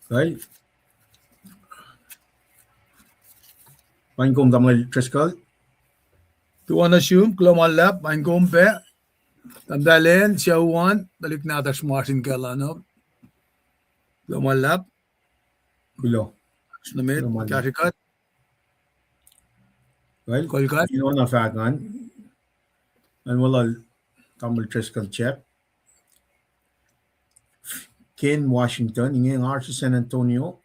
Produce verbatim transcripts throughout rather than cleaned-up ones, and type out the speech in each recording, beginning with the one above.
Well, paing kom Tamuhlwel Driscoll. Tuan asum, kuloh ma luhlahp, paing kom pac. Tahmtahel, sucu an, tuhlihk nahtuhsr ma oasr in kuhlwacnuh. Kuloh ma luhlahp. Kuloh. Snumet, kuloh ma luhlahp. Kahsre kuht. Well, kol kuht. Ino na fahk an, an welul Tamuhlwel Driscoll Jack. Ken Washington, inge nga oasr San Antonio.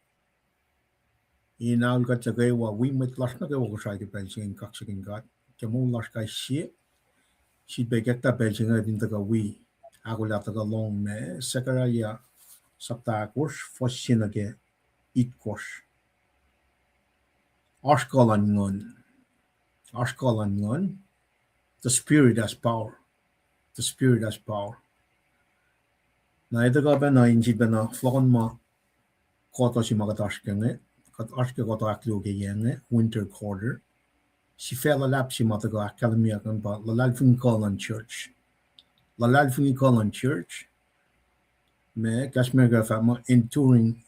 In aol kuht nuh kwewa, wi mwet lasr nuh kwewa Kosrae ke pacl se inge in kaksakihn God ke moul lasr kais sie. Sifilpac ke kuhtuh pacl se inge in tuhkuh wi, ahkolah tuhkuh lohng ma Zechariah sapta ahkosr, fuhs se nuh ke itkohsr. Oasr kuh luhn Nguhn. Oasr kuh luhn Nguhn. The Spirit has power. The Spirit has power. Na etuh kuh pacna in sifilpacna fohlohkohn ma kuhtuh se ma kuht oasr ke inge, kuht oasr ke kuhtuh ahkluo ke yac inge, winter quarter. Sifac luhlahp se ma tuhkuh ahkkahlwemyeyuck an pa luhlahlfongi kuh luhn church. Luhlahlfongi kuh luhn church. Ma kahs America fahk muh enduring,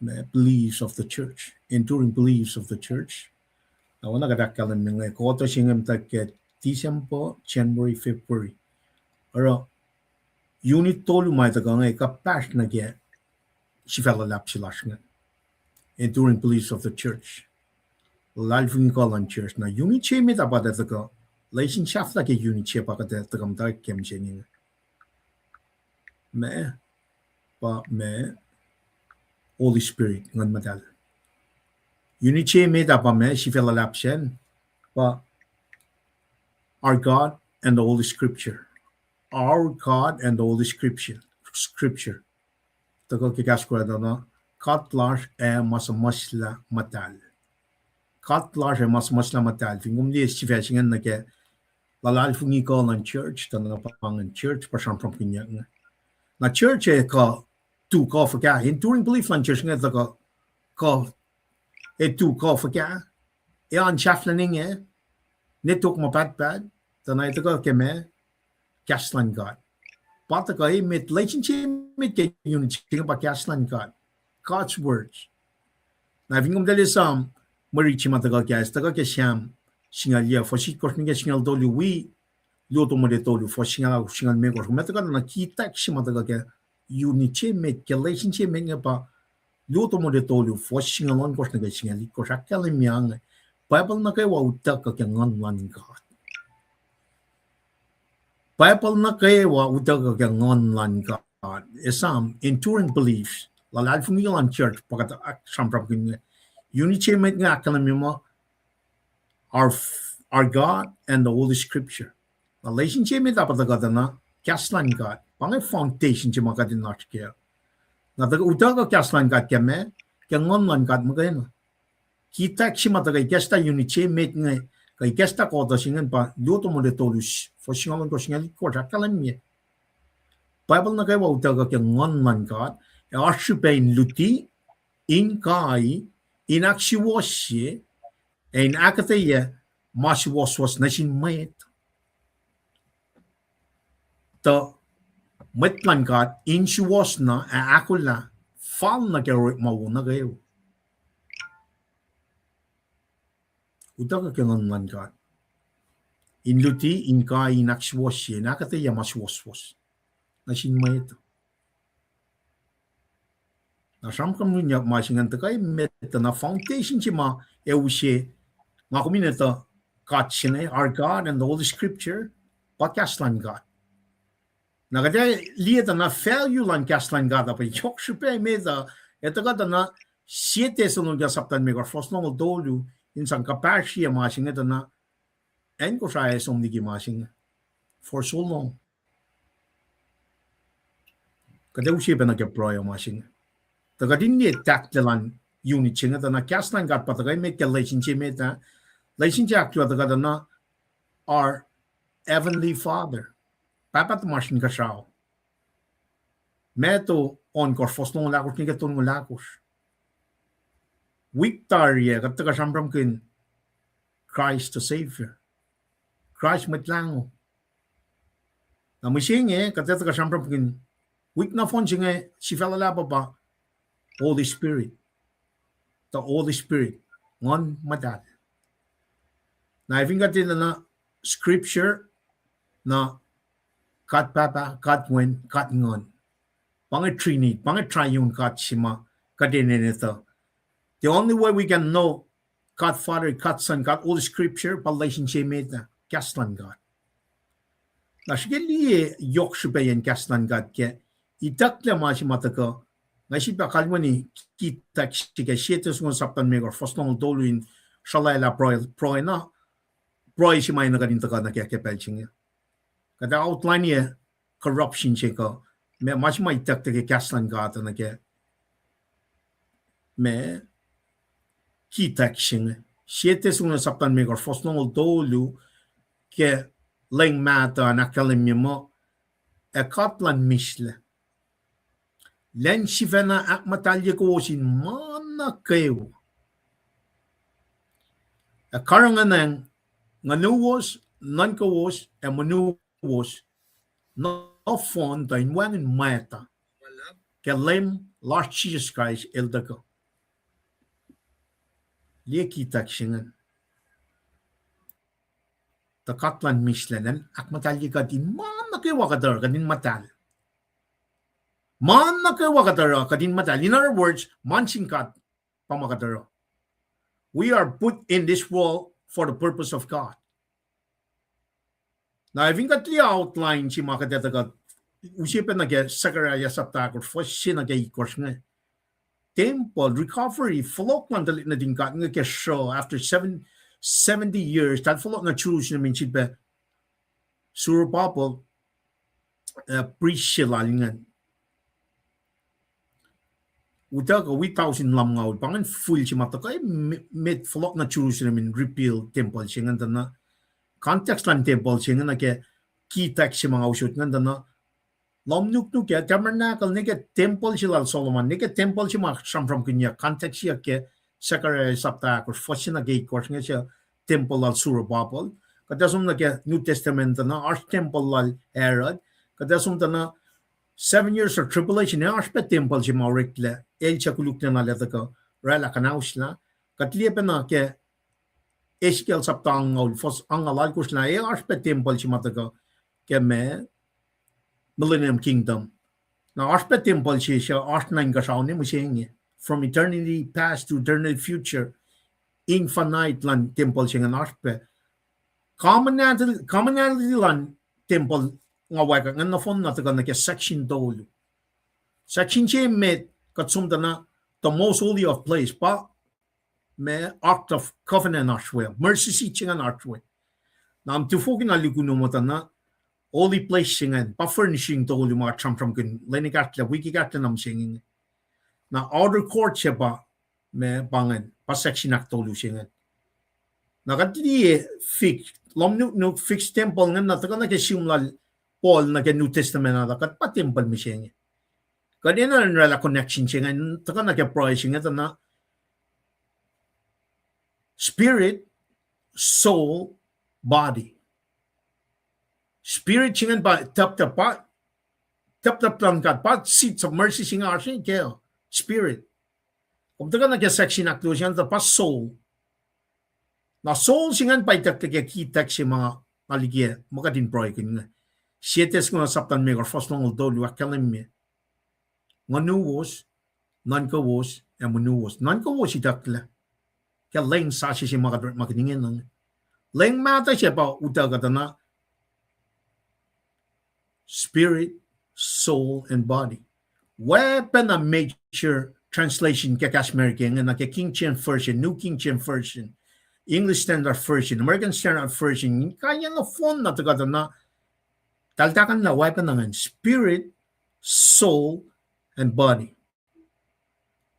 ma beliefs of the church. Enduring beliefs of the church. Na oacna kuht ahkkahlwemye inge, kuhtuh se inge muhta ke December, January, February. Oruh unit tolu ma tuhkuh inge kuhpahsr nuh ke sifac luhlahp se lasr inge, enduring beliefs of the church. Luhlahlfongi kuh luhn church. Na unit se met ah pa kuht tuhkuh, lesin sahflah ke unit se pa kuht tuhkuh muhta ke mihsenge inge. Ma, pa ma, Holy Spirit, Nguhn Muhtahl. Unit se met ah pa ma sifac luhlahp sacn, pa Our God and the Holy Scripture. Our God and the Holy Scripture. Scripture. Tuhkuh ke kahs Kosrae tuh, God lasr ac ma suhmuhslah muhtahl. God lasr ac ma suhmuhslah muhtahl. Fin kom liye sifac se ingacn nuh ke luhlahlfongi kuh luhn church, tuh na pa ingacn church pa sramsramkihnyuck inge. Na church ac kuh, tu kuh fuhkah, enduring belief luhn church inge tuhkuh, kuh, ac tu kuh fuhkah, ac oan sahflah inge, ne tok ma pahtpaht, tuh na ac tuhkuh ke ma, kahs luhn God. Pa tuhkuh emet, lesin se emet ke unit se inge pa kahs luhn God. God's words. Na fin kom tahl esam, mwe rit se ma tuhkuh kahs, tuhkuh ke Sam singucul yac, fuhs itkohsr nuh ke singucul tolu, wi luo Timothy tolu, fuhs singucul, singucul limekohsr. Kom ac tuhkuh na kitak se ma tuhkuh ke unit se emet, ke lesin se emet inge pa luo Timothy tolu, fuhs singucul ohnkohsr nuh ke singucul itkohsr, ahkkahlwemye inge, Bible nuh kwewa utuckuh ke Nguhn luhn God. Bible nuh kwewa utuckuh ke Nguhn luhn God. Esam, enduring beliefs, luhlahlfongi luhn church, pa kuht sramsramkihn inge. Unit se emet inge ahkkahlwemye muh, our, our God and the Holy Scripture. Na lesin se emet ah pa tuhkuh tuh na kahs luhn God. Pa inge foundation se ma kuht in oasr kac. Na tuh utuckuh kahs luhn God ke ma, ke Nguhn luhn God muhkwena. Kitak se ma tuhkuh ikacslah unit se emet inge, kuh ikacslah kuhtuh se inge pa luo Timothy tolu, fuhs singucul ohnkohsr, singucul itkohsr, ahkkahlwemye, Bible nuh kwewa utuckuh ke Nguhn luhn God, ac oasr srihpac in luti, in kai, in ahksuwohsye, ac in ahkuhtweyac ma suwohswohs nuh sin mwet. Tuh mwet luhn God in suwohs na ac ahkolah fal nuh ke orekma wo nuh kwewa. Utuckuh ke Nguhn luhn God in luti, in kai, in ahksuwohsye, in ahkuhtweyac ma suwohswohs nuh sin mwet. Na sramsramkihnyuck ma se ingacn tuhkuh emet tuh na foundation se ma ac use, nga kom in etuh God se inge, our God and the Holy Scripture, pa kahs luhn God. Na kuht ac liye tuh na value luhn kahs luhn God uh pa yohk srihpac emet uh, ac tuhkuh tuh na Sie Thessalonica sapta limekohsr, fuhs longoul tolu, in sang kuhpahsrye ma se inge tuh na, acn Kosrae som liki ma se inge for so long. Kuht ac use pacna ke pruhe ma se inge. Tuh kuht in liye tahklac luhn unit se inge tuh na kahs luhn God pa tuhkuh emet ke lesin se met ah. Lesin se ahkluo tuhkuh tuh na our Heavenly Father. Pahpah tuhmasr Inkuhsrao. Matthew ohnkohsr, fuhs longoul ahkosr nuh ke tolngoul ahkosr. Wik tari ah kuht tuhkuh sramsramkihn Christ the Savior. Kraist Mwet Lahngo. Na mihsenge kuht ac tuhkuh sramsramkihn wik nohfohn se inge, sifac luhlahp uh pa Holy Spirit. The Holy Spirit. Nguhn Muhtahl. Na fin kuht enenuh scripture, na God Pahpah, God Wen, God Nguhn. Pa inge Trinity, pa inge triune God se ma kuht enenuh etuh. The only way we can know God Father, God Son, God Holy Scripture, pa relationship met ah, kahs luhn God. Na srihke liye yohk srihpac yen kahs luhn God ke itucklac ma se ma tuhkuh, nga sifilpac kalweni kitak srihke sie Tessalonians sapta limekohsr, fuhs longoul tolu in srolwaclah pruhe, pruhe na, pruhe se ma enenuh kuht in tuhkuh nuh ke, ke pacl se inge. Kuht outline-ye corruption se kuh, ma, ma se ma itucklac ke kahs luhn God uh nuh ke, ma, kitak se inge. Sie Tessalonians sapta limekohsr, fuhs longoul tolu, ke leng mahtuh an ahkkahlwemye muh, ac God luhn mislac, lwen sifacna ahkmuhtahlye kowos in ma nuh kwewa, ac karihngihn ngunuwos, nuhnkowos, ac monuwos nohfohn tuh in wacngihn mwacta ke Leum lasr Jisus Kraist el tuhkuh. Liye kitak se ingacn. Tuh God luhn mislac an ahkmuhtahlye kuht in ma nuh kwewa kuht oruh, kuht in muhtahl. Ma nuh kwewa kuht oruh, kuht in muhtahl. In other words, ma sin God pa ma kuht oruh. We are put in this world for the purpose of God. Na fin kuht liye outline se ma kuht etuh kuht, use pac nuh ke Zechariah sapta ahkosr, fuhs se nuh ke itkohsr inge. Temple, recovery, fohlohk luhn tuhlihk nuhtin God inge ke sruh after seven, seventy years, eltahl fohlohk nuh Jerusalem in sifilpac Zerubbabel, uh, priest se lal ingacn. Utuckuh wi tausin lumngaul, pa ingacn fihl se ma tuhkuh met fohlohk nuh Jerusalem in rebuild temple se ingacn tuh na. Context luhn temple se inge nuh ke kitak se ma nga usot ingacn tuh na. Lohm nuknuk ah, tabernacle, ne ke temple se lal Solomon, ne ke temple se ma sramsramkihnyuck, context siyuck ke Zechariah sapta ahkosr, fuhs se nuh ke itkohsr inge, se temple lal Zerubbabel. Kuht ac som nuh ke New Testament tuh na, oasr temple lal Herod. Kuht ac som tuh na seven years of tribulation, ac oasr pac temple se ma oreklac, el suc koluklacna el tuhkuh oraclah kuhnauslah. Kuht liye pacna ke Ezekiel sapta angngaul, fuhs angngaul alkosr lah, ac oasr pac temple se ma tuhkuh ke ma Millennium Kingdom. Na oasr pac temple se suc oasr nuh inkuhsrao ne mihsenge. From eternity past to eternity future, infinite luhn temple se ingacn oasr pac. Commonality, commonality luhn temple nga wacngihn nohfohn na tuhkuh nuh ke section tolu. Section se met kuht som tuh na the most holy of place, pa ma Ark of Covenant oasr we, mercy seat se ingacn oasr we. Na tufokihn na luku nuh muhtuhn na holy place se ingacn, pa furnishing tolu ma kuht sramsramkihn lwen ekahsr lac, wik ekahsr lac na mihsenge inge. Na outer court se pa, ma pa ingacn, pa section ahktolu se ingacn. Na kuht liye fixed, lohm nuknuk fixed temple ingacn na tuhkuh nuh ke sihm lal Paul nuh ke New Testament ah, kuht pa temple mihsenge. Kuht enenuh in oraclah connection se ingacn, tuhkuh nuh ke pruhe se inge tuh na spirit, soul, body. Spirit se ingacn pa tap, tap, pa tap, tap luhn God, pa seat of mercy se inge oasr ke spirit. Kom tuhkuh nuh ke section ahktolu se ingacn tuh pa soul. Na soul se ingacn pa itucklac ke kitak se ma nga likiyac ma kuht in pruhekihn inge. Sie Tessalonians sapta limekohsr, fuhs longoul tolu ahkkahlwemye, ngunuwos, nuhnkowos, ac monuwos. Nuhnkowos itucklac ke leng sasuc se ma kuht orekmakihn ingena. Leng mahtuh se pa utuckuh tuh na spirit, soul, and body. Weapon a major translation ke kahs America inge, na ke King James Version, New King James Version, English Standard Version, American Standard Version, kain nohfohn na tuhkuh tuh na, eltahl tahkuhnlah weapon ingacn, spirit, soul, and body.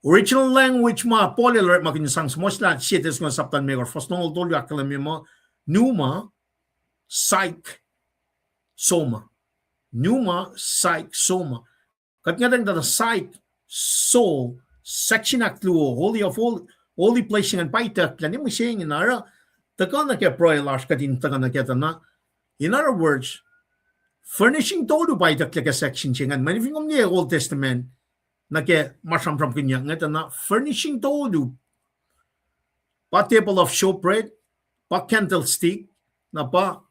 Original language ma Paul el orekmakihn sang suhmuhslah, sie Tessalonians sapta limekohsr, fuhs longoul tolu ahkkahlwemye muh pneuma, psyche, soma. Pneuma, psyche, soma. Kuht ngwetacng tuh na psyche, soul, section ahktolu, holy of all, holy place ingacn pa itucklac ne mihsenge na oruh, tuhkuh nuh ke pruhe lasr kuht in tuhkuh nuh ke tuh na. In other words, furnishing tolu pa itucklac ke section se ingacn. Mani fin kom liye Old Testament, nuh ke ma sramsramkihnyuck inge tuh na furnishing tolu. Pa table of showbread, pa candlestick, na pa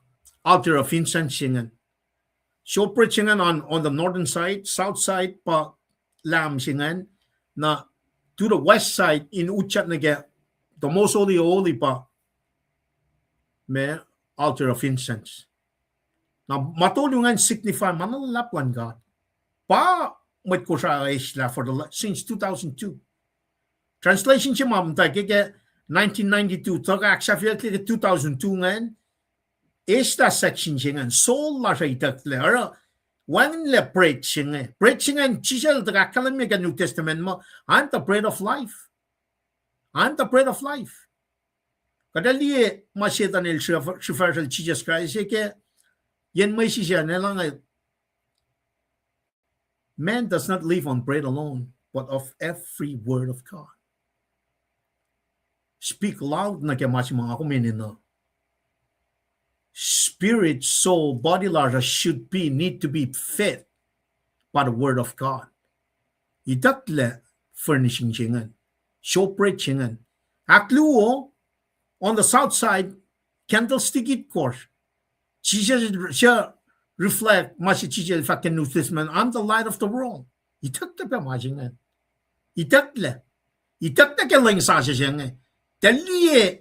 altar of incense se ingacn. Showbread se ingacn on, on the northern side, south side pa lamb se ingacn, na to the west side in utyak nuh ke the most holy of holy pa ma altar of incense. Na ma tolu ingacn signify ma na luhlahp luhn God. Pa mwet Kosrae eslah for the la-, since two thousand two. Translation se ma muhta ke, ke nineteen ninety-two, tuhkuh ahksahfyeyucklac ke two thousand two ingacn, eslah section se ingacn, soul lasr uh itucklac, oruh wacngihnlac bread se inge. Bread se ingacn, Jisus el tuhkuh ahkkahlwemye ke New Testament muh, I am the bread of life. I am the bread of life. Kuht ac liye ma Setan el srihf-, srihfahsrel Jisus Kraist ke yen mwesis an, el ange, Man does not live on bread alone, but of every word of God. Speak loud nuh ke ma se ma kom enenuh. Spirit, soul, body lasr uh should be, need to be fed by the word of God. Itucklac furnishing se ingacn, showbread se ingacn. Ahkluo, on the south side, candlestick itkohsr. Jisus se reflect ma se Jisus el fahk ke New Testament, I'm the light of the world. Itucklac pa ma se inge. Itucklac. Itucklac ke lwen sasuc se inge. Tuh liye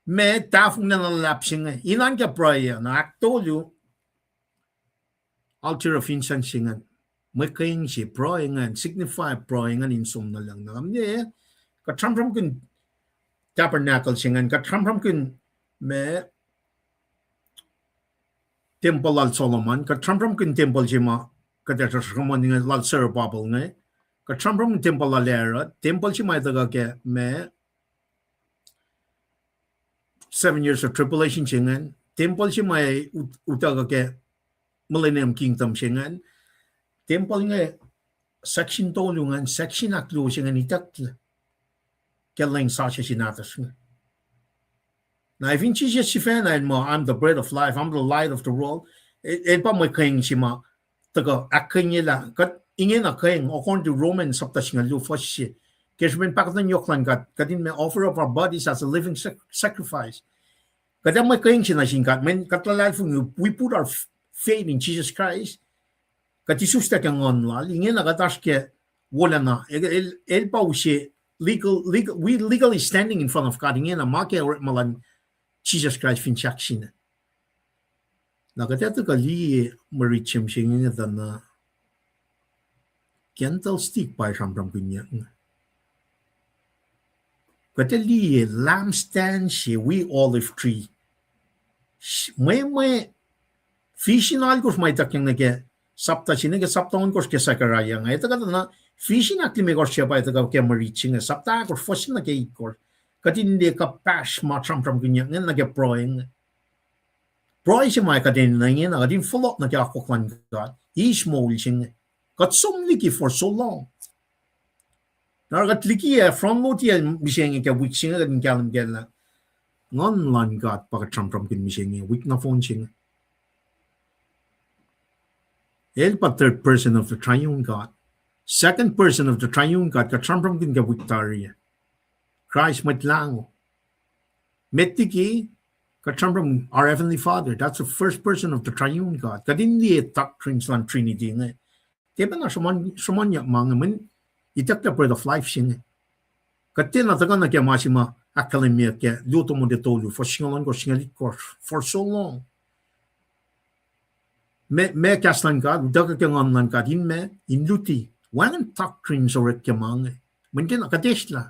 ma tahfonglac na luhlahp se inge. Inan ke pruhe na ahktolu, altar of incense se ingacn. Mwe kweeng se pruhe ingacn, signify pruhe ingacn in som nuh lucng na. Mwe, kuht sramsramkihn tabernacle se ingacn, kuht sramsramkihn ma tempuhl lal Solomon, kuht sramsramkihn tempuhl se ma kuht ac sramsramkihn inge lal Zerubbabel inge, kuht sramsramkihn tempuhl lal Herod, tempuhl se ma tuhkuh ke ma seven years of tribulation se ingacn, tempuhl se ma ut-, utuckuh ke millennium kingdom se ingacn, tempuhl inge section tolu ingacn, section ahkluo se ingacn itucklac ke lwen sasuc se nahtuhsr inge. Na fin Jisus sifacna el muh, I'm the bread of life, I'm the light of the world, e-, el pa mwe kweeng se ma tuhkuh ahkkweye lah kuht ingena kweeng, according to Romans chapter singucul luo fuhs se, ke srihpen pahkotwen yohk luhn God, kuht in ma offer up our bodies as a living sac-, sacrifice. Kuht ac mwe kweeng se nuh sin God, mweyen kuht luhlahlfongi, we put our f-, faith in Jesus Christ, kuht isuslac ke Nguhn Lal, ingena kuht oasr ke wolacna, el, el, el pa use legal, legal, we legally standing in front of God, ingena ma ke orekma luhn Jisus Kraist fin sahk sina. Na kuht ac tuhkuh liye mwe rit se mihsenge tuh na candlestick pa sramsramkihnyuck inge. Kuht ac liye lampstand se wi olive tree. Mwe, mwe, fish in alkosr ma ituckyang nuh ke sapta se, nuh ke sapta ohnkohsr ke Zechariah inge. Etuh kuht na fish in ahklimekohsr se pa etuh ke mwe rit se inge, sapta ahkosr fuhs se nuh ke itkohsr. Kuht in liye kuhpahsr ma sramsramkihnyuck inge nuh ke pruhe inge. Pruhe se ma kuht enenuh ingena, kuht in fohlohk nuh ke akwuck luhn God. Eis moul se inge. Kuht som liki for so long. Na oruh kuht liki ah, front load ah mihsenge ke wik se inge kuht in kahlwem kac lah Nguhn luhn God pa kuht sramsramkihn mihsenge, wik nohfohn se inge. El pa third person of the triune God. Second person of the triune God, kuht sramsramkihn ke wik tari ah, Kraist Mwet Lahngo. Met liki, kuht sramsram our Heavenly Father, that's the first person of the triune God. Kuht in liye doctrines luhn Trinity inge. Tiac pacna sruhmuhn-, sruhmuhnyuck ma inge, mweyen itucklac bread of life se inge. Kuht tiacna tuhkuh nuh ke ma se ma ahkkahlwemyeyuck ke luo Timothy tolu, fuhs singucul ohnkohsr, singucul itkohsr, for so long. Ma, ma kahs luhn God, utuckuh ke Nguhn luhn God, in ma, in luti. Wacngihn doctrines orek ke ma inge. Mweyen tiacna kuht eslah.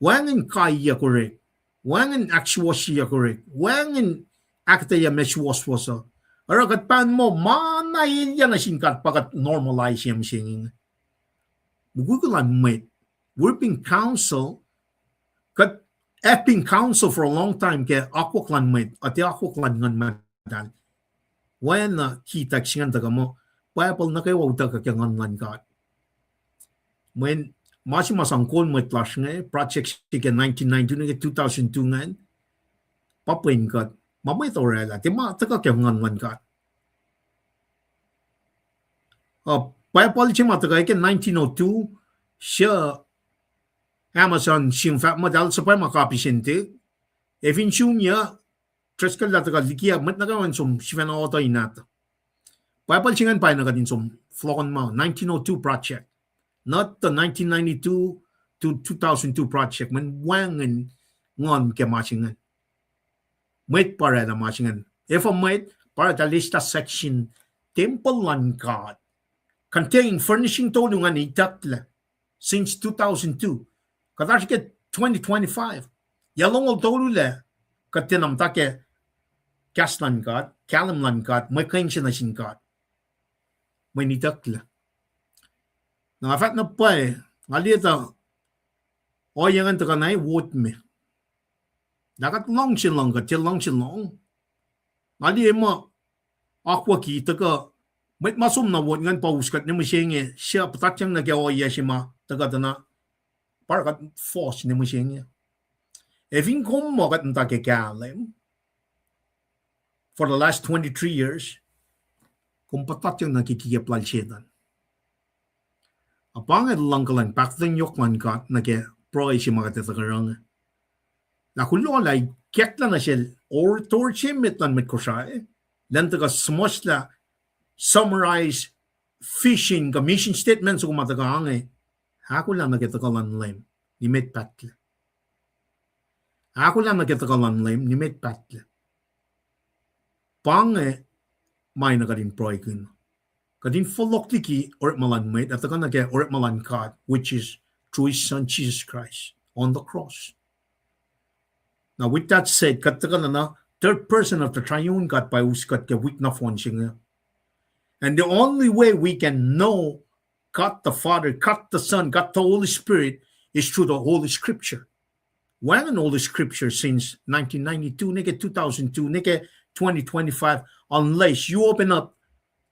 Wacngihn kaiyuck orek. Wacngihn ahksuwohsyeyuck orek. Wacngihn ahkuhtweyac ma suwohswohs uh. Oruh kuht pahn muh ma na elyah nuh sin God pa kuht normalize-ye mihsenge inge. Mukwikwi luhn mwet. We've been counsel, kuht have been counsel for a long time ke akwuck luhn mwet, uh, tiac akwuck luhn Nguhn Muhtahl. Oacna kihtack se ingacn tuhkuh muh Bible nuh kwewa utuckuh ke Nguhn luhn God. Mweyen ma se ma sang kol mwet lasr inge, project se ke nineteen ninety-two nuh ke two thousand two ingacn, pa pwen kuht, ma mwet orwaclah, tiac ma tuhkuh ke Nguhn luhn God. Uh, Bible se ma tuhkuh ke nineteen oh two, suc Amazon sim fahk muh eltahl suhpwacma copy se intik. Ac fin sun yuc, Driscoll lah tuhkuh liki ah, mwet nuh kwewa in som sifacna otuh in nahtuh. Bible se ingacn pa na kuht in som fohlohkohnma nineteen oh two project. Not the nineteen ninety-two to two thousand two project. Mweyen wacngihn nguhn ke ma se ingacn. Mwet pa oraclah ma se ingacn. Efuh mwet pa oraclah lista section, tempuhl luhn God, contain furnishing tolu ingacn itucklac since two thousand two. Kuht oasr ke twenty twenty-five. Yac longoul tolu lac kuht tiacna muhta ke kahs luhn God, kahlwem luhn God, mwe kuh se nuh sin God. Mweyen itucklac. Na nga fahk na pwacye, nga liye tuh ohiyac ingacn tuhkuh na wot me. Lah kuht luhngse lohng, kuht tiac luhngse lohng. Nga liye muh akwucki tuhkuh mwet ma som na wot ingacn pa us kuht ne mihsenge, suc puhtatyang nuh ke ohiyac se ma tuhkuh tuh na pa oruh kuht fohs ne mihsenge. Ac fin kom muh kuht muhta ke kahlwem for the last twenty-three years, kom puhtatyang nuh ke kikep lal Setan. A pa inge luhngkuhlwacng, pahkotwen yohk luhn God nuh ke pruhe se ma kuht ac tuhkuh oruh inge. Lah kuloh lah ikacklah nuh sel orator se met luhn mwet Kosrae, elan tuhkuh suhmuhslah, summarize vision kuh mission statement soko ma tuhkuh inge. Ahkolah nuh ke tuhkuh luhn Leum, nimet pahtlac. Ahkolah nuh ke tuhkuh luhn Leum, nimet pahtlac. Pa inge ma na kuht in pruhekihn. Kuht in fohlohk liki orekma luhn mwet, ac tuhkuh nuh ke orekma luhn God, which is through his Son Jesus Christ on the cross. Now, with that said, kuht tuhkuh na third person of the triune God pa us kuht ke wik nohfohn se inge. And the only way we can know God the Father, God the Son, God the Holy Spirit is through the Holy Scripture. Wacngihn Holy Scripture since nineteen ninety-two, nuh ke two thousand two, nuh ke twenty twenty-five, unless you open up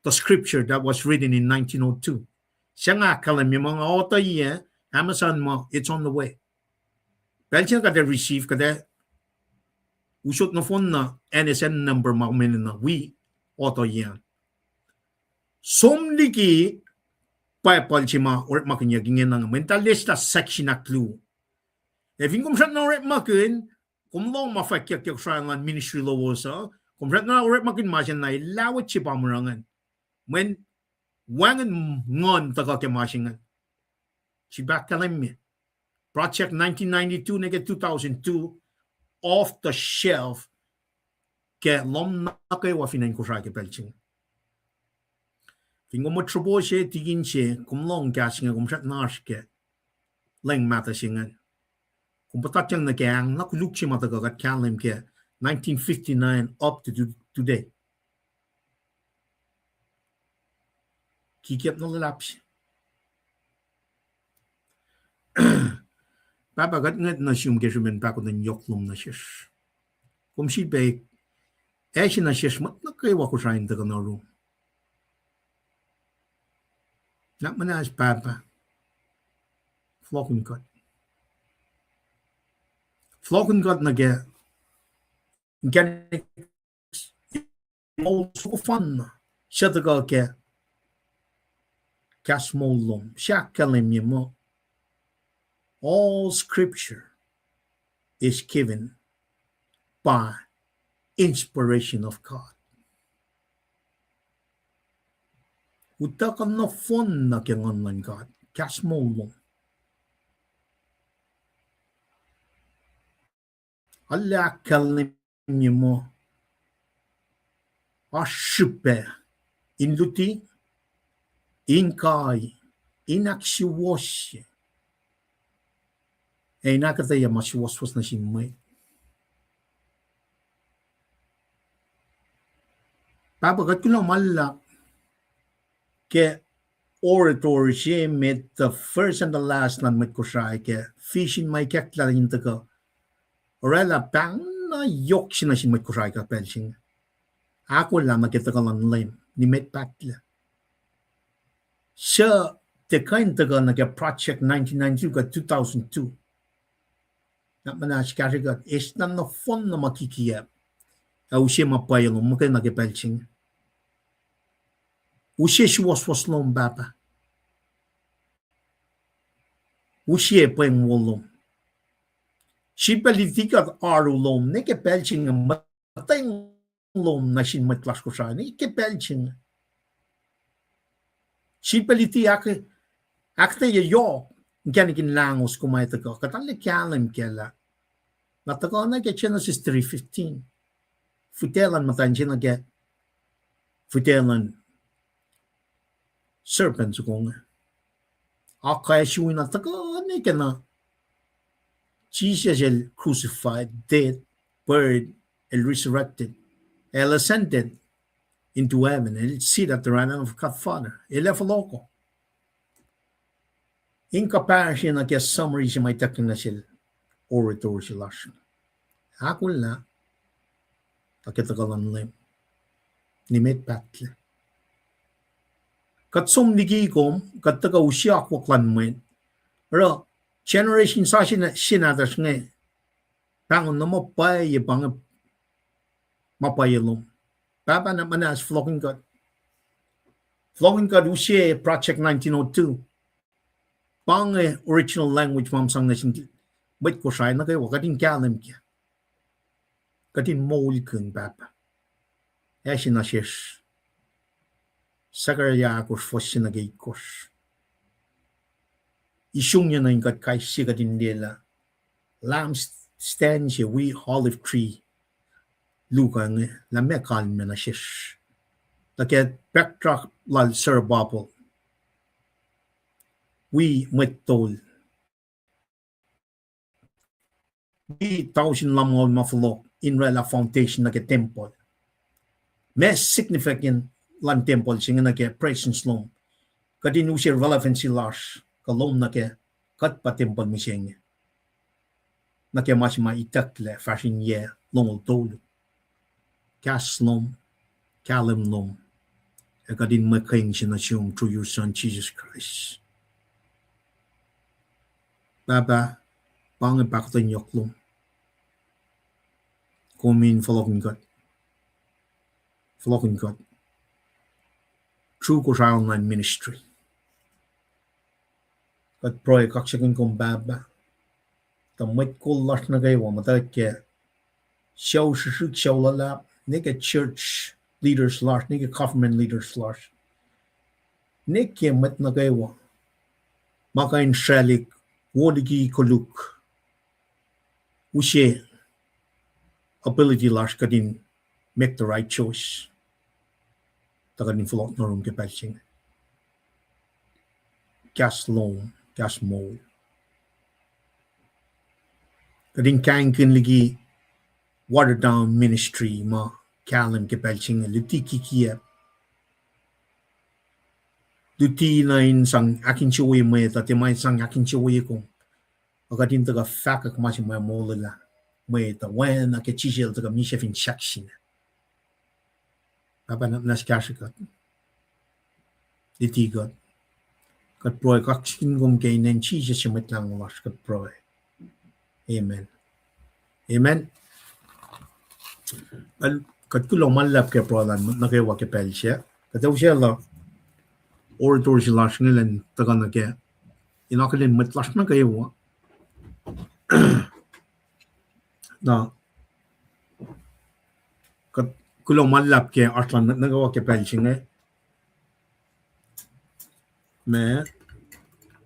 the scripture that was written in nineteen oh two. Sacnga ahkkahlwemye muh nga otuhiyac, Amazon muh, it's on the way. Pacl se kuht ac receive, kuht ac usot nohfohn na N S N number ma kom enenuh wi otuhiyac an. Som liki Bible se ma orekmakihnyuck ingena inge, mweyen eltahl lista section ahkluo. Ac fin kom srackna orekmakihn, kom lohng ma fwackyuck ke Kosrae luhn ministry lowos uh, kom srackna orekmakihn ma se na, elah wet se pa mura ingacn. Mweyen wacngihn nguhn tuhkuh ke ma se ingacn. Srihpac ahkkahlwemye. Project nineteen ninety-two nuh ke two thousand two, off the shelf, ke lohm nuh kwewa fin acn Kosrae ke pacl se inge. Fin kom mwet sropo se, tikin se, kom lohng kahs inge, kom srackna oasr ke leng mahtuh se ingacn. Kom puhtatyang nuh ke ahng na koluk se ma tuhkuh kuht kahlwem ke nineteen fifty-nine up to to-, today. Kikiyacp na luhlahp se. Pahpah, kuht ngwet nuh sum ke srihpen pahkotwen yohk lom nuh sesr. Kom sifilpac ac se nuh sesr mwet nuh kwewa Kosrae in tuhkuh nuh rum. Nuhnak muhnahs Pahpah, fohlohkihn kuht. Fohlohkihn kuht nuh ke inkacnek moul soko fanna suc tuhkuh ke kahs moul lom, suc ahkkahlwemye muh all scripture is given by inspiration of God. Utuckuh nohfohn nuh ke Nguhn luhn God, kahs moul lom. Arlac ahkkahlwemye muh oasr srihpac in luti, in kai, in ahksuwohsye, ac in ahkuhtweyac ma suwohswohs nuh sin mwet. Pahpah, kuht kuloh ma luhlahp ke orator se met, the first and the last luhn mwet Kosrae ke vision ma ikacklah in tuhkuh oraclah pahng na yohk se nuh sin mwet Kosrae ke pacl se inge. Ahkolah nuh ke tuhkuh luhn Leum, nimet pahtlac. Suc tiac kuh in tuhkuh nuh ke project nineteen ninety-two kuh two thousand two. Nuhnak muhnahs kahsrwe kuht, eis na nohfohn na ma kikiyacp, ac use ma pwacye lom muhkwena ke pacl se inge. Use suwohswohs lom, Pahpah. Use pweng wo lom. Srihpac luti kuht oaru lom, ne ke pacl se inge muhtweng lom nuh sin mwet lasr Kosrae, ne ke pacl se inge. Srihpac luti ahk-, ahkuhtweyac yohk inkacnek in lahngo kom ac tuhkuh, kuht arlac kahlwem kac lah, na tuhkuh na ke Genesis three fifteen. Fihtac luhn muhtwacn se nuh ke fihtac luhn serpent soko inge. Akacsruhi na tuhkuh nuh ke na Jisus el crucified, dead, buried, el resurrected, el ascended into heaven, el sit at the right hand of God Father. El ac fohlohkoh. In kuhpahsr nuh ke summary se ma ituckyang nuh sel oratory se lasr. Ahkolah, tuh ke tuhkuh luhn Leum, nimet pahtlac. Kuht som liki kom, kuht tuhkuh use akwuck luhn mwet. Oruh generation sasuc se nahtuhsr inge, pahngon na ma pwacye pa inge, ma pwacye lom. Pahpah na muhnahs fohlohkihn kuht. Fohlohkihn kuht use Project nineteen oh two. Pa inge original language ma sang nuh sin mwet Kosrae nuh kwewa, kuht in kahlwem kac. Kuht in moulkihn, Pahpah. Ac se nuh sesr. Zechariah ahkosr, fuhs se nuh ke itkohsr. Isungiyacn kuht kais sie kuht in liyelah lampstand se wi olive tree luo inge, lah meac kalmac nuh sesr. Tuh ke backdrop lal Zerubbabel, wi mwet tol, wi tausin lumngaul ma fohlohk in oraclah foundation nuh ke tempuhl. Meac significance luhn tempuhl se inge nuh ke presence lom? Kuht in use relevancy lasr kuh lom nuh ke kuht pa tempuhl mihsenge, nuh ke ma se ma itucklac fahsr in yac longoul tolu. Kahs lom, kahlwem lom, ac kuht in mwe keng se nuh sum through your Son, Jesus Christ. Pahpah, pa inge pahkotwen yohk lom. Kom in fohlohkihn kuht. Fohlohkihn kuht through Kosrae Online Ministry. Kuht pruhe kaksakihn kom, Pahpah, tuh mwet kol lasr nuh kwewa, muhtwacta ke sucu srihsrihk, sucu luhlahp, ne ke church leaders lasr, ne ke government leaders lasr, ne ke mwet nuh kwewa ma kuh in sraclihk, wo liki koluk, use ability lasr kuht in make the right choice. Tuh kuht in fohlohk nuh yurum ke pacl se inge. Kahs lom, kahs moul. Kuht in kaingkihn liki watered down ministry ma kahlwem ke pacl se inge, luti kikiacp, luti na in sang ahkinsewowoye mwet uh, tiac ma in sang ahkinsewowoye kom. Ac kuht in tuhkuh fahkwack ma se ma molwelah mwet uh, oacna ke Jisus el tuhkuh misac fin sahkseng. Pahpah, na muhnahs kahsrwe kuht, luti kuht. Kuht pruhe kaksakihn kom ke inen Jisus, Mwet Lahngo lasr, kuht pruhe. Amen. Amen. Kuht kuloh ma luhlahp ke pruhe lal mwet nuh kwewa ke pacl se. Kuht ac usaclah oratory se lasr inge elan tuhkuh nuh ke in akihlen mwet lasr nuh kwewa. Na kuht kuloh ma luhlahp ke oasr lal mwet nuh kwewa ke pacl se inge. Ma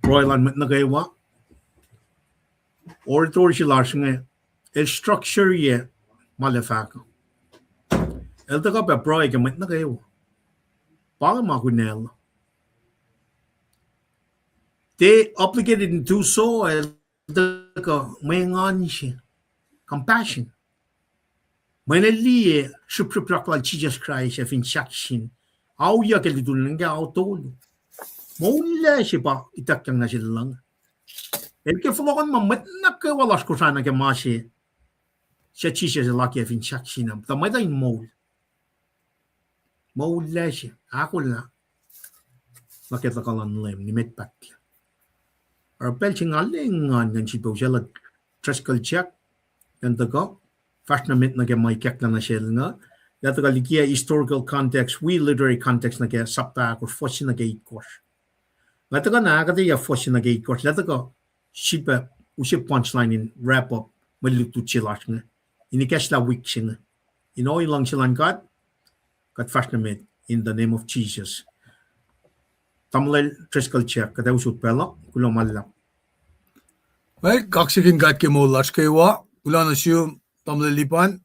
pruhe lal mwet nuh kwewa. Oratory se lasr inge, el structure-ye ma el fahk. El tuhkuh pac pruhe ke mwet nuh kwewa. Pa inge ma kunacl. They obligated to do so, el tuhkuh mwe engan se, compassion. Mweyen el liye srihpsrihpyak lal Jisus Kraist ac fin sahkseng, aoyuck ke lututacng ke ao tolu. Moul lasr pa ituckyang nuh sel lucng. El ke fohlohkohn ma mwet nuh kwewa lasr Kosrae nuh ke ma se, suc Jisus el akiyac fin sahkseng, tuh mwet uh in moul. Moul lasr, ahkolah, nuh ke tuhkuh luhn Leum, nimet pahtlac. Oruh pacl se nga lwengan ngan sifilpac usaclah Driscoll Jack, ngan tuhkuh, fahsr nuh met nuh ke ma ikacklah nuh sel inge, lah tuhkuh likiyac historical context wi literary context nuh ke sapta ahkosr, fuhs se nuh ke itkohsr. Nga tuhkuh na ahkuhtweyac fuhs se nuh ke itkohsr, lah tuhkuh srihpac, use punchline in wrap up mwe lutlut se lasr inge. In ikacslah wik se inge. In ohiyac luhngse luhn God, kuht fahsr nuh met in the name of Jesus. Tamuhlwel Driscoll Jack, kuht ac usot pacl uh, kuloh ma luhlahp. Well, kaksakihn God ke moul lasr kwewa, kuloh nuh sum, Tamuhlwel Lipan.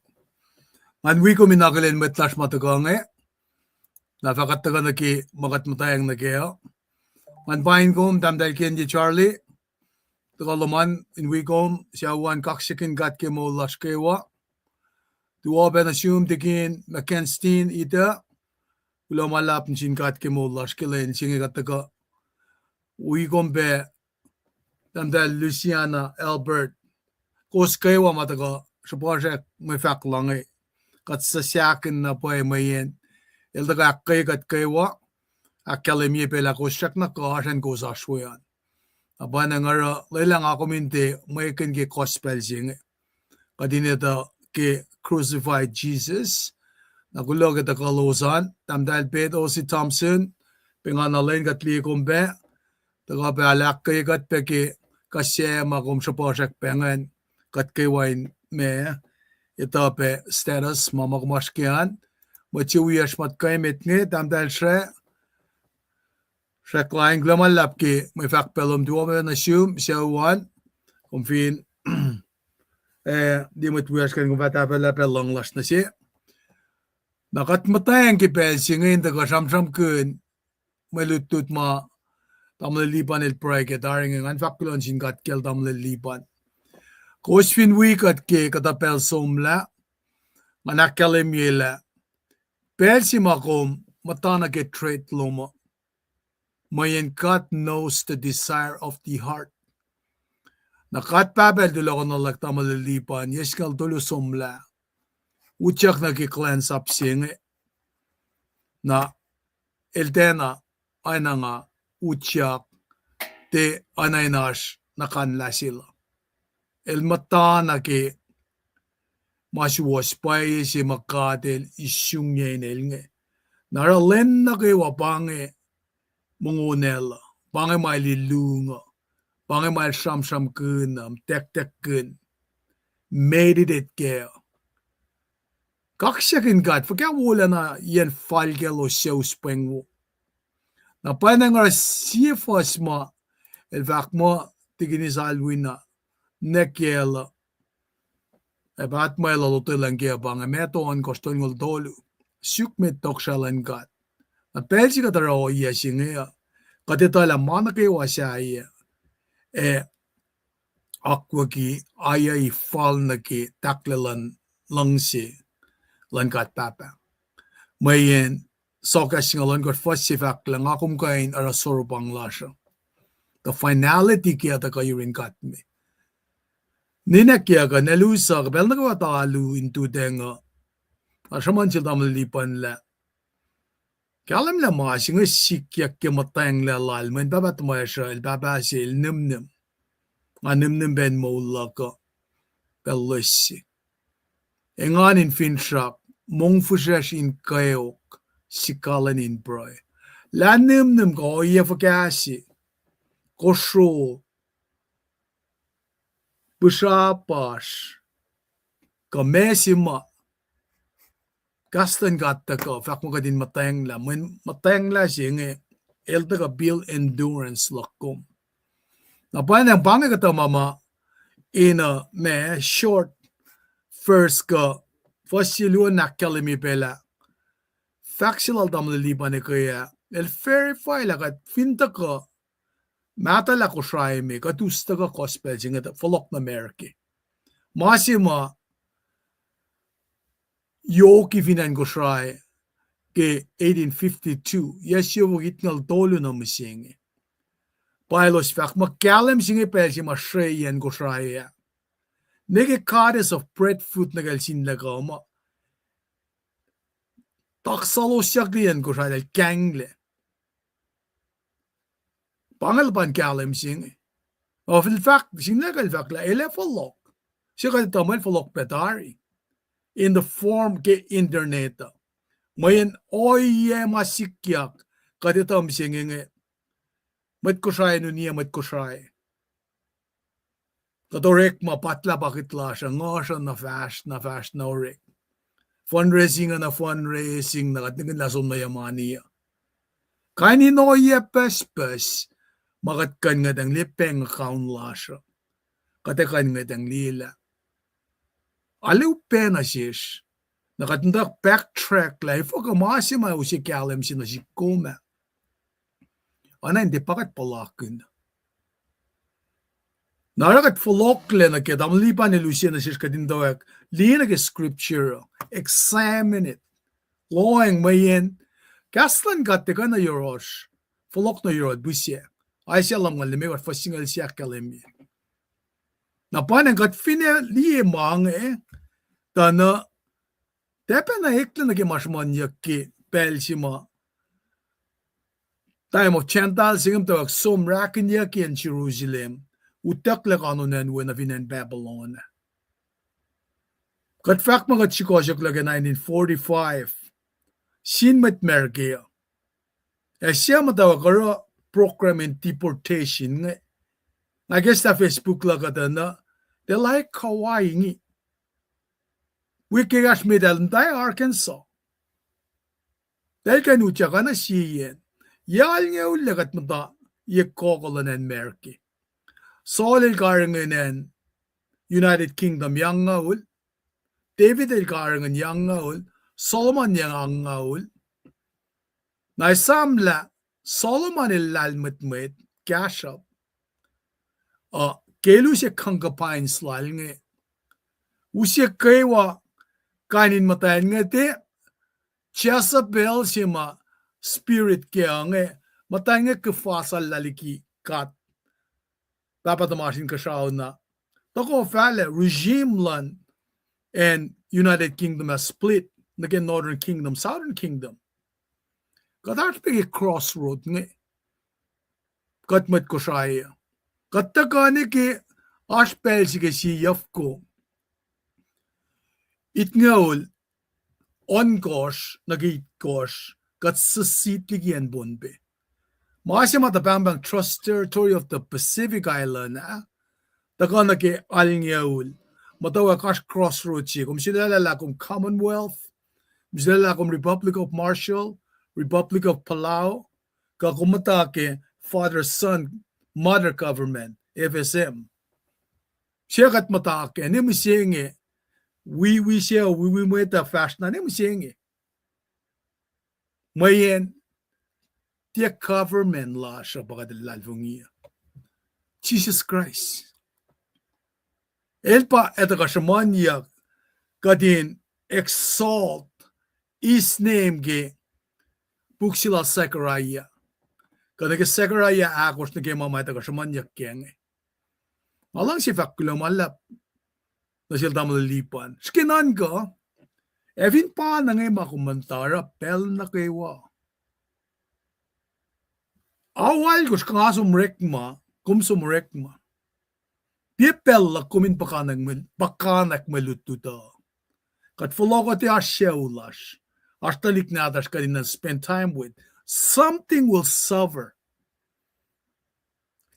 Ngan wi kom in akihlen mwet lasr ma tuhkuh inge, na fah kuht tuhkuh nuh ke ma kuht muhtwacng nuh kac uh. Ngan paing kom, Tahmtahel Kenye Charlie, tuhkuh lom an in wi kom, sucu an, kaksakihn God ke moul lasr kwewa. Tuo pac nuh sum, Tikin McKensteen Ita, kuloh ma luhlahp nuh sin God ke moul lasr ke lwen se inge kuht tuhkuh wi kom pac, Tahmtahel Luciana Albert, kowos kwewa ma tuhkuh sruhpuhsrak mwe fahk luhn inge. Kuht suc sahkihn na pwacye mweyen el tuhkuh ahkkweye kuht kwewa, ahkkahlwemye pac lah kowos srackna kuh oasr an kowos oasr we an. Na pa nga oruh lwelah nga kom in tiac mwekihn ke gospel se inge. Kuht in etuh ke Crucified Jesus. Na kuloh ke tuhkuh lowos an, Tahmtahel Pete Osi Thompson, pengana lwen kuht liye kom pac, tuhkuh pac ahkkweye kuht pac ke kahs se ma kom sruhpuhsrak pac ingacn, kuht kwewa in ma etuh pac status ma ma kom oasr ke an. Mwet se wiyacsr ma kuh emet inge, Tahmtahel Sre, Srek Lain, kuloh ma luhlahp ke mwe fahk pacl lom. Tuo pac nuh sum, sucu an, kom fin, eh, liye mwet wiyacsr kuh in kom fah tahfwelah pac luhng lasr nuh se. Na kuht muhtwacng ke pacl se inge in tuhkuh sramsramkihn mwe lutlut ma Tamuhlwel Lipan el pruhe kac tari inge. Ngan fahk kuloh nuh sin God kacl Tamuhlwel Lipan. Kowos fin wi kuht ke kuhtuh pacl somlah, ngan ahkkahlwemye lah pacl se ma kom muhta nuh ke trade lom uh, mweyen God knows the desire of the heart. Na God Pahpah El tulohkohnuhlak Tamuhlwel Lipan yac singucul tolu somlah, utyak nuh ke kuhlwacnsap se inge. Na el tiacna oacna nga utyak, tiac oacna in oasr nuhkanlah sel uh. El muhta nuh ke ma suwohs pwacye se ma God El isungiyacn el inge. Na oruh lwen nuh kwewa pa inge mongonwacl uh, pa inge ma el ilung uh, pa inge ma el sramsramkihn uh, muhtwactackkihn, meditate kac uh. Kaksakihn God, fuhkah wolacna yen fal kaclos suc us pweng wo. Na pwacnwacng oruh sie fuhs ma el fahk muh, Tikinis Alwina, nwe kacl uh, ac paht ma el lotwelah ke pa inge, Matthew ohnkohsr tolngoul tolu, suk met tohkohsrahi luhn God. Na pacl se kuht oruh ohiyac se inge uh, kuht etuh lah ma nuh kwewa sahyac, ac akwucki, ohiyac fal nuh ke tahklac luhn luhngse luhn God Pahpah. Mweyen Sohkahs singucul ohnkohsr fuhs se fahk lah nga kom kuh in oruh sorupang lasr uh. The finality ke tuhkuh yurin God me. Ninac kiyuck uh, na lusak pacl nuh kwewa tuh alu in tutacng uh, nga sruhmuhn sel Tamuhlwel Lipan lah kahlwem lah ma se inge sikyak ke muhtwacnglah lal, mweyen pahpah tuhmwacsr uh el pahpah se el nihmnihm. Nga nihmnihm pac in moul luhk uh pacl loes se. Engan in finsrak, mongfihsrwacsr in kweok, sikalwen in pruhe. Lah nihmnihm kuh ohiyac fuhkah se, kosro, pihsrapasr, kuh ma se ma kahs luhn God tuhkuh fahk muh kuht in muhtwacnglah, mweyen muhtwacnglah se inge el tuhkuh build endurance luhk kom. Na pwacnwacng pa inge kuhtuh ma ma in a ma short verse kuh fuhs se luo in ahkkahlwemye pac lah fahk se lal Tamuhlwel Lipan eke ah, el verify lah kuht fin tuhkuh mahtuhlah Kosrae me, kuht us tuhkuh gospel se inge fohlohk nuh America. Ma se ma yohki fin acn Kosrae ke eighteen fifty-two, yac siofok itngucul tolu nuh mihsenge. Pa elos fahk muh kahlwem se inge pacl se ma sreyacn Kosrae ah. Ne ke goddess of breadfruit nuh kacl Sinlaku ma taksalohsyucki acn Kosrae, el kahinglac. Pa inge luhpan kahlwem se inge. O, el fahk, Sinlaku el fahk lah el ac fohlohk. Se kuht etuh muh el fohlohk pac tari. In the form ke internet uh. Mweyen ohiyac ma sikyak, kuht etuh mihsenge inge. Mwet Kosrae in uniyac mwet Kosrae. Kuht orekma pahtlah pakiht lasr uh, nguhsr uh na fahsr, na fahsr, na orek. Fundraising uh na fundraising, na kuht nihkihn lah som nuh ye mani uh. Kain in ohiyac pucspucs ma kuht kuh in ngwetacng liye bank account lasr uh. Kuht ac kuh in ngwetacng liyelah. Arlac upac nuh sesr. Na kuht muhta backtrack lah efuh kuh ma se ma use kahlwem se nuh sihk kom ah. Oacna in tiac pa kuht puhlakihn. Na oruh kuht fohlohklac nuh ke, tamuhlwel Lipan el use nuh sesr kuht in tuh ac liye nuh ke scripture, examine it. Lohacng mweyen kahs luhn God tiac kuh na yohrohsr, fohlohk nuh yohrohl pihsac. Isaiah lumngaul limekohsr, fuhs singucul se ahkkahlwemye. Na pa inge kuht finne liye ma inge, tuh na, tiac pacna eklac nuh ke ma sruhmuhnyuck ke pacl se ma time of Gentile se inge muhtwacwacack som rakinyuck in Jerusalem, utucklac kanon acn we nuh fin acn Babylon. Kuht fahk muh kuht srihkasrak luhk ke nineteen forty-five, sin mwet America uh. Ac suc muhtwacwacack oruh program in deportation inge. Nga ke slah Facebook luhk uh tuh na, tiac lah Hawaii inge. Wik ekahsr met ah el muhta Arkansas. Tahl kuh in utyak oacna sie yen. Yac alngoul ah kuht muhta ye koko luhn acn America. Saul el karihngihn acn United Kingdom yac angngaul. David el karihngihn yac angngaul. Solomon yac angngaul. Na esamlah Solomon el lahlmwetmwet kahsruhp, uh, ke el use concubines lal inge, use kwewa kain in muhtwacn inge, tiac Jezebel se ma spirit ke inge, muhtwacn inge kuhfa sal liki God, Pahpah tuhmasr Inkuhsrao. Tuhkuh fahlac regime luhn acn United Kingdom ah split nuh ke Northern Kingdom, Southern Kingdom. Kuht oasr pac ke crossroad inge. Kuht mwet Kosrae uh, kuht tuhkuh nuh ke, oasr pacl se ke sie yufko itngoul ohnkohsr nuh ke itkohsr, kuht secede liki acn Pohnpei. Ma se ma tuh pahngpahng Trust Territory of the Pacific Island ah, tuhkuh nuh ke alngoul, muhtwacwacack oasr crossroad se, kom sulaclah lah kom Commonwealth, kom sulaclah lah kom Republic of Marshall, Republic of Palau, kuh kom muhta ke father son, mother government, F S M. Se kuht muhta kac, ne mihsenge, wiwi se, wiwi mwet uh fahsr na, ne mihsenge. Mweyen tiac government lasr uh pa kuht luhlahlfongi uh, Jisus Kraist. El pa etuh kuh sruhmuhnyuck kuht in exalt His name ke puk se lal Zechariah. Kuh nuh ke Zechariah ahkosr nuh ke ma ma etuh kuh sruhmuhnyuck ke inge. Nga luhngse fahk kuloh ma luhlahp nuh sel tamuhlwel Lipan. Srihke nuhnkuh, ac fin pa nuh nge ma kom muhta oruh pacl nuh kwewa, ao alkosr kuh nga som orekma, kom som orekma, tiac pacl luhk kom in puhkantwen mwe lutlut uh. Kuht fohlohkohte oasr sucu lasr, oasr tuhlihk nahtuhsr kuht in spend time with. Something will suffer.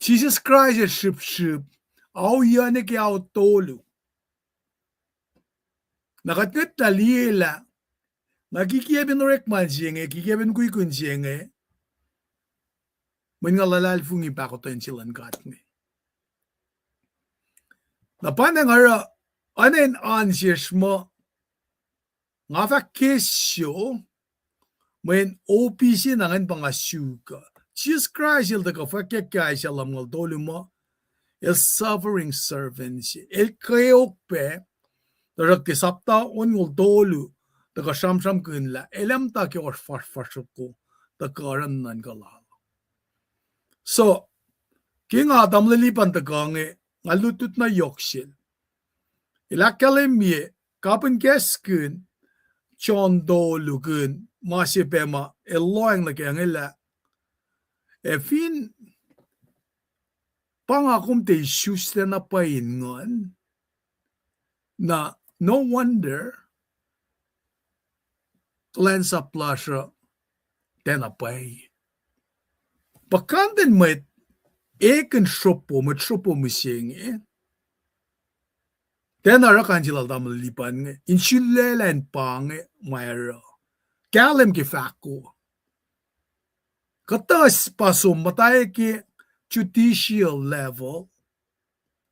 Jisus Kraist el srihpsrihp, ao yuc nuh ke ao tolu. Na kuht ngwetlah liye lah, na kikiacpihn orekma se inge, kikiacpihn kuhkihn se inge, mweyen nga luhlahlfongi pahkotwen se luhn God inge. Na pa nga oruh, oacna in oan sesr muh, nga fah ke sio, mweyen O P C na ingacn pa nga suk uh. Jisus Kraist el tuhkuh fwackyuck ke Isaiah lumngaul tolu muh, el suffering servant se. El kweok pac, tuhsruhktuh sapta onngoul tolu, tuhkuh sramsramkihn lah el ac muhta ke oasr fahsrfahsr soko, tuhkuh oruh nuhnuhnkuh lal. So, ke nga tamuhlwel Lipan tuhkuh inge, nga lutlut na yohk sel. El ahkkahlwemye, kapihn kahskihn John tolu kihn, ma se pac ma el lohacng nuh ke inge lah, ac fin pa nga kom tiac isuslac na pwacye in nguhn, na no wonder kuhlwacnsap lasr uh tiacna pwacye. Puhkantwen mwet ekihn sropo, mwet sropo mihsenge, Tiacna oruh kain se lal tamuhlwel Lipan inge, in sulaclah in pa inge ma oruh. Kahlwem ke fahko. Kuhtuh pa som muhta ke judicial level,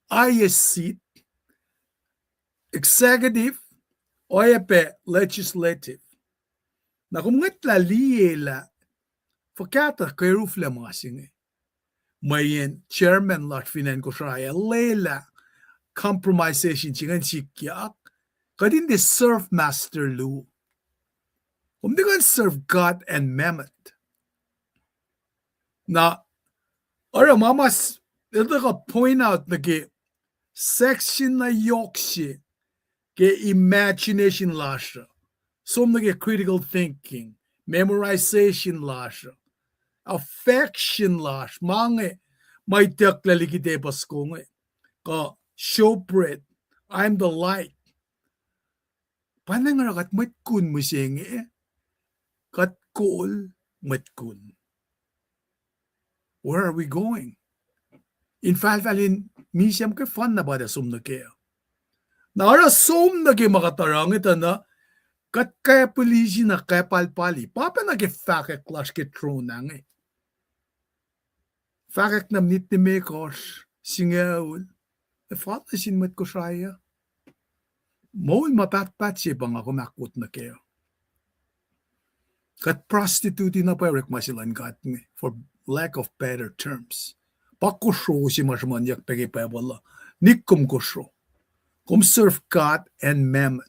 highest seat, executive, oacyacpac legislative. Na kom ngwetlah liye lah fuhkah tuh keruflac ma se inge. Mweyen chairman lasr fin acn Kosrae el lwelah compromisation se ingacn sikyak, kuht in tiac serve master luo. Kom tiac kuh in serve God and mammon. Na oruh ma mas, el tuhkuh point out nuh ke section na yohk se ke imagination lasr uh, som nuh ke critical thinking, memorization lasr uh, affection lasr, ma inge, ma itucklac liki tepuh soko inge, kuh showbread, I'm the light. Pa inge oruh kuht mwet kun mihsenge, kuht kol mwet kun. Where are we going? Infahlfahl in misac muhkwena pa tuh som nuh kac. Na oruh som nuh ke ma kuht oruh inge tuh na, kuht kapilisi na kapalpali. Pa pacna ke fahkwack lasr ke tron ah inge. Fahkwack na minit limekohsr, singucul, ac fal nuh sin mwet Kosrae uh. Moul ma pahtpaht se pa nga kom ahkwot nuh kac. Kuht prostitute na pwacye orekma se luhn God inge, for lack of better terms. Pa kosro se ma sruhmuhnyuck pac ke Bible uh. Nik kom kosro. Kom serve God and mammon.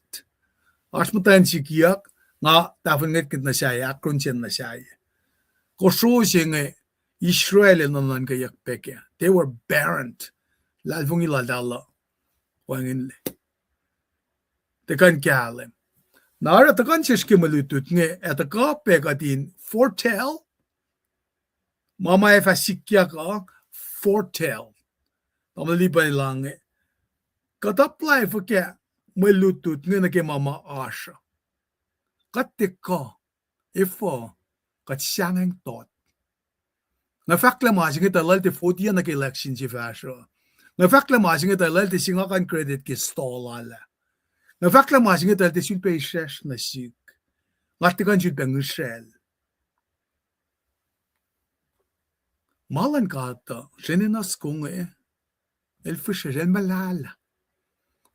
Oasr muhtwacn sikyak, nga tahfuhn ngwetngwet nuh sahyac, ahkrohnsacn nuh sahyac. Kosro se inge Israel el nuhnuhnkweyuck pac kac. They were barren. Luhlahlfongi laltahl uh wacngihnlac. Tuhkuh in kahlwem. Na oruh tuhkuh in sesr ke mwe lutlut inge, ac tuhkuh pac kuht in foretell, ma ma ac fah sikyak uh, foretell. Tamuhlwel Lipan el inge, kuht apply fuhkah mwe lutlut inge nuh ke ma ma oasr uh. Kuht tiac kuh, efuh, kuht sahngweng tot. Nga fahk lah ma se inge tuh lal tiac vote-i nuh ke election se fahsruh. Nga fahk lah ma se inge tuh lal tiac singucul an credit ke stall lal ah. Nga fahk lah ma se inge tuh lal tiac sulpac israsr nuh sihk. Nga tiac kuh in sulpac ngihsracl. Ma luhn God uh, srenenuh soko inge, el fihsracsr, el muhlahlah.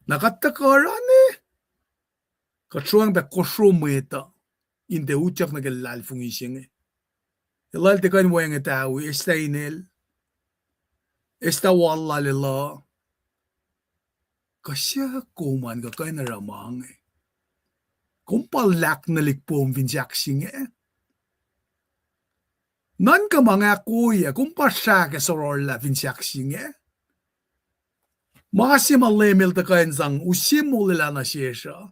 Na kuht tuhkuh oruh ne, kuht sroang pac kosro mwet uh, in tiac utyak nuh ke luhlahlfongi se inge. Elal tiac kuh in wacngihn tawi, eslah inel, eslah wal lal el uh. Kuh se kom an kuh kuh in oruh ma inge. Kom pa lahknuhlik pom fin sahk se inge. Nuhnkuh ma nga ahkwoye, kom pa srah ke sororlah fin sahk se inge. Ma se ma Leum el tuhkuh in sang use molwelah nuh sesr uh,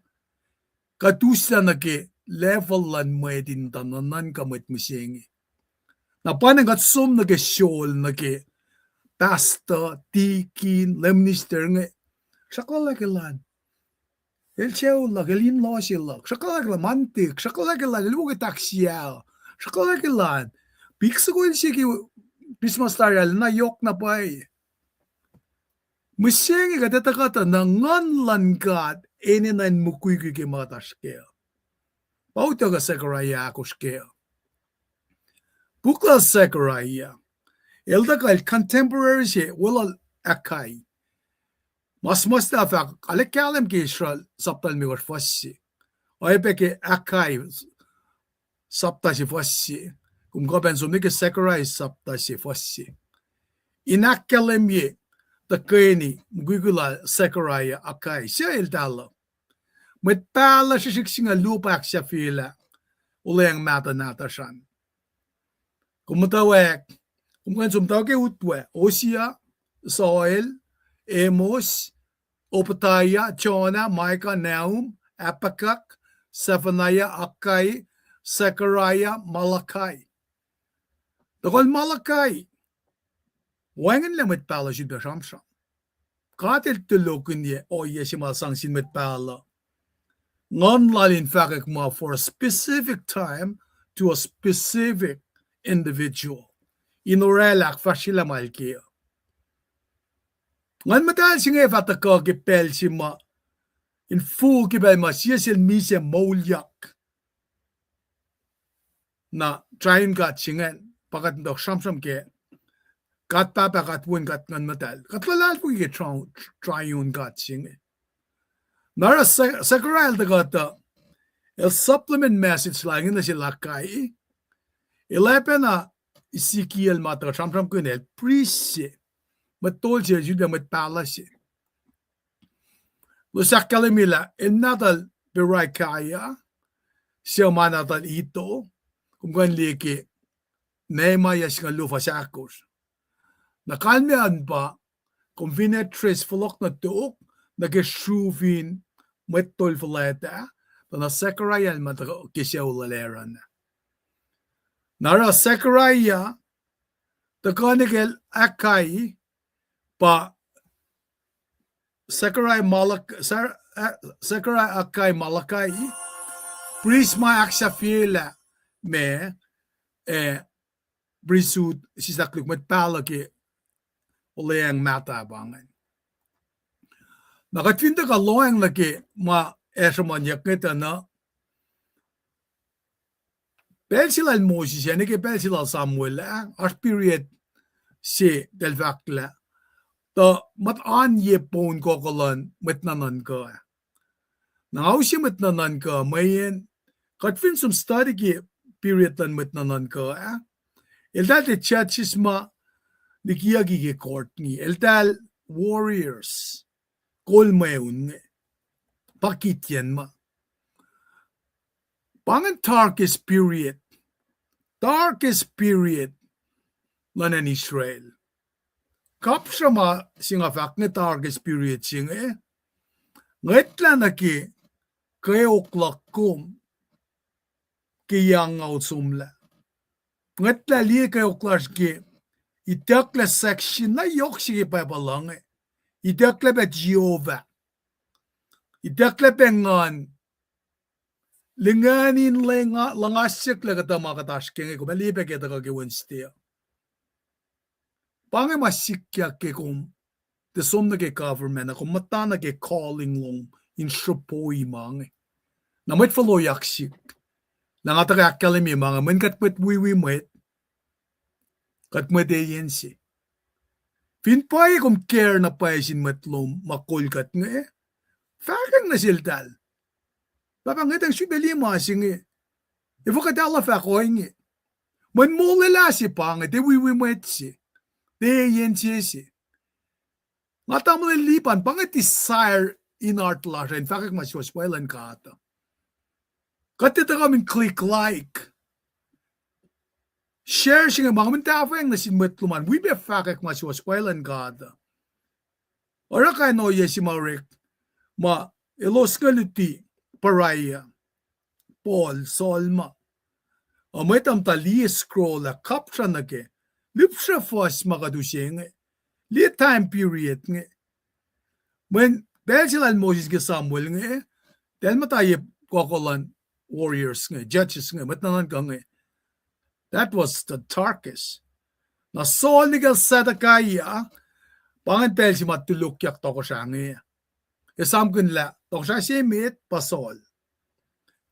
kuht uslah nuh ke level luhn mwet in tuh nuhnuhnkuh mwet mihsenge. Na pa inge kuht som nuh ke sol nuh ke pastor, deacon, lay minister inge. Sruhkwalah ke elan, el sucu luhk, el in-law se luhk. Sruhkwalah ke elan mantik, sruhkwalah ke elan el wo ke tax ah. Sruhkwalah ke elan pik soko el se ke Christmas tari ah, na yohk na pwacye. Mihsenge kuht etuh kuhtuh na Nguhn luhn God enenuh in mukwikwi ke ma kuht oasr kac. Pa utuckuh Zechariah ahkosr kac. Puk lal Zechariah, el tuhkuh el contemporary se weluhl Haggai. Ma suhmuhslah fahk, arlac kahlwem ke Ezra sapta limekohsr fuhs se. Oacyacpac ke Haggai sapta se fuhs se. Kom kuh pac in som nuh ke Zechariah sapta se fuhs se. In ahkkahlwemye tuhkweni mukwikwi lal Zechariah, Haggai, suc eltahl uh. Mwet pahluh srihsrihk singucul luo pa ahksahfyelah olweacng mahtuh nahtuhsr an. Kom muhtwacwacack, kom kuh in som muhtwacwacack ke utwe, Hosea, Joel, Amos, Obadiah, Jonah, Micah, Nahum, Habakkuk, Zephaniah, Haggai, Zechariah, Malachi. Tuhkuh Malachi, wacngihnlac mwet pahluh sulpac sramsram. God el tulokihnye ohiyac se ma sang sin mwet pahluh. Nguhn lal in fahkwack muh for a specific time to a specific individual. In oraclah ahkfahsryelah ma el ke. Nguhn Muhtahl se inge fah tuhkuh ke pacl se ma in full ke pacl ma sie sel misac moulyak. Na triune God se ingacn pa kuht in tok sramsram ke God Pahpah, God Wen, God Nguhn Muhtahl. Kuht luhlahlfongi ke tri-, triune God se inge. Na oruh Ze-, Zechariah el tuhkuh tuh el supplement message lal inge nuh sel Haggai. El oacpacna Ezekiel ma tuhkuh sramsramkihn el, priest se, mwet tol se, Judah mwet pahluh se. Elos ahkkahlwemye lah el nahtuhl Berechiah, suc ma nahtuhl Iddo, kom kuh in liye ke Nehemiah singucul luo fuhs ahkosr. Na kalmac an pa, kom fin address fohlohk nuh tok, nuh ke sru fin mwet tol fuhlwact ah, tuh na Zechariah el ma tuh ke sucu lal Aaron ah. Na oruh Zechariah, tuhkuh nuh ke Haggai, pa Zechariah Malak-, Sa-, ah, Zechariah, Haggai, Malachi, priest ma ahksahfyelah ma, eh, priesthood, sislah koluk mwet pahluh ke olweacng mahtuh pa ingacn. Na kuht fin tuhkuh lohacng nuh ke ma ac sruhmuhnyuck inge tuh na, pacl se lal Moses ac nuh ke pacl se lal Samuel ah, oasr period se eltahl fahk lah, tuh mwet oan ye poun koko luhn mwet nuhnuhnkuh ah. Na nga use mwet nuhnuhnkuh mweyen, kuht fin som study ke period luhn mwet nuhnuhnkuh ah, eltahl tiac judges ma likiyucki ke court inge, eltahl warriors, kol mweun inge, pa Gideon ma. Pa ingacn darkest period, darkest period luhn acn Israel. Kapsra ma se nga fahk inge, darkest period se inge, ngwetlah nuh ke kweok luhk kom ke yac angngaul somlah. Ngwetlah liye kweok lasr ke itucklac section na yohk se ke Bible uh inge. Itucklac pac Jehovah. Itucklac pac Nguhn. Lingacn in luhng-, luhngasyucklac kuhtuh ma kuht oasr ke inge, kom ac liye pac ke tuhkuh ke Wednesday uh. Pa inge ma sikyak ke kom tiac som nuh ke government ah, kom muhta nuh ke calling lom in sruhpoi ma inge. Na mwet foloyak sihk. Na nga tuhkuh ahkkahlwemye ma inge, mweyen kuht mwet wiwi mwet, kuht mwet eyan se. Fin pwacye kom care na pwacye sin mwet lom ma kol kuht inge, fahkwack nuh seltahl. Pahpah, ngwetang sifilpac liye ma se inge. Efuh kuht elah fahk ohinge? Mweyen molwelah se pa inge, tiac wiwi mwet se, tiac eyan se se. Nga tamuhlwel Lipan, pa inge desire in heart lasr uh in fahkwack ma suwohs pwacye luhn God uh. Kuht tiac tuhkuh in click like, share se inge ma kom in tahfweacng nuh sin mwet lom an, wi pac fahkwack ma suwohs pwacye luhn God uh. Oruh kain ohiyac se ma orek, ma elos inge luti Berechiah, Paul, Saul ma. Ac mwet uh muhta liye scroll ah, kapsra nuh ke, lihpsre fuhs ma kuht use inge, liye time period inge. Mweyen pacl se lal Moses ke Samuel inge, eltahl muhta ye koko luhn warriors inge, judges inge, mwet nuhnuhnkuh inge. That was the darkest. Na Saul nihkacl Zedekiah, pa ingacn pacl se ma tulokyak tohkohsrah inge. Esamkihn lah tohkohsrah se met pa Saul.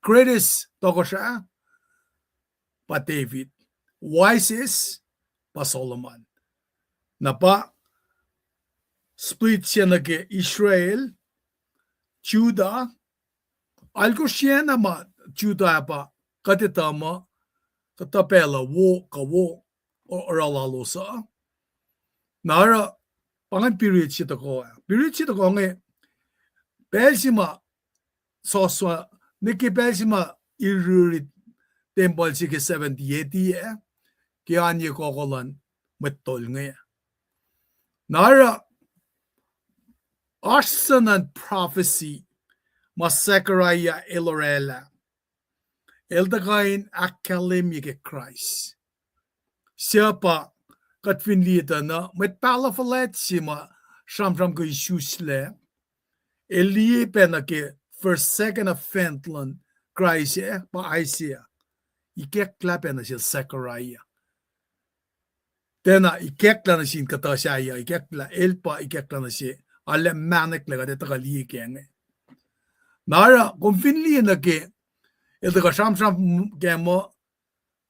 Greatest tohkohsrah pa David. Wisest pa Solomon. Na pa split se nuh ke Israel, Judah, alkosr na ma Judah ah pa kuht etuh muh kuhtuh pacl uh wo kuh wo oruh lalos uh. Na oruh pa ingacn period se tohkoh ah. Period se tohkoh inge, pacl se ma soswa, ne ke pacl se ma iriri tempuhl se ke seventy A D ah, ke oan ye koko luhn mwet tol inge. Na oruh oasr suc nuhn prophecy ma Zechariah el oraclah, el tuhkuh in ahkkahlwemye ke Kraist. Suc pa kuht fin liye tuh na mwet pahluh fuhlwact se ma sramsram ke isuslac, el liye pacna ke first, second advent luhn Kraist ah pa Isaiah. Ikacklah pacna sel Zechariah. Tiacna ikacklah nuh sin kuhtuh sahyac, ikacklah, el pa ikacklah nuh se, arlac mahneklac kuht ac tuhkuh liye ke inge. Na oruh kom fin liye nuh ke, el tuhkuh sramsram ke muh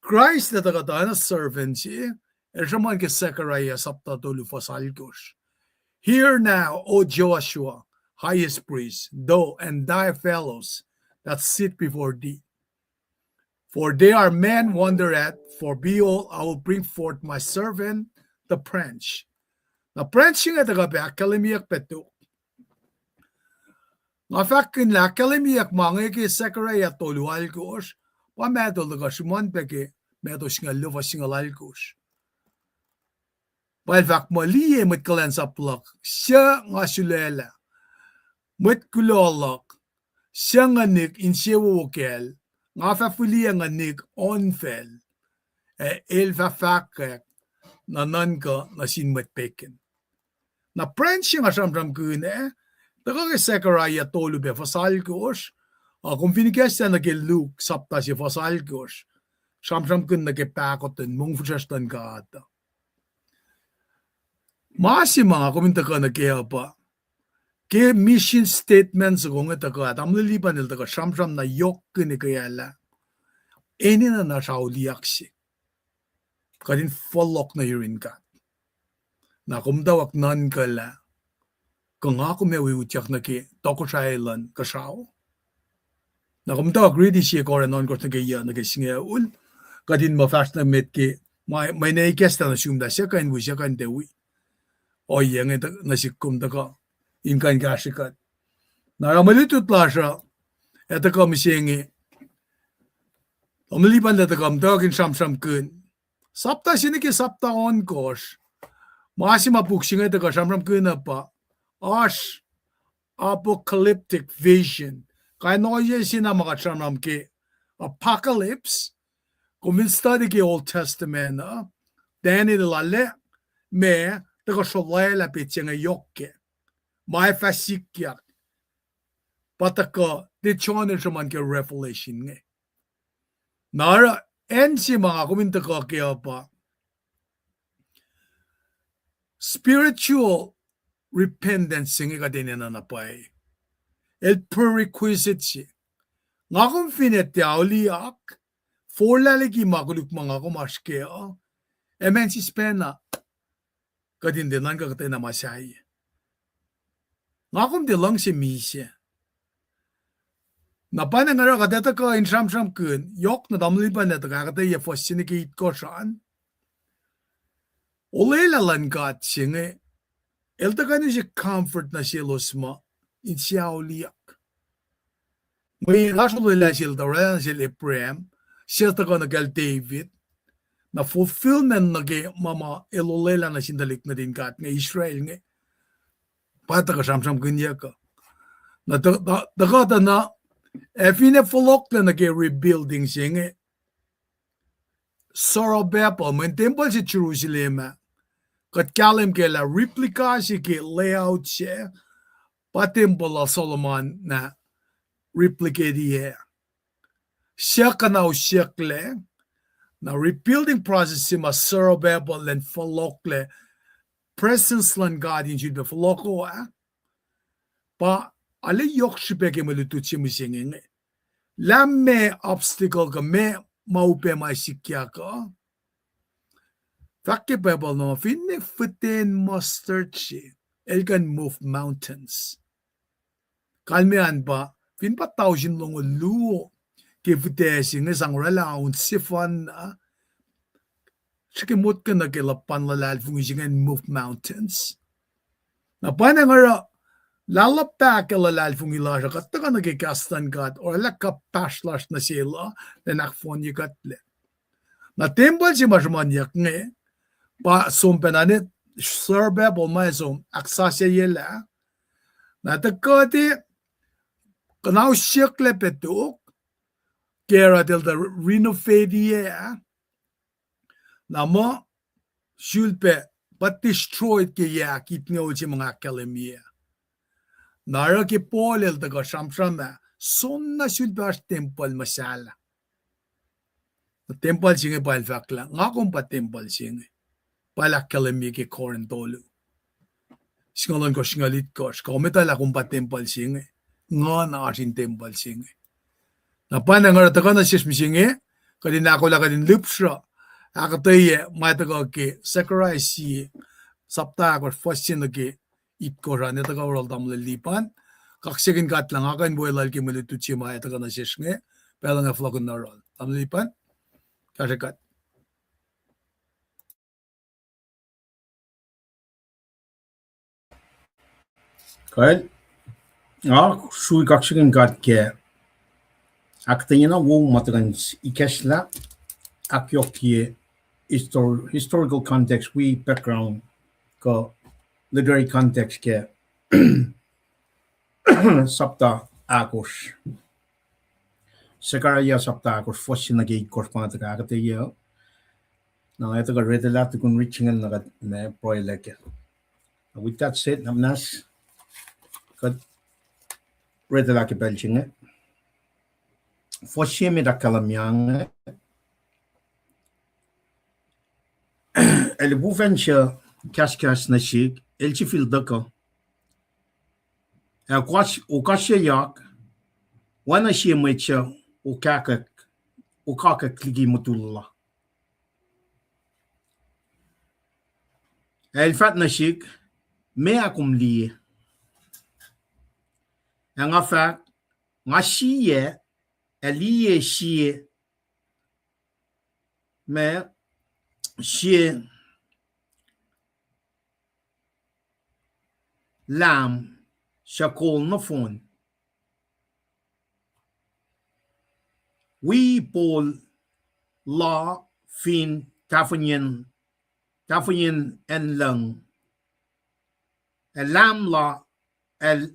Kraist el tuhkuh tuh oacna servant se, el sruhmuhn ke Zechariah sapta tolu fuhs alkosr. Hear now, O Joshua, highest priest, thou and thy fellows that sit before thee. For they are men wonder at, for behold, I will bring forth my servant, the branch. Na branch inge tuhkuh pac ahkkahlwemyeyuck pac tok. Nga fahkkihn lah ahkkahlwemyeyuck ma inge ke Zechariah tolu alkosr, pa Matthew el tuhkuh sruhmuhn pac ke Matthew singucul luo fuhs singucul alkosr. Pa el fahk muh, liye mwet kuhlwacnsap luhk, suc nga sulaclah, mwet kuloh luhk, suc nguhnihk insewowo kacl, nga fah fihliyac nguhnihk ohnfacl, ac el fah fahkwack na nuhnkuh nuh sin mwet pegan. Na branch se nga sramsramkihn ah, tuhkuh ke Zechariah tolu pac fuhs alkosr, a kom fin ikacslah nuh ke Luke sapta se fuhs alkosr, sramsramkihn nuh ke pahkotwen mongfihsrwacsr luhn God uh. Ma se ma nga kom in tuhkuh nuh ke uh pa, ke mission statement soko inge tuhkuh, tamuhlwel Lipan el tuhkuh sramsram na yohk kihn ekuhllah, enenuh na sraoliyuck se, kuht in fohlohk nuh yurin God. Na kom muhtwacwacack nuhnkuh lah kuh nga kom ac wi utyak nuh ke tohkohsrahi luhn kuhsrao. Na kom muhtwacwacack riti sie Korint ohnkohsr nuh ke yuc nuh ke singucul, kuht in muh fahsr nuh met ke, ma, ma ine ikacslah nuh sum lah suc kuh in wi, suc kuh in tiac wi. Ohiyac inge nuh sihk kom tuhkuh in kuh in kahsrwe kuht. Na oruh mwe lutlut lasr uh, ac tuhkuh mihsenge, tamuhlwel Lipan el tuhkuh muhtwacwacack in sramsramkihn sapta se nuh ke sapta ohnkohsr. Ma se ma puk se inge tuhkuh sramsramkihn uh pa oasr apocalyptic vision. Kain ohiyac se na ma kuht sramsram ke apocalypse. Kom fin study ke Old Testament uh, Daniel el arlac ma tuhkuh sruhlwaclah petsac inge yohk kac, ma ac fah sikyak. Pa tuhkuh tiac John el sruhmuhn ke Revelation inge. Na oruh acn se ma nga kom in tuhkuh ke uh pa spiritual repentance se inge kuht enenuh na pwacye. El prerequisite se. Nga kom fin ac tiac auliyak, forlah liki ma koluk ma nga kom oasr kac uh, ac ma sispac na kuht in tiac nuhnkuh kuhtwena ma sahyac. Nga kom tiac luhngse misac. Na pa na nga oruh kuht ac tuhkuh in sramsramkihn, yohk na tamuhlwel Lipan el tuhkuh ahkuhtweyac fuhs se nuh ke itkohsr an. Olwelah luhn God se inge, el tuhkuh in use comfort nuh selos ma inse auliyak. Mwe lasr olwelah sel tuh oraclah nuh sel Abraham, sel tuhkuh nuh kacl David, na fulfillment nuh ke ma ma el olwelah nuh sin tuhlihk nuhtin God inge Israel inge. Pa tuhkuh sramsramkihnyuck uh. Na tuhkuh tuh na, ac finne fohlohklac nuh ke rebuilding se inge, Zerubbabel, mweyen tempuhl se Jerusalem ah, kuht kahlwem kac lah replica se ke layout se, pa tempuhl lal Solomon na replicate-i ah. Suc kuhnausyucklac, na rebuilding process se ma Zerubbabel elan fohlohklac, presence luhn God in sulpac fohlohko ah, pa arlac yohk srihpac ke mwe lutlut se mihsenge inge. Lah meac obstacle kuh meac ma upac ma sikyak uh, fahk ke Bible na finne fihten mustard se, el kuh in move mountains. Kalmac an pa, fin pa tausin longoul luo ke fihtac se inge sang oraclah aun sefanna, srihke motko nuh ke luhpan luhlahlfongi se inge in move mountains. Na pwacnwacng oruh, lah luhpah ke luhlahlfongi lasr uh kuht tuhkuh nuh ke kahs luhn God, oraclah kuhpahsr lasr nuh sel uh, elan ahkfohnye kuhtlac. Na tempuhl se ma sruhmuhnyuck inge, pa som pacna ne Zerubbabel ma som ahksasucyelah. Na tuhkuh te kuhnausyucklac pac tok, ke oruh eltahl renovate-i ah, na muh sulpac pa destroyed ke yac itngoul se ma nga ahkkahlwemye. Na oruh ke Paul el tuhkuh sramsram ah, soenna sulpac oasr tempuhl muhsahllah. Tempuhl se inge pa el fahk lah nga kom pa tempuhl se inge. Pa el ahkkahlwemye ke Korint tolu, singucul ohnkohsr, singucul itkohsr, kuh kom etuh lah kom pa tempuhl se inge. nguhn oasr in tempuhl se inge. Na pa na nga oruh tuhkuh nuh sesr mihsenge, kuht in ahkolah, kuht in lihpsruh ahkuhtweyac ma tuhkuh ke Zechariah sie, sapta ahkosr, fuhs se nuh ke itkosr an, ac tuhkuh oruh tamuhlwel Lipan. Kaksakihn God lah nga kuh in weluhl ke mwe lutlut se ma ac tuhkuh nuh sesr inge, pacl inge fohlohkihn oruh tamuhlwel Lipan. Kahsrwe kuht. Kuh, nga srui kaksakihn God ke ahkuhtweyac na wo ma tuhkuh in ikacslah, ahkyohkye histor-, historical context wi background kuh literary context ke sapta ahkosr. Zechariah sapta ahkosr, fuhs se nuh ke itkosr pa tuhkuh ahkuhtweyac. Na nga tuhkuh retelah tukun rit se ingacn na kuht ma pruhelah kac. With that said, na muhnahs kuht retelah ke pacl se inge. Fuhs se met ahkkahlwemye inge. Ac lihpufacn se kahskahs nuh sihk, el sifil tuhkuh. Ac okas-, okasyuckyak, oacna sie mwet suc okakwack, okakwack liki mutul la. Ac el fahk nuh sihk, meac kom liye? Ac nga fahk, nga siyac, ac liye sie, ma, sie lam suc kol nohfohn, wi pol la fin tahfongiyacn, tahfongiyacn acn lucng. Ac lam la, ac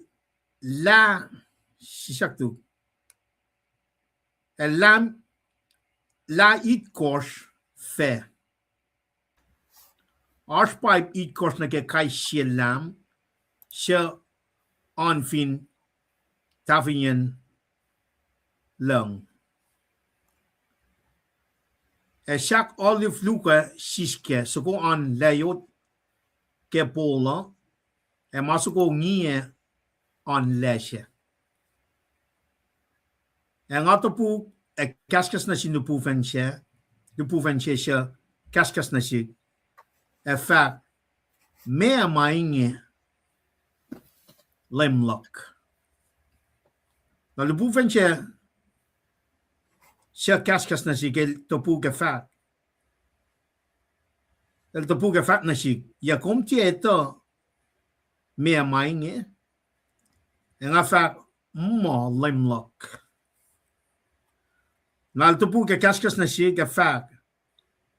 lah, sisaktu, ac lam lah itkosr fac. Oasr pipe itkosr nuh ke kais sie lam suc oan fin tahfongiyacn lucng. Ac sahk olive luhk ah siskac, soko oan layot ke pol uh, ac ma soko ngiyac oan lasr. Ac nga topuk ac kahskahs nuh sin lihpufacn se, lihpufacn se suc kahskahs nuh sihk, ac fahk, meac ma inge, leum luhk? Na lihpufacn se suc kahskahs nuh sihk el topuk ac fahk, el topuk ac fahk nuh sihk, yac kom tiac etuh meac ma inge? Ac nga fahk, muh, leum luhk. Na el topuk ac kahskahs nuh sihk ac fahk,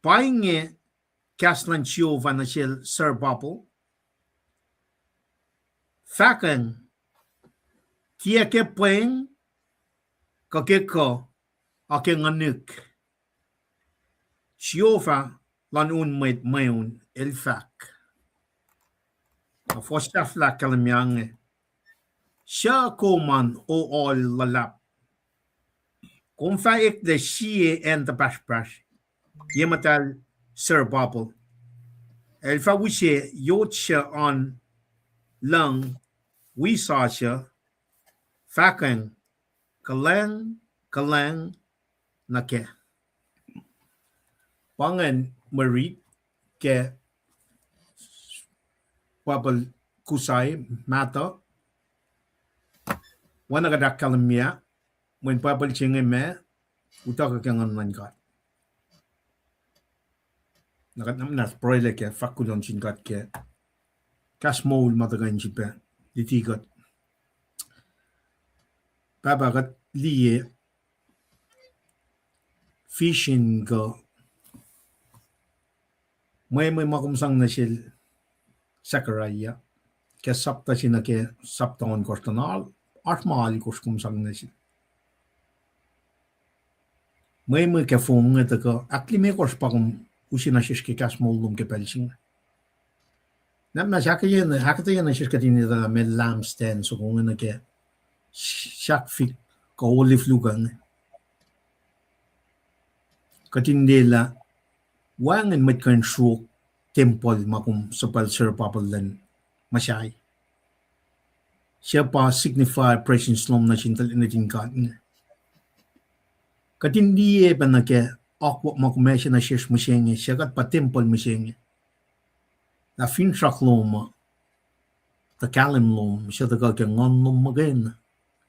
pa inge kahs luhn Jehovah nuh sel Zerubbabel, fahkwacng, tiac ke pweng, kuh ke kuh, a ke nguhnihk, Jehovah luhn un mwet mweun el fahk. Na fuhs sahflah ahkkahlwemye inge, suc kom an, O ohl luhlahp? Kom fah eklac sie acn tuhpahsrpahsr ye muhtahl Zerubbabel. El fah use yot suc oan lucng wi sasuc, fahkwacng, kuhlwacng, kuhlwacng nuh kac. Pa ingacn mwe rit ke Bible Kusai mahtuh. Oacna kuht ahkkahlwemye, mweyen Bible se inge ma utuckuh ke Nguhn luhn God. Na kuht na muhnahs pruhelah kac, fahk kuloh nuh sin God ke kahs moul ma tuhkuh in sifilpac luti kuht. Pahpah, kuht liye vision kuh mwe, mwe ma kom sang nuh sel Zechariah ke sapta se nuh ke sapta ohnkohsr, tuh na oasr ma alkosr kom sang nuh sel. Mwe, mwe ke fong inge tuhkuh ahklimekohsr pa kom use nuh sesr ke kahs moul lom ke pacl se inge. Na ma ahkuhtweyac nuh sesr kuht in etuh lah meac lampstand soko inge nuh ke sahkfik kuh olive luhk inge. Kuht in liye lah wacngihn mwet kuh in sruok tempuhl ma kom suhpwacl Zerubbabel lwen Messiah. Suc pa signify presence lom nuh sin tuhlihk nuhtin God inge. Kuht in liye pac nuh ke akwuck ma kom ase nuh sesr mihsenge, suc kuht pa tempuhl mihsenge. Lah finsrak lom uh, tuh kahlwem lom, suc tuhkuh ke nguhn lom muhkwena,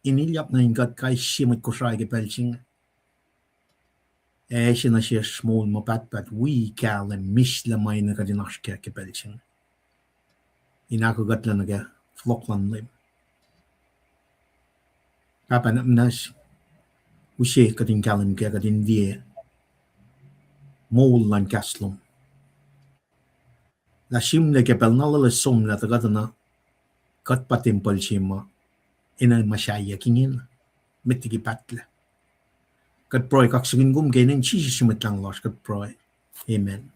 in ilyak nuh in kuht kais sie mwet Kosrae ke pacl se inge. Ase nuh sesr moul ma pahtpaht wi kahlwem mihslac ma enenuh kuht in oasr kac ke pacl se inge, in ahkolah kuht nuh ke fohlohk luhn Leum. Pahpah nahtuhsr, use kuht in kahlwem kac, kuht in liye moul luhn kahs lom. Lah sihmlac ke pacl na loeloes somlah tuh kuht na, kuht pa tempuhl se ma enenuh ma sahyac ingena, met liki pahtlac. Kuht pruhe kaksakihn kom ke inen Jisus Mwet Lahngo lasr kuht pruhe. Amen.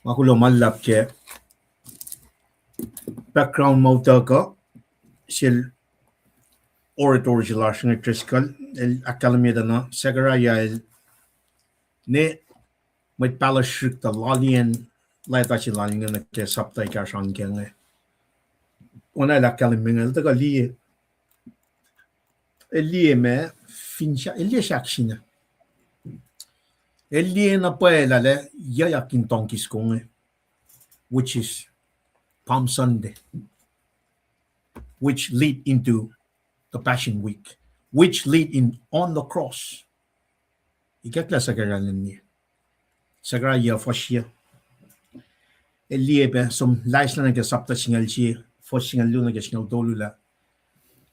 Ma kuloh ma luhlahp ke background ma utuckuh sel orator se lasr inge Driscoll, el ahkkahlwemye tuh na Zechariah el ne mwet pahluh srihk tuh laliyacn leta se lal inge nuh ke sapta ekahsr an ke inge. Oacna el ahkkahlwemye inge, el tuhkuh liye, el liye ma, finsrak, el liye sahk se inge. El liye na pwacye lah yuckyak in tongkis konge, which is Palm Sunday, which lead into the Passion Week, which lead in on the cross. Ikacklah Zechariah lun liye. Zechariah fuhsr yac. El liye pac, som laislah nuh ke sapta singucul sie, fuhs singucul luo nuh ke singucul tolu lah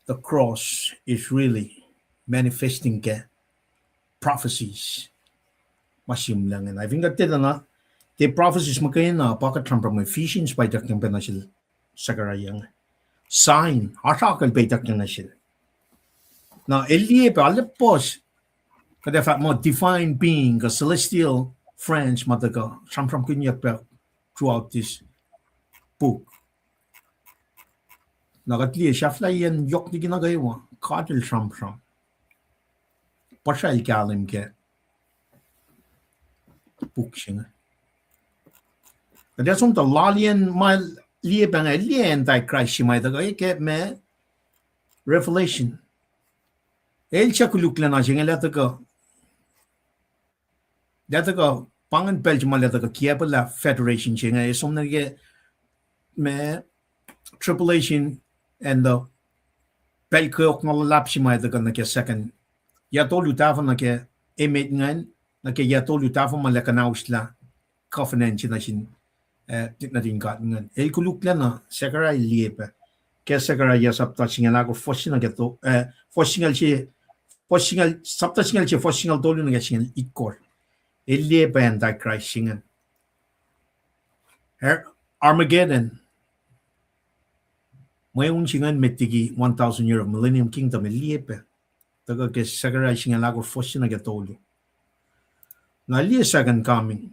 the cross is really manifesting ke prophecies ma sihmlac ingacn. Ac fin kuht tiac na, the prophecies muhkwena pa kuht sramsram Ephesians pa ituckyang pac nuh sel Zechariah inge. Sign, oasr akucl pac ituckyang nuh sel. Na el liye pac, arlac puhs, kuht ac fahk muh divine being kuh celestial friends ma tuhkuh sramsramkihnyuck pac throughout this book. Na kuht liye sahflahiyacn yohk liki nuh kwewa, God el sramsram. Puhsra el kahlwem ke puk se inge. Kuht ac som tuh laliyacn ma liye pac inge, liye Antichrist se ma tuhkuh ke ma Revelation. El suc koluklacna se inge lah tuhkuh, lah tuhkuh, pa ingacn pacl se ma lah tuhkuh kiacpwelah federation se inge, ac som nuh ke ma tribulation and the pacl kweok na luhlahp se ma tuhkuh nuh ke second. Yac tolu tahfuh nuh ke emet ingacn, nuh ke yac tolu tahfuh ma lah kuhnahoslah covenant se nuh sin, eh, nuhtin God ingacn. El koluklacna, Zechariah el liye pac. Ke Zechariah sapta singucul ahkosr, fuhs se nuh ke to-, eh, fuhs singucul se, fuhs singucul, sapta singucul se, fuhs singucul tolu nuh ke singucul itkohsr. El liye pac Antichrist se ingacn. Armageddon. Mweun se ingacn met liki one thousand year of millennium kingdom, el liye pac. Tuhkuh ke Zechariah singucul ahkosr, fuhs se nuh ke tolu. Na el liye second coming.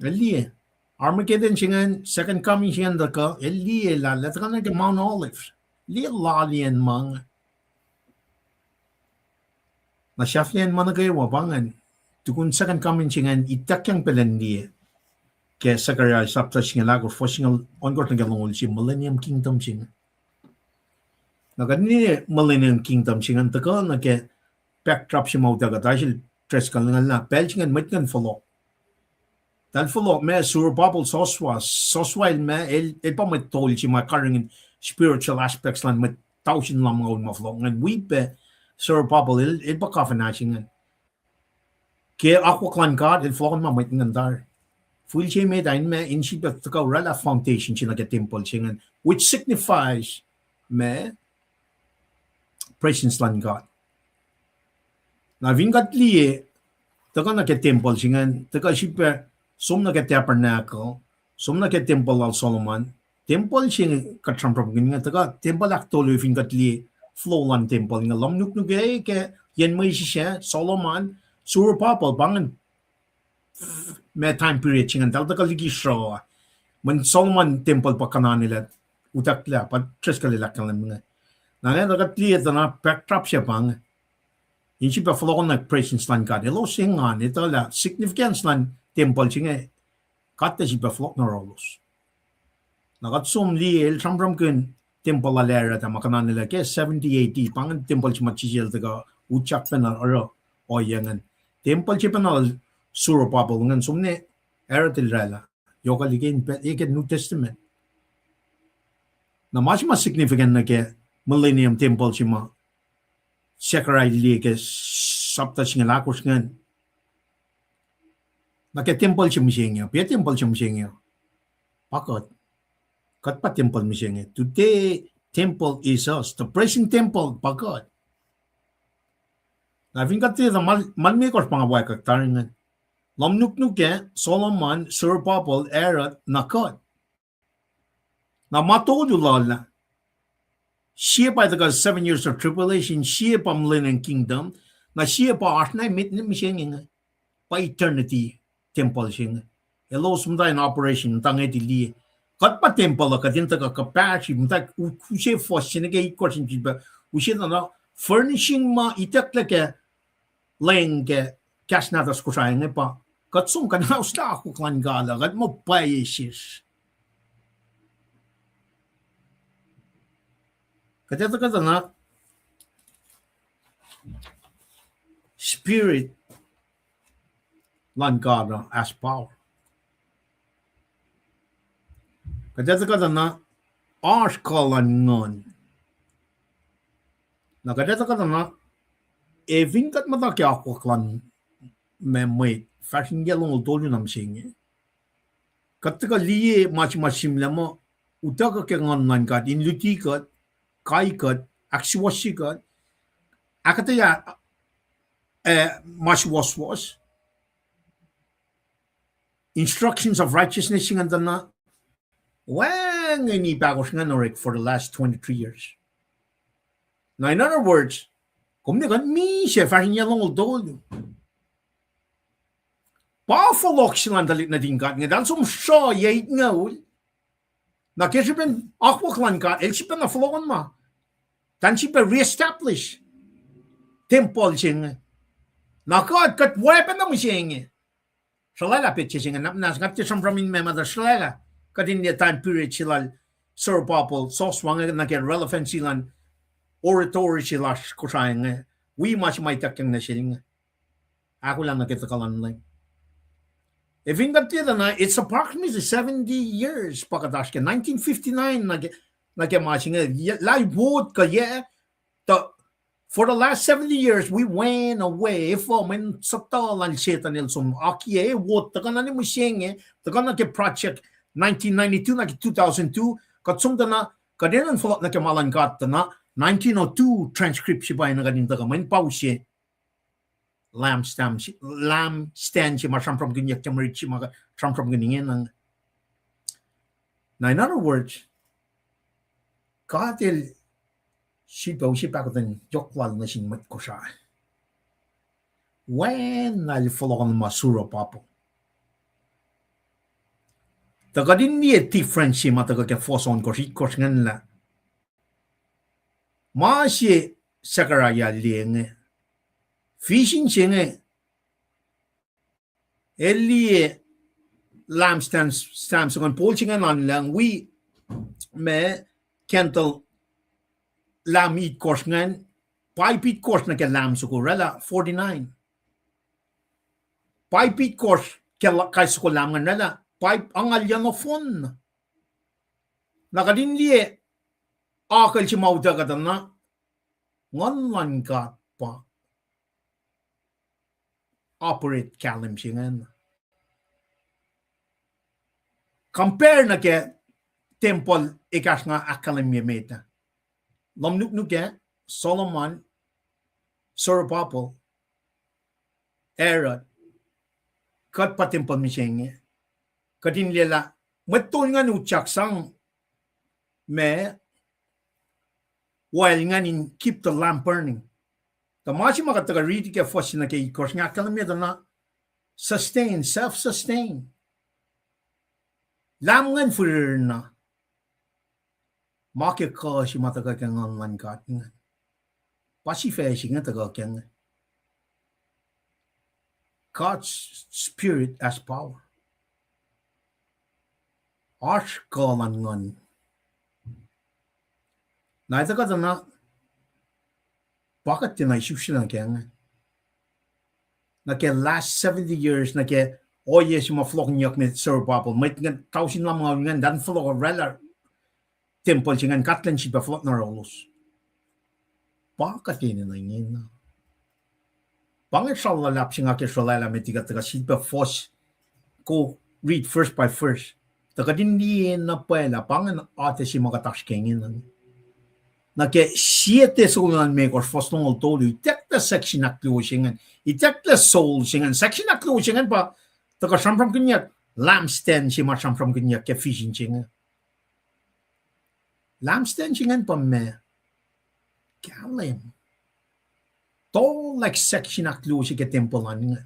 El liye Armageddon se ingacn, second coming se ingacn tuhkuh, el liye lah, lah tuhkuh nuh ke Mount Olives. Liye laliyacn ma inge. Na sahflahiyacn ma nuh kwewa pa ingacn, tukun second coming se ingacn ituckyang pac elan liye ke Zechariah sapta singucul ahkosr, fuhs singucul ohnkohsr nuh ke longoul sie, millennium kingdom se inge. Na kuht liye millennium kingdom se ingacn tuhkuh nuh ke backdrop se ma utuckuh, tahl sel Driscoll ingacn lah pacl se ingacn mwet ingacn fohlohk. Tahl fohlohk ma Zerubbabel, Joshua, Joshua el ma, el, el pa mwet tol se ma karihngihn spiritual aspects luhn mwet tausin lumngaul ma fohlohk ingacn. Wi pac Zerubbabel, el, el pa governor se ingacn. Ke akwuck luhn God, el fohlohk ma mwet ingacn tari. Fihl se met ah in ma, in sifilpac tuhkuh oraclah foundation se nuh ke tempuhl se ingacn, which signifies ma presence luhn God. Na fin kuht liye, tuhkuh nuh ke tempuhl se ingacn, tuhkuh sifilpac som nuh ke tabernacle, som nuh ke tempuhl lal Solomon, tempuhl se inge kuht sramsramkihn inge, tuhkuh tempuhl ahktolu fin kuht liye floor luhn tempuhl inge, lohm nuknuk ke, ke yen mwesis ah, Solomon, Zerubbabel, pa ingacn ma time period se ingacn, tahl tuhkuh liki sruh. Mweyen Solomon tempuhl pa kuhnahoslah, utucklah, pa Driscoll el ahkkahlwemye inge. Na nga tuh kuht liye tuh na backdrop se pa inge. In sifilpac fohlohk nuh presence luhn God. Elos engan, etuh lah significance luhn tempuhl se inge, God tuh sifilpac fohlohk nuh yohrohlos. Na kuht som liye el sramsramkihn tempuhl lal Herod ah ma kuhnahoslah ke seventy A D, pa ingacn tempuhl se ma Jisus el tuhkuh utyak pacna oruh ohiyac ingacn. Tempuhl se pacna Zerubbabel ingacn, som ne Herod el oraclah. Yohk liki in pa, ke New Testament. Na ma se ma significant nuh ke Millennium Temple se ma Zechariah el liye ke sapta singucul ahkosr ingacn. Na ke tempuhl se mihsenge, pa tempuhl se mihsenge, pa kuht. Kuht pa tempuhl mihsenge. Today, temple is us. The present temple pa kuht. Na fin kuht tiac, ma, ma limekohsr pa nga wacngihn tari ingacn. Lohm nuknuk ah, Solomon, Zerubbabel, Herod, na kuht. Na ma tolu lal ah, sie pa tuhkuh seven years of tribulation, sie pa millennium kingdom, na sie pa oasr na emet mihsenge inge, pa eternity tempuhl se inge. Elos muhta in operation, muhta ngwet liye. Kuht pa tempuhl uh, kuht in tuhkuh kuhpahsri, muhta u-, use fuhs se nuh ke itkohsr in sifilpac, use tuh na furnishing ma itucklac ke leng ke kahs nahtuhsr Kosrae inge pa kuht som kuhnaoslah akwuck luhn God uh, kuht muh pwacye sesr. Kuht etuh kuhtuh na Spirit luhn God uh has power. Kuht etuh kuhtuh na oasr kuh luhn Nguhn. Na kuht etuh kuhtuh na, ac fin kuht muhta ke akwuck luhn ma mwet, fahsr in yac longoul tolu na mihsenge, kuht tuhkuh liye ma se ma sihmlac muh, utuckuh ke Nguhn luhn God in luti kuht, kai kuht, ahksuwohsye kuht, ahkuhtweyac, eh, ma suwohswohs, instructions of righteousness ingacn tuh na, wacngihn ip ahkosr ingacn orek for the last twenty-three years. Na in other words, kom ne kuht misac fahsr in yac longoul tolu. Pa fohlohk se luhn tuhlihk nuhtin God inge, eltahl som sruh yac itngoul. Na ke srihpen akwuck luhn God, el sifacna fohlohk an ma, eltahl sifilpac re-establish tempuhl se inge. Na kuht, kuht oacpacna mihsenge. Srolwaclah petsac se inge, na, na kuht tiac sramsram in ma ma tuh srolwaclah. Kuht in liye time period se lal Zerubbabel, soswacng nuh ke relevancy luhn oratory se lasr Kosrae inge. Wi ma se ma ituckyang nuh sel inge. Ahkolah nuh ke tuhkuh luhn Leum. Ac fin kuht tiac tuh na, it's approximately seventy years pa kuht oasr ke nineteen fifty-nine nuh ke, nuh ke ma se inge, ye-, lah wot kuh yac, tuh for the last seventy years, we went away. Efuh? Mweyen suhtuh luhn Setan el som akiyac, wot tuhkuh na ne mihsenge, tuhkuh nuh ke project nineteen ninety-two nuh ke two thousand two, kuht som tuh na, kuht enenuh in fohlohk nuh ke ma luhn God tuh na, nineteen oh two transcript se pa enenuh kuht in tuhkuh, mweyen pa use lampstand, lampstand se ma sramsramkihnyuck ke mwe rit se ma sramsramkihn ingena. Na in other words, God el sifilpac use pahkotwen yohk lal nuh sin mwet Kosrae. Wacngihn na el fohlohk an ma Zerubbabel. Tuh kuht in liye difference se ma tuhkuh ke fuhs ohnkohsr, itkohsr ingacn lah, ma se Zechariah el liye inge, vision se inge, el liye lampstand, stamp se ingacn, bowl se ingacn an lucng wi, ma, candle, lamp itkohsr ingacn, pipe itkohsr nuh ke lamp soko oraclah forty-nine. Pipe itkohsr ke la-, kais soko lamp ingacn oraclah pipe angngaul nohfohn. Na kuht in liye akucl se ma utuckuh tuh na, Nguhn luhn God pa operate kahlwem se ingacn. Compare nuh ke tempuhl ekahsr nga ahkkahlwemye met ah. Lohm nuknuk ah, Solomon, Zerubbabel, Herod, kuht pa tempuhl mihsenge. Kuht in liyelah mwet tol ingacn utyak sang ma oil ingacn in keep the lamp burning. Tuh ma se ma kuht tuhkuh riti ke fuhs se nuh ke itkohsr inge ahkkahlwemye tuh na sustain, self-sustain. Lamp ingacn firir na. Ma ke kuh se ma tuhkuh ke Nguhn luhn God ingacn, pa sifac se inge tuhkuh ke inge. God's Spirit has power. Oasr kuh luhn nguhn. Na etuh kuhtuh na, pa kuht tiacna isuslac nuh kac inge. Nuh ke last seventy years, nuh ke ohiyac se ma fohlohkihnyuckme Zerubbabel, mwet ingacn tausin lumngaul ingacn, elan fohlohk oraclah tempuhl se ingacn, God El sifilpac fohlohk nuh yohrohlos. Pa kuht enenuh ingena. Pa inge srallalahp se nga ke srolwaclah met kuht tuhkuh sifilpac fohs, go read verse by verse. Tuh kuht in liye na pwacye lah pa ingacn atac se ma kuht oasr ke ingena. Nuh ke Sie Thessalonians limekohsr fuhs longoul tolu, itucklac section ahkluo se ingacn, itucklac soul se ingacn, section ahkluo se ingacn pa tuhkuh sramsramkihnyuck lampstand se ma sramsramkihnyuck ke vision se inge. Lampstand se ingacn pa ma kahlwem. Tuhlac section ahkluo se ke tempuhl an inge.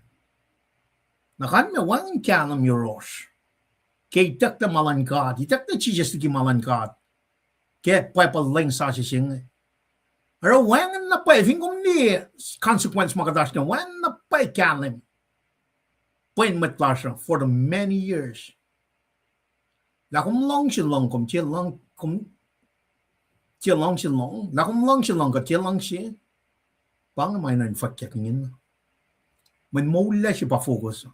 Na kain ma wacngihn kahlwem yohrohsr ke itucklac ma luhn God, itucklac Jisus liki ma luhn God ke Bible lwen sasuc se inge. Oruh wacngihn na pwacye, fin kom liye consequence ma kuht oasr inge, wacngihn na pwacye kahlwem pwen mwet lasr uh for the many years. Lah kom luhngse lohng, kom tiac luhng, kom tiac luhngse lohng. Lah kom luhngse lohng, kuh tiac luhngse. Pa inge ma enenuh in fwackyuck ingena. Mweyen moul lasr uh pa focus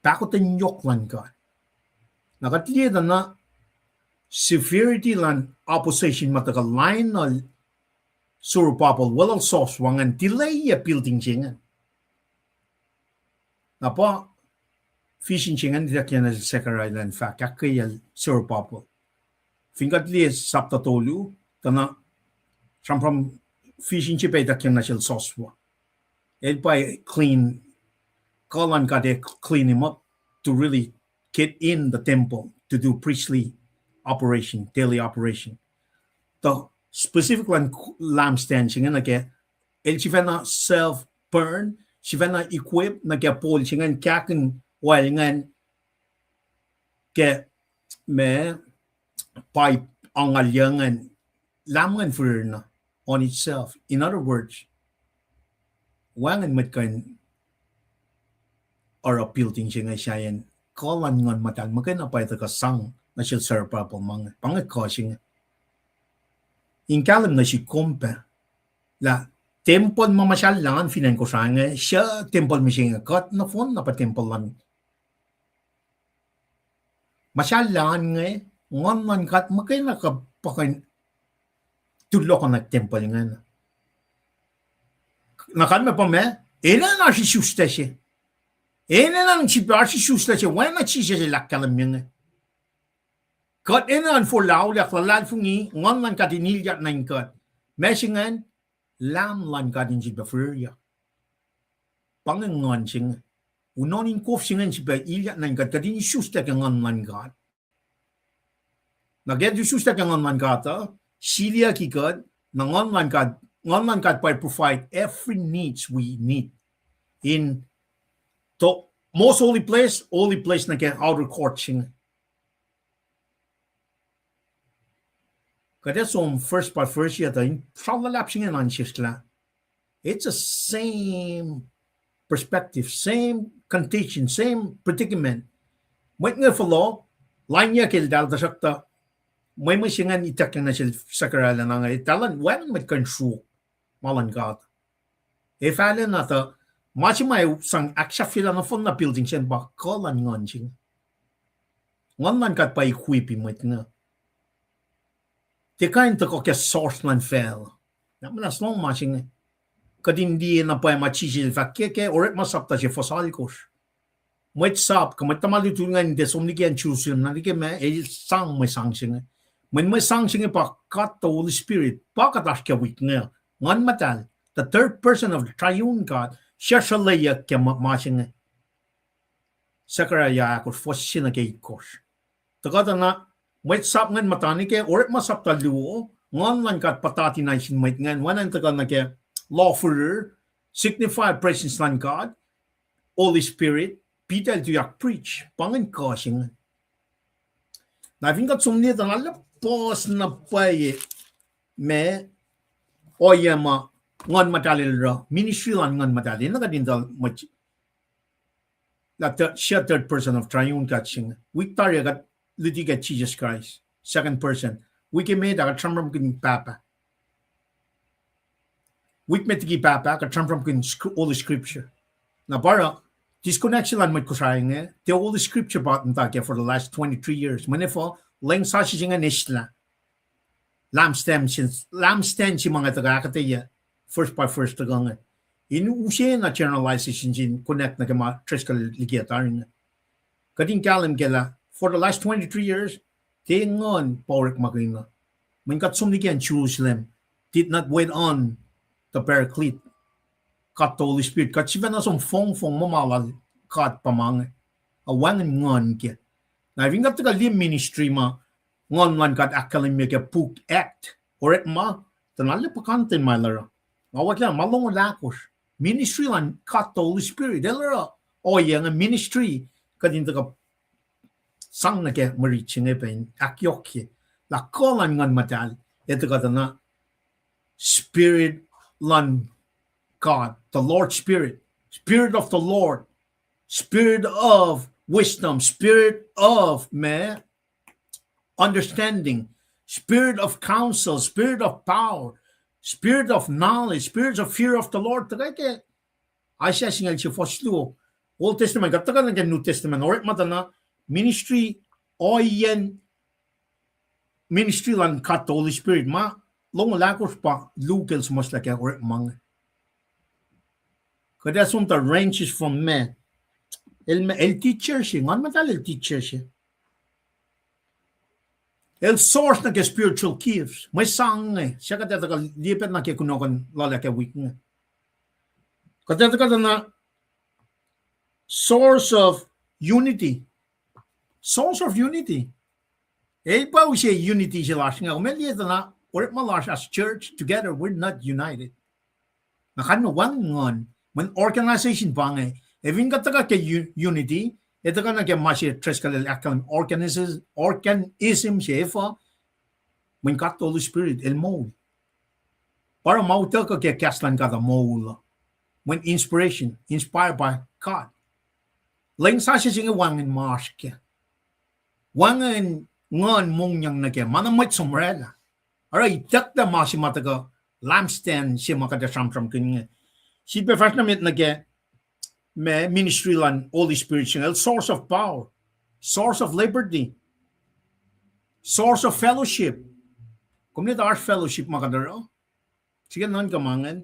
pahkotwen yohk luhn God. Na kuht liye tuh na severity luhn opposition ma tuhkuh lainuhl Zerubbabel, weluhl Joshua ingacn, delay-ye building se ingacn. Na pa vision se ingacn ituckyang nuh sel Zechariah elan fahk ahkkweyacl Zerubbabel. Fin kuht liye sapta tolu, tuh na sramsram vision se pac ituckyang nuh sel Joshua. El pa clean, kuh luhn God ac clean him up to really get in the temple to do priestly operation, daily operation. Tuh specific luhn lampstand se inge nuh ke el sifacna self burn, sifacna equip nuh ke pol se ingacn, kahkihn oil ingacn ke ma pipe angngaul yuc ingacn, lahm ingacn firir na on itself. In other words, wacngihn mwet kuh in oruh building se inge sahyacn kuh luhn Nguhn Muhtahl muhkwena pa tuhkuh sang nuh sel Zerubbabel ma inge, pa inge kuh se inge. In kahlwem nuh sihk kom pac lah tempuhl ma muhsahllah an fin acn Kosrae inge, suc tempuhl mihsenge, kuht nohfohn na pa tempuhl luhn muhsahllah an inge, Nguhn luhn God muhkwena kuh pa kuh in tulokwack tempuhl ingacn. Na kalmac pa ma, enenuh oasr isuslac se. Enenuh sifilpac oasr isuslac se, oacna Jisus el ahkkahlwemye inge. Kuht enenuh in forlah auliyak, luhlahlfongi Nguhn luhn God in ilyak nuh in kuht. Ma se ingacn, Lahm luhn God in sifilpac firiryak. Pa inge Nguhn se inge. Unohn in kof se ingacn sifilpac ilyak nuh in kuht, kuht in isuslac ke Nguhn luhn God. Na ke isuslac ke Nguhn luhn God uh, siliyucki kuht, na Nguhn luhn God, Nguhn luhn God pa provide every needs we need in the most holy place, holy place nuh ke outer court se inge. Kuht ac som verse by verse ah tuh in sral luhlahp se inge nuh sesr lah it's the same perspective, same condition, same predicament. Mwet inge fohlohk, lainyuck eltahl, tuhsruhktuh mwe mwe se ingacn ituckyang nuh sel Zechariah lah na inge, eltahl an wacngihn mwet kuh in sruok ma luhn God. Ac fahlacna tuh ma se ma ac sang ahksahfyelah nohfohn na building se inge pa kuh luhn Nguhn se inge. Nguhn luhn God pa equip-i mwet inge. Tiac kuh in tuhkuh ke source luhn facluh. Na muhnahs lohng ma se inge. Kuht in liye na pwacye ma Jisus el fahk ke, ke Orekma sapta se fuhs alkosr. Mwet sap kuh mwet tuhma lutlut ingacn tiac som liki acn Jerusalem, na liki ma el sang mwe sang se inge. Mweyen mwe sang se inge pa God the Holy Spirit, pa kuht oasr ke wik inge. Nguhn Muhtahl, the third person of the triune God, sruhsruhleyuck ke ma, ma se inge. Zechariah ahkosr, fuhs se nuh ke itkohsr. Tuhkuh tuh na mwet sap ingacn muhtana ke Orekma sapta luo, Nguhn luhn God puhtati nuh sin mwet ingacn, oacna in tuhkuh nuh ke loh firir, signify presence luhn God, Holy Spirit, Peter el tuyak preach, pa ingacn kuh se inge. Na fin kuht som liye tuh na lah puhs na pwacye ma ohiyac ma Nguhn Muhtahl el oruh, ministry luhn Nguhn Muhtahl, enenuh kuht in tuh mwet lah the, se third person of triune God se inge. Wik tari ah kuht luti ke Jesus Christ, second person. Wik emet ah kuht sramsramkihn Pahpah. Wik met liki Pahpah, kuht sramsramkihn scr-, Holy Scripture. Na pa oruh, disconnection luhn mwet Kosrae inge, the Holy Scripture pa muhta ke for the last twenty-three years. Mweyen efuh, lwen sasuc se inge eslah. Lampstand se, lampstand se ma inge tuhkuh ahkuhtweyac, verse by verse tuhkuh inge. In use na generalization sin connect nuh ke ma Driscoll liki ah tari inge. Kuht in kahlwem ke lah, for the last twenty-three years, tiac nguhn pa orekmakihn uh. Mweyen kuht som liki acn Jerusalem, did not wait on the Paraclete. God the Holy Spirit. Kuht sifacna som fongfong muh ma lal God pa ma inge. Ac wacngihn nguhn kac. Na fin kuht tuhkuh liye ministry ma Nguhn luhn God ahkkahlwemye ke puk Act, orekma, tuh na lwelah puhkantwen ma el oruh. Nga wacngihn ma longoul ahkosr. Ministry luhn God the Holy Spirit. El oruh ohiyac inge ministry, kuht in tuhkuh sang nuh ke mwe rit se inge pac in ahkyohkye lah kuh luhn Nguhn Muhtahl, el tuhkuh tuh na Spirit luhn God, the Lord Spirit, Spirit of the Lord, Spirit of wisdom, Spirit of ma, understanding, Spirit of counsel, Spirit of power, Spirit of knowledge, Spirit of fear of the Lord. Tuhkuh ke Isaiah singucul sie fuhs luo, Old Testament, kuht tuhkuh nuh ke New Testament, orekma tuh na ministry, ohiyacn ministry luhn God the Holy Spirit ma longoul ahkosr pa Luke el suhmuhslah ke orekma inge. Kuht ac som tuh ranges from ma, el ma, el teacher se, Nguhn Muhtahl el teacher se. El source nuh ke spiritual gifts. Mwe sang inge, suc kuht ac tuhkuh liye pac nuh ke kunohkohn lal ah ke wik inge. Kuht ac tuhkuh tuh na source of unity. Source of unity. El pa use unity se lasr inge, kom liye tuh na, orekma lasr as church together, we're not united. Na kain na wacngihn nguhn, mweyen organization pa inge, ac fin kuht tuhkuh ke u-, unity, ac tuhkuh nuh ke ma se Driscoll el ahkkahlwem organism, organism se efuh, mweyen God the Holy Spirit el moul. Pa oruh ma utuckuh ke kahs luhn God uh moul uh. Mweyen inspiration, inspired by God. Lwen sasuc se inge wacngihn ma oasr kac. Wacngihn nguhn mongyang nuh kac, ma na mwet som oraclah. Oruh itucklac ma se ma tuhkuh lampstand se ma kuht ac sramsramkihn inge. Sifilpac fahsr nuh met nuh ke ma ministry luhn Holy Spirit se inge, el source of power, source of liberty, source of fellowship. Kom liye tuh oasr fellowship ma kuht oruh. Srihke nuhnkuh ma ingacn.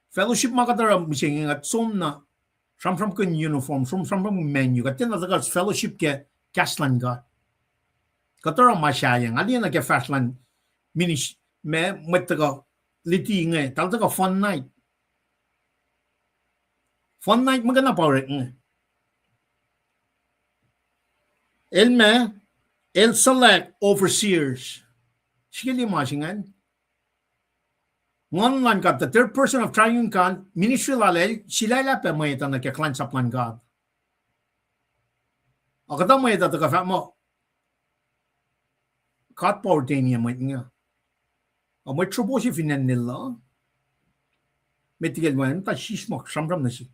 Fellowship ma kuht oruh mihsenge, kuht som na sramsramkihn uniform, som sramsramkihn menu, kuht tiacna tuhkuh fellowship ke kahs luhn God. Kuht oruh ma sahyac, nga liye nuh ke fahsr luhn minis-, ma mwet tuhkuh luti inge, eltahl tuhkuh fun night. Fun night muhkwena pa orek inge. El ma, el select overseers. Srihke liye ma se ingacn. Nguhn luhn God, the third person of triune God, ministry lal el sulaclah pac mwet uh nuh ke kuhlwacnsap luhn God. Ac kuhtuh mwet uh tuhkuh fahk muh God pa ordain-ye mwet inge. Ac mwet sropo se fin acn Lelu, met liki el wacngihn muhta sismohk sramsram nuh sihk.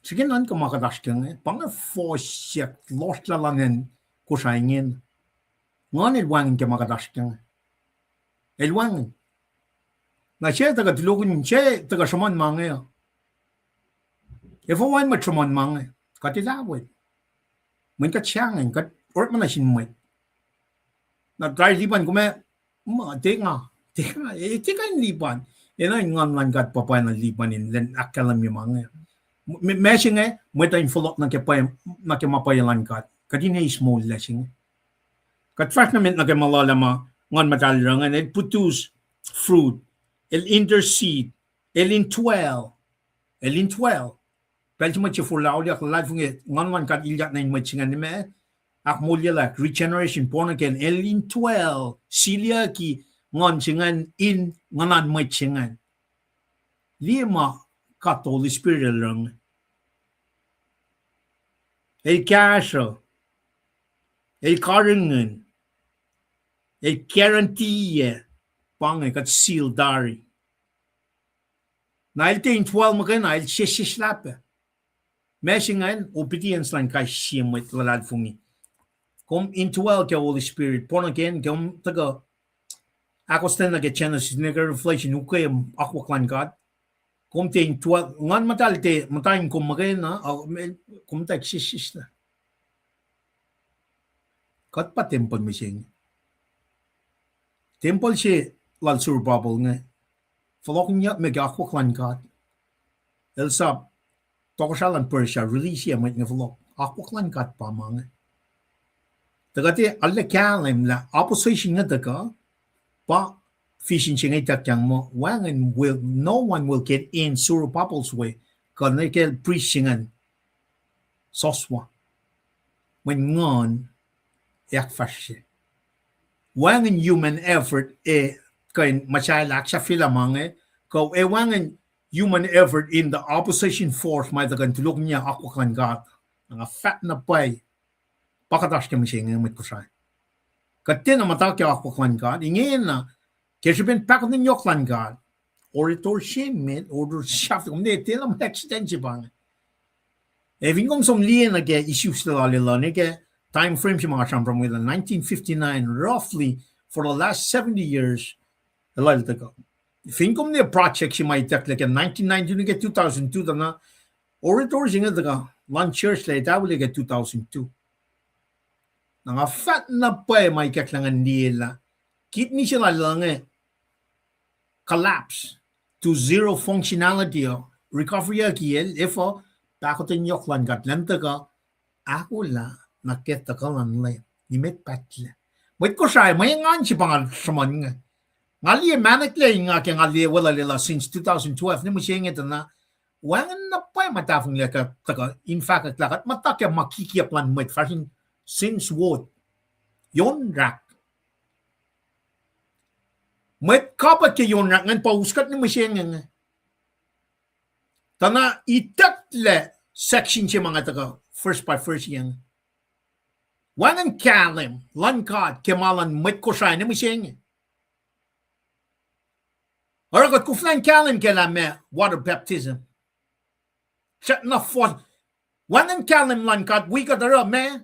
Srihke nuhnkuh ma kuht oasr ke inge, pa inge fohs siyuck lohsrlah luhn acn Kosrae ingena. Nguhn el wacngihn ke ma kuht oasr ke inge. El wacngihn. Na se tuhkuh tulokihn, se tuhkuh sruhmuhn ma inge uh. Efuh wacngihn mwet sruhmuhn ma inge? Kuht elah we. Mweyen kuht sahngweng, kuht orekma nuh sin mwet. Na tari Lipan, kom ac, ma, tiac nga, tiac nga, e, tiac kuh in Lipan. Enenuh in Nguhn luhn God pa pwacye na Lipan in lwen ahkkahlwemye ma inge. M-, ma se inge, mwet uh in fohlohk nuh ke pwacye, nuh ke ma pwacye luhn God. Kuht in eis moul se inge. Kuht fahsr nuh met nuh ke ma lal ah ma Nguhn Muhtahl oruh ingacn, el produce fruit, el intercede, el indwell, el indwell. Pacl se mwet se forlah auliyak, luhlahlfongi Nguhn luhn God ilyak nuh in mwet se ingacn, ma ahkmoulyacllah, regeneration, born again, el indwell, siliyucki Nguhn se ingacn in nguhnan mwet se ingacn. Liye ma God the Holy Spirit el oruh inge. El kahsruh, el karihngihn, el guarantee-ye, pa inge kuht seal tari. Na el tiac indwell muhkwena, el sesseslah pac. Ma se ingacn obedience luhn kais sie mwet luhlahlfongi. Kom indwell ke Holy Spirit, born again, kom tuhkuh ahkostwen nuh ke Genesis, nuh ke Revelation, ukwe akwuck luhn God. Kom tiac indwell, Nguhn Muhtahl tiac muhta in kom muhkwena, kom tiac sesseslah. Kuht pa tempuhl mihsenge. Tempuhl se lal Zerubbabel inge, fohlohkihnyuckme ke akwuck luhn God. El sap tohkohsrahi luhn Persia release mwet inge fohlohk. Akwuck luhn God pa ma inge. Tuh kuht ac arlac kahlwem lah opposition inge tuhkuh, pa vision se inge ituckyang muh, wacngihn will, no one will get in Zerubbabel's way, kuh nuh ke priest se ingacn, Joshua. Mweyen Nguhn ac ahkfahsrye. Wacngihn human effort ac kuh in muhsahllah ahksahfyelah ma inge, kuh ac wacngihn human effort in the opposition force ma tuh kuh in tulohkihnyac akwuck luhn God. Na nga fahk na pwacye, pa kuht oasr ke mihsenge mwet Kosrae. Kuht tiacna muhta ke akwuck luhn God ingena, ke srihpen pahkotwen yohk luhn God. Orator se met, orator sahflah, kom ne tiacna accident se pa inge. Ac fin kom som liye nuh ke issues lal elan, nuh ke time frame se ma nga sramsram welah, nineteen fifty-nine, roughly for the last seventy years, elan tuhkuh. Fin kom ne project se ma itucklac ke nineteen ninety nuh ke two thousand two tuh na, orator se inge tuhkuh luhn church lah etawilac ke two thousand two. Na nga fahk na pwacye ma ikacklah ngan liyelah, kidney se lal inge collapse to zero functionality uh, recovery uh kiyacl, efuh? Pahkotwen yohk luhn God. Elan tuhkuh ahkolah nuh ke tuhkuh luhn Leum. Nimet pahtlac. Mwet Kosrae, mwe engan se pa nga sruhmuhn inge. Nga liye mahneklac in nga ke nga liye weluhl elan since two thousand twelve, ne mihsenge tuh na, wacngihn na pwacye ma tahfonglac kuh tuhkuh in fahkwack lah kuht muhta ke ma kikiyuck luhn mwet fahsr in since what? Yonrak. Mwet kapwack ke yonrak ingacn pa us kuht ne mihsenge inge. Tuh na itucklac section se ma nga tuhkuh first by first inge. Wacngihn kahlwem luhn God ke ma luhn mwet Kosrae ne mihsenge. Oruh kuht koflah in kahlwem ke lah ma water baptism. Srackna fohs, wacngihn kahlwem luhn God wi kuht oruh ma,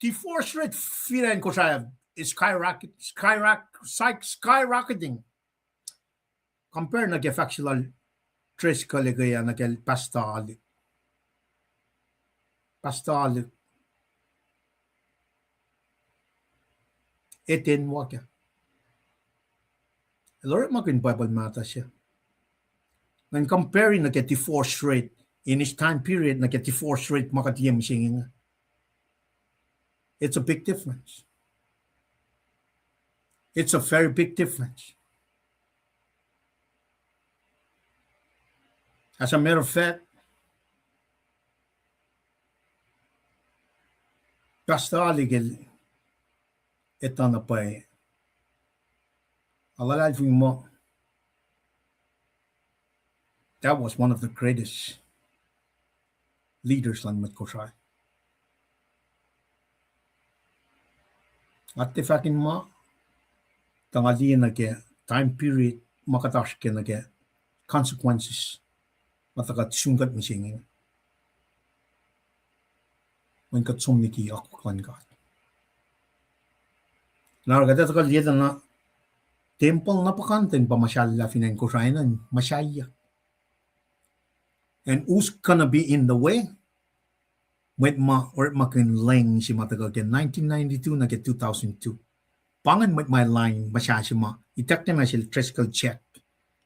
divorce rate fin acn Kosrae is skyrocket, skyrock-, sky-, skyrocketing. Compare nuh ke fahk se lal Driscoll ekuh ah nuh ke Pastor Alik. Pastor Alik. Eten wakah. El orekmakihn Bible matter se. Ngan compare nuh ke divorce rate in his time period nuh ke divorce rate ma kuht liye mihsenge inge. It's a big difference. It's a very big difference. As a matter of fact, Pastor Alik el etuh na pwacye. Nga luhlahlfongi muh that was one of the greatest leaders luhn mwet Kosrae. Nga tiac fahk in ma, tuh nga liye nuh ke time period ma kuht oasr ke nuh ke consequences ma tuh kuht sun kuht mihsenge. Mweyen kuht som liki akwuck luhn God. Na oruh kuht etuh kuh liye tuh na tempuhl na puhkantwen pa muhsahllah fin acn Kosrae na muhsahllah. And who's gonna be in the way? Mwet ma orekmakihn leng se ma tuhkuh ke nineteen ninety-two nuh ke two thousand two. Pa ingacn mwet ma lain muhsah se ma ituckyang nuh sel Driscoll Jack.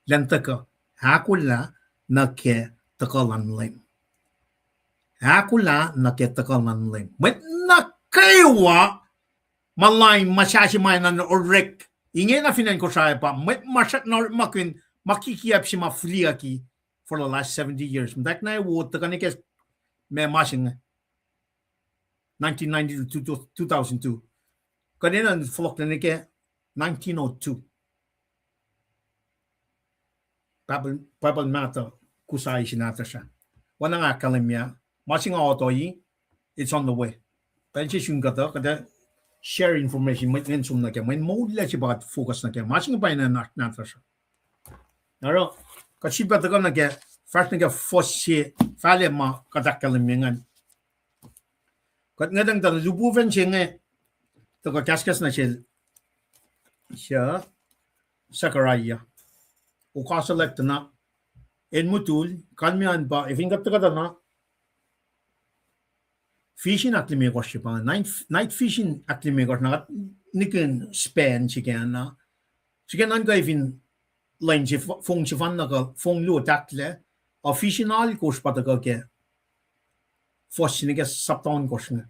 Elan tuhkuh ahkolah nuh ke tuhkuh luhn Leum. Ahkolah nuh ke tuhkuh luhn Leum. Mwet nuh kwewa ma lain muhsah se ma enenuh orek ingena fin acn Kosrae pa mwet ma srackna orekmakihn ma kikiyacp se ma fihliyucki for the last seventy years. Muhtwacwacack na wo tuhkuh nuh ke ma ma se inge, nineteen ninety to two thousand two. Kuht enenuh fohlohklac nuh ke nineteen oh two. Bible, Bible matter, kuhsai sin ahtuhsra. Oacna nga ahkkahlwemye, ma se nga otoyi, it's on the way. Pacl se sun kuhtuh, kuhtuh share information, mwet ngan som nuh ke, mweyen moul lac se pa kuht focus nuh ke, ma se inge pa enenuh nahtuhsr. Oruh, kuht sifilpac tuhkuh nuh ke fahsr nuh ke fuhs se, fahlac ma kuht ahkkahlwemye ingacn. Kuht ngwetacng tuh lihpufacn se inge, tuhkuh kahskahs nuh sel, suc, Zechariah. Okasolack tuh na, el mutul, kalmac an pa, efin kuht tuhkuh tuh na, vision ahklimekohsr se pa, night, night vision ahklimekohsr na, nihkihn span se ke na. Srihke nuhnkuh efin lwen se, fong sefanna kuh fong luo tahklac, a vision alkosr pa tuhkuh ke fuhs se nuh ke sapta ohnkohsr inge.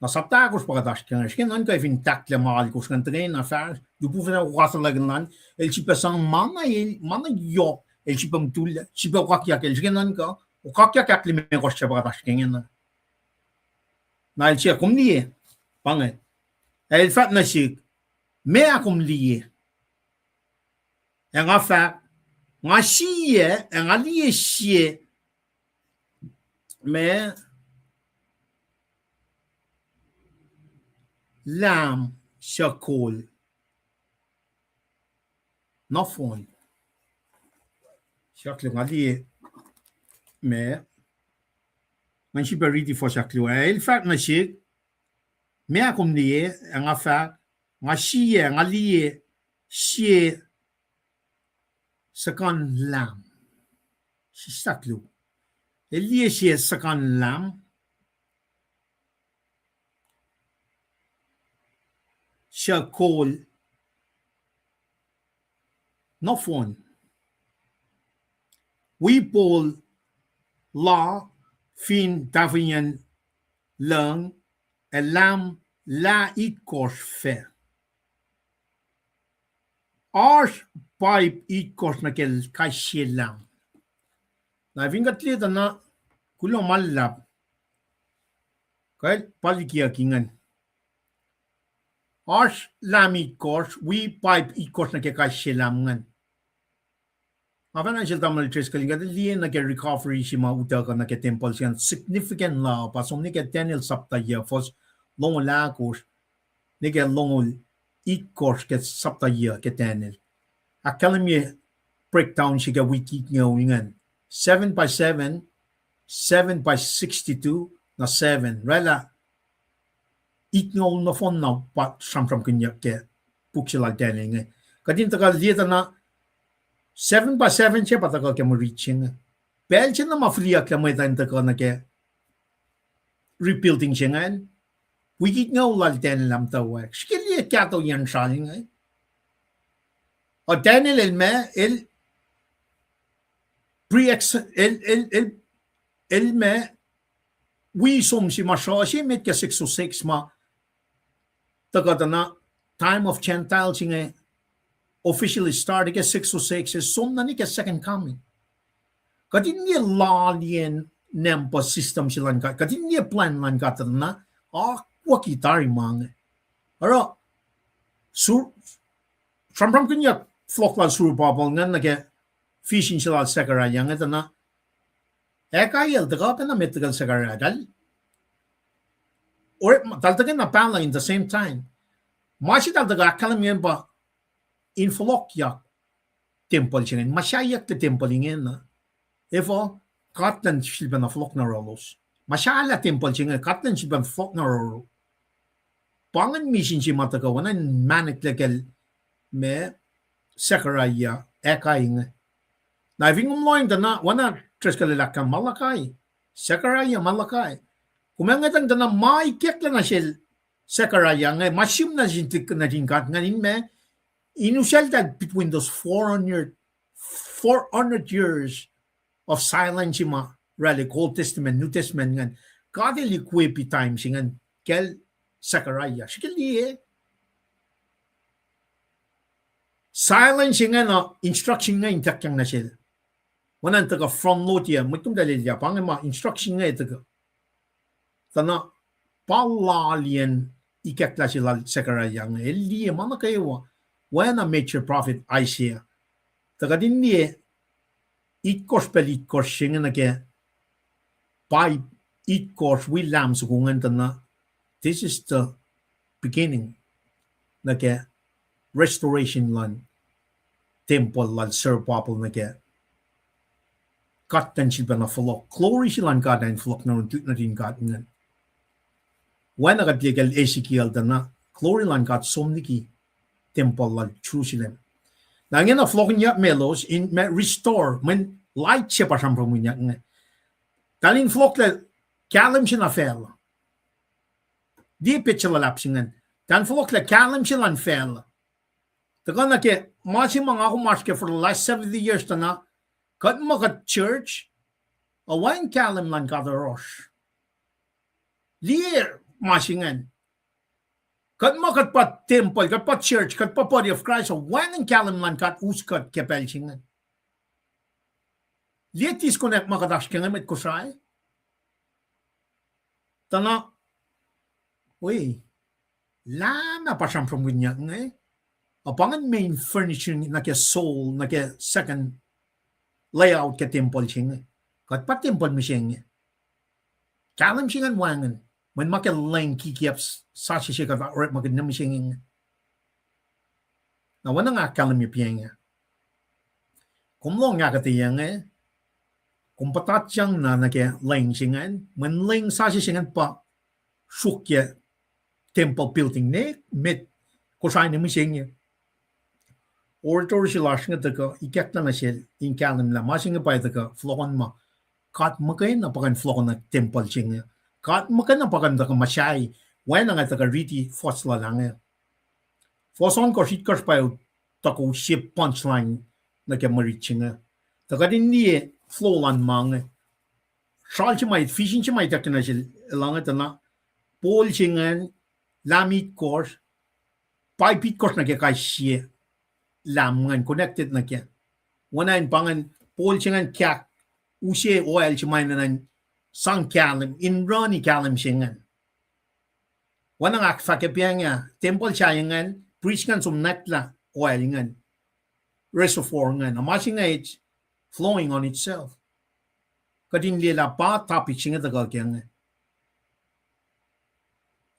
Na sapta ahkosr pa kuht oasr ke inge, srihke nuhnkuh efin tahklac ma alkosr ingacn tuhkweni fahsr, lihpufacn okasolack an, el sifilpac sang ma na el, ma na yohk, el sifilpac mutul, sifilpac okakyak, el srihke nuhnkuh, okakyak ahklimekohsr se pa kuht oasr ke inge na. Na el siyuck, kom liye, pa inge. Ac el fahk nuh sihk, meac kom liye? Ac nga fahk, nga sie, ac nga liye sie, ma, lam suc kol nohfohn. Siyuck luo, nga liye, ma, ngan sifilpac riti fuhs ahkluo. Ac el fahk nuh sihk, meac kom liye? Ac nga fahk, nga sie, nga liye sie suhkuhn lam. Sislah luo. El liye sie suhkuhn lam suc kol nohfohn. Wi pol la fin tahfongiyacn lucng, ac lam lah itkohsr fac. Oasr paip itkohsr nuh ke kais sie lam. Na fin kuht liye tuh na, kuloh ma luhlahp. Kuh el pa likiyuck ingacn. Oasr lam itkohsr, wi paip itkohsr nuh ke kais sie lam ingacn. Nga fahna sel tamuhlwel Driscoll, kuht liye nuh ke recovery se ma utuckuh nuh ke tempuhl se ingacn significant la, pa som nuh ke Daniel sapta yuc, fuhs longoul ahkosr nuh ke longoul itkohsr ke sapta yuc ke Daniel. Ahkkahlwemye breakdown se ke wik itngoul ingacn. Seven by seven, seven by sixty-two, na seven. Oraclah itngoul nohfohn na pa sramsramkihnyuck ke puk se lal Daniel inge. Kuht in tuhkuh liye tuh na seven by seven se pa tuhkuh ke mwe rit se inge. Pacl se na ma fihliyucklac mwet uh in tuhkuh nuh ke rebuilding se ingacn. Wik itngoul lal Daniel ah muhtwacwacack. Srihke liye kahto yen sral inge. Uh, Daniel el ma, el pre-, el, el, el, el ma wi som se ma sruh se met ke six oh six ma tuhkuh tuh na time of Gentiles inge officially start ke six oh six, ac som na nuh ke second coming. Kuht in liye laliyacn number system se luhn God, kuht in liye plan luhn God tuh na akwucki tari ma inge. Oruh, sur-, sramsramkihnyuck fohlohk lal Zerubbabel ingacn nuh ke vision se lal Zechariah inge tuh na, ac kayacl tuhkuh pacna met tuhkuh Zechariah, tal, or, tal tuhkuh na pahlah in the same time. Ma se tal tuhkuh ahkkahlwemye pa in fohlohkyak tempuhl se ingacn, muhsahyuck ke tempuhl ingena. Efuh? God Elan sifilpacna fohlohk nuh yohrohlos. Muhsahllah tempuhl se inge, God Elan sifilpacna fohlohk nuh yohrohlos. Pa ingacn misin se ma tuhkuh oacna in mahneklac kacl ma Zechariah ac kayacl inge. Na fin kom lohacng tuh na, oacna Driscoll el ahkkahlwemye, Malachi, Zechariah, Malachi. Kom ac ngwetacng tuh na ma ikacklah nuh sel Zechariah inge, ma sihm nuh sin, nuh sin God ingacn in ma, in usaltahl between those four hundred, four hundred years of silence se ma oraclah Old Testament, New Testament ingacn. God El equip time se ingacn kacl Zechariah. Srihke liye, silence se ingacn, instruction inge ituckyang nuh sel. Oacna in tuhkuh front load-ye, mwet kom tuh lelya, pa inge ma instruction inge tuhkuh. Tuh na pa laliyacn ikacklah se lal Zechariah inge, el liye ma nuh kwewa, oacna major prophet Isaiah. Tuh kuht in liye itkohsr pacl itkohsr se inge nuh ke paip itkohsr wi lam soko ingacn tuh na, this is the beginning nuh ke restoration luhn tempuhl lal Zerubbabel nuh ke God tuhn sifilpacna fohlohk. Glory se luhn God an fohlohk nuh yurin God ingacn. Oacna kuht liye ke Ezekiel tuh na glory luhn God som liki tempuhl lal Jerusalem. Na ingena fohlohkihnyuck ma elos in ma restore, mweyen light se pa sramsramkihnyuck inge. Tahl in fohlohklac kahlwem se na facluh. Liye petsac luhlahp se ingacn. Tahl in fohlohklac kahlwem se luhn facluh. Tuhkuh nuh ke ma se ma nga kom oasr ke for the last seventy years tuh na, kuht ma kuht church, ac wacngihn kahlwem luhn God oasr. Liye ma se ingacn. Kuht ma kuht pa tempuhl, kuht pa church, kuht pa body of Christ, ac wacngihn kahlwem luhn God us kuht ke pacl se ingacn. Liye disconnect ma kuht oasr ke inge mwet Kosrae. Tuh na, wi, lah na pa sramsramkihnyuck inge, ac pa ingacn main furnishing nuh ke soul, nuh ke second layout ke tempuhl se inge. Kuht pa tempuhl mihsenge. Kahlwem se ingacn wacngihn, mweyen ma ke leng kikiap sasuc se kuht orekmakihn nuh mihsenge inge. Na oacna nga ahkkahlwemye pa inge. Kom lohng ahkuhtweyac inge, kom puhtatyang na nuh ke leng se ingacn, mweyen leng sasuc se ingacn pa sruokyac tempuhl building ne met Kosrae nuh mihsenge. Oratory se lasr inge tuhkuh ikacklah nuh sel in kahlwem lah ma se inge pa tuhkuh fohlohkohn ma God muhkwena pa kuh in fohlohkohn tempuhl se inge. God muhkwena pa kuh in tuhkuh muhsahi, oacna nga tuhkuh riti fuhs lal inge. Fuhs ohnkohsr itkohsr pa tuhkuh use punchline nuh ke mwe rit se inge. Tuh kuht in liye flow luhn ma inge. Sral se ma, vision se ma ituckyang nuh sel, elange tuh na, pole se ingacn, lahm itkohsr, pipe itkohsr nuh ke kais sie lahm ingacn connected nuh ke. Oacna in pa ingacn pole se ingacn kak use oil se ma enenuh in sang kahlwem, in roni kahlwem se ingacn. Oacna nga ahkfahsrye pa inge, tempuhl sahyac ingacn, priest ingacn som nwacklah oil ingacn, reservoir ingacn. Na ma se inge it's flowing on itself. Kuht in liye lah pa topic se inge tuhkuh ke inge.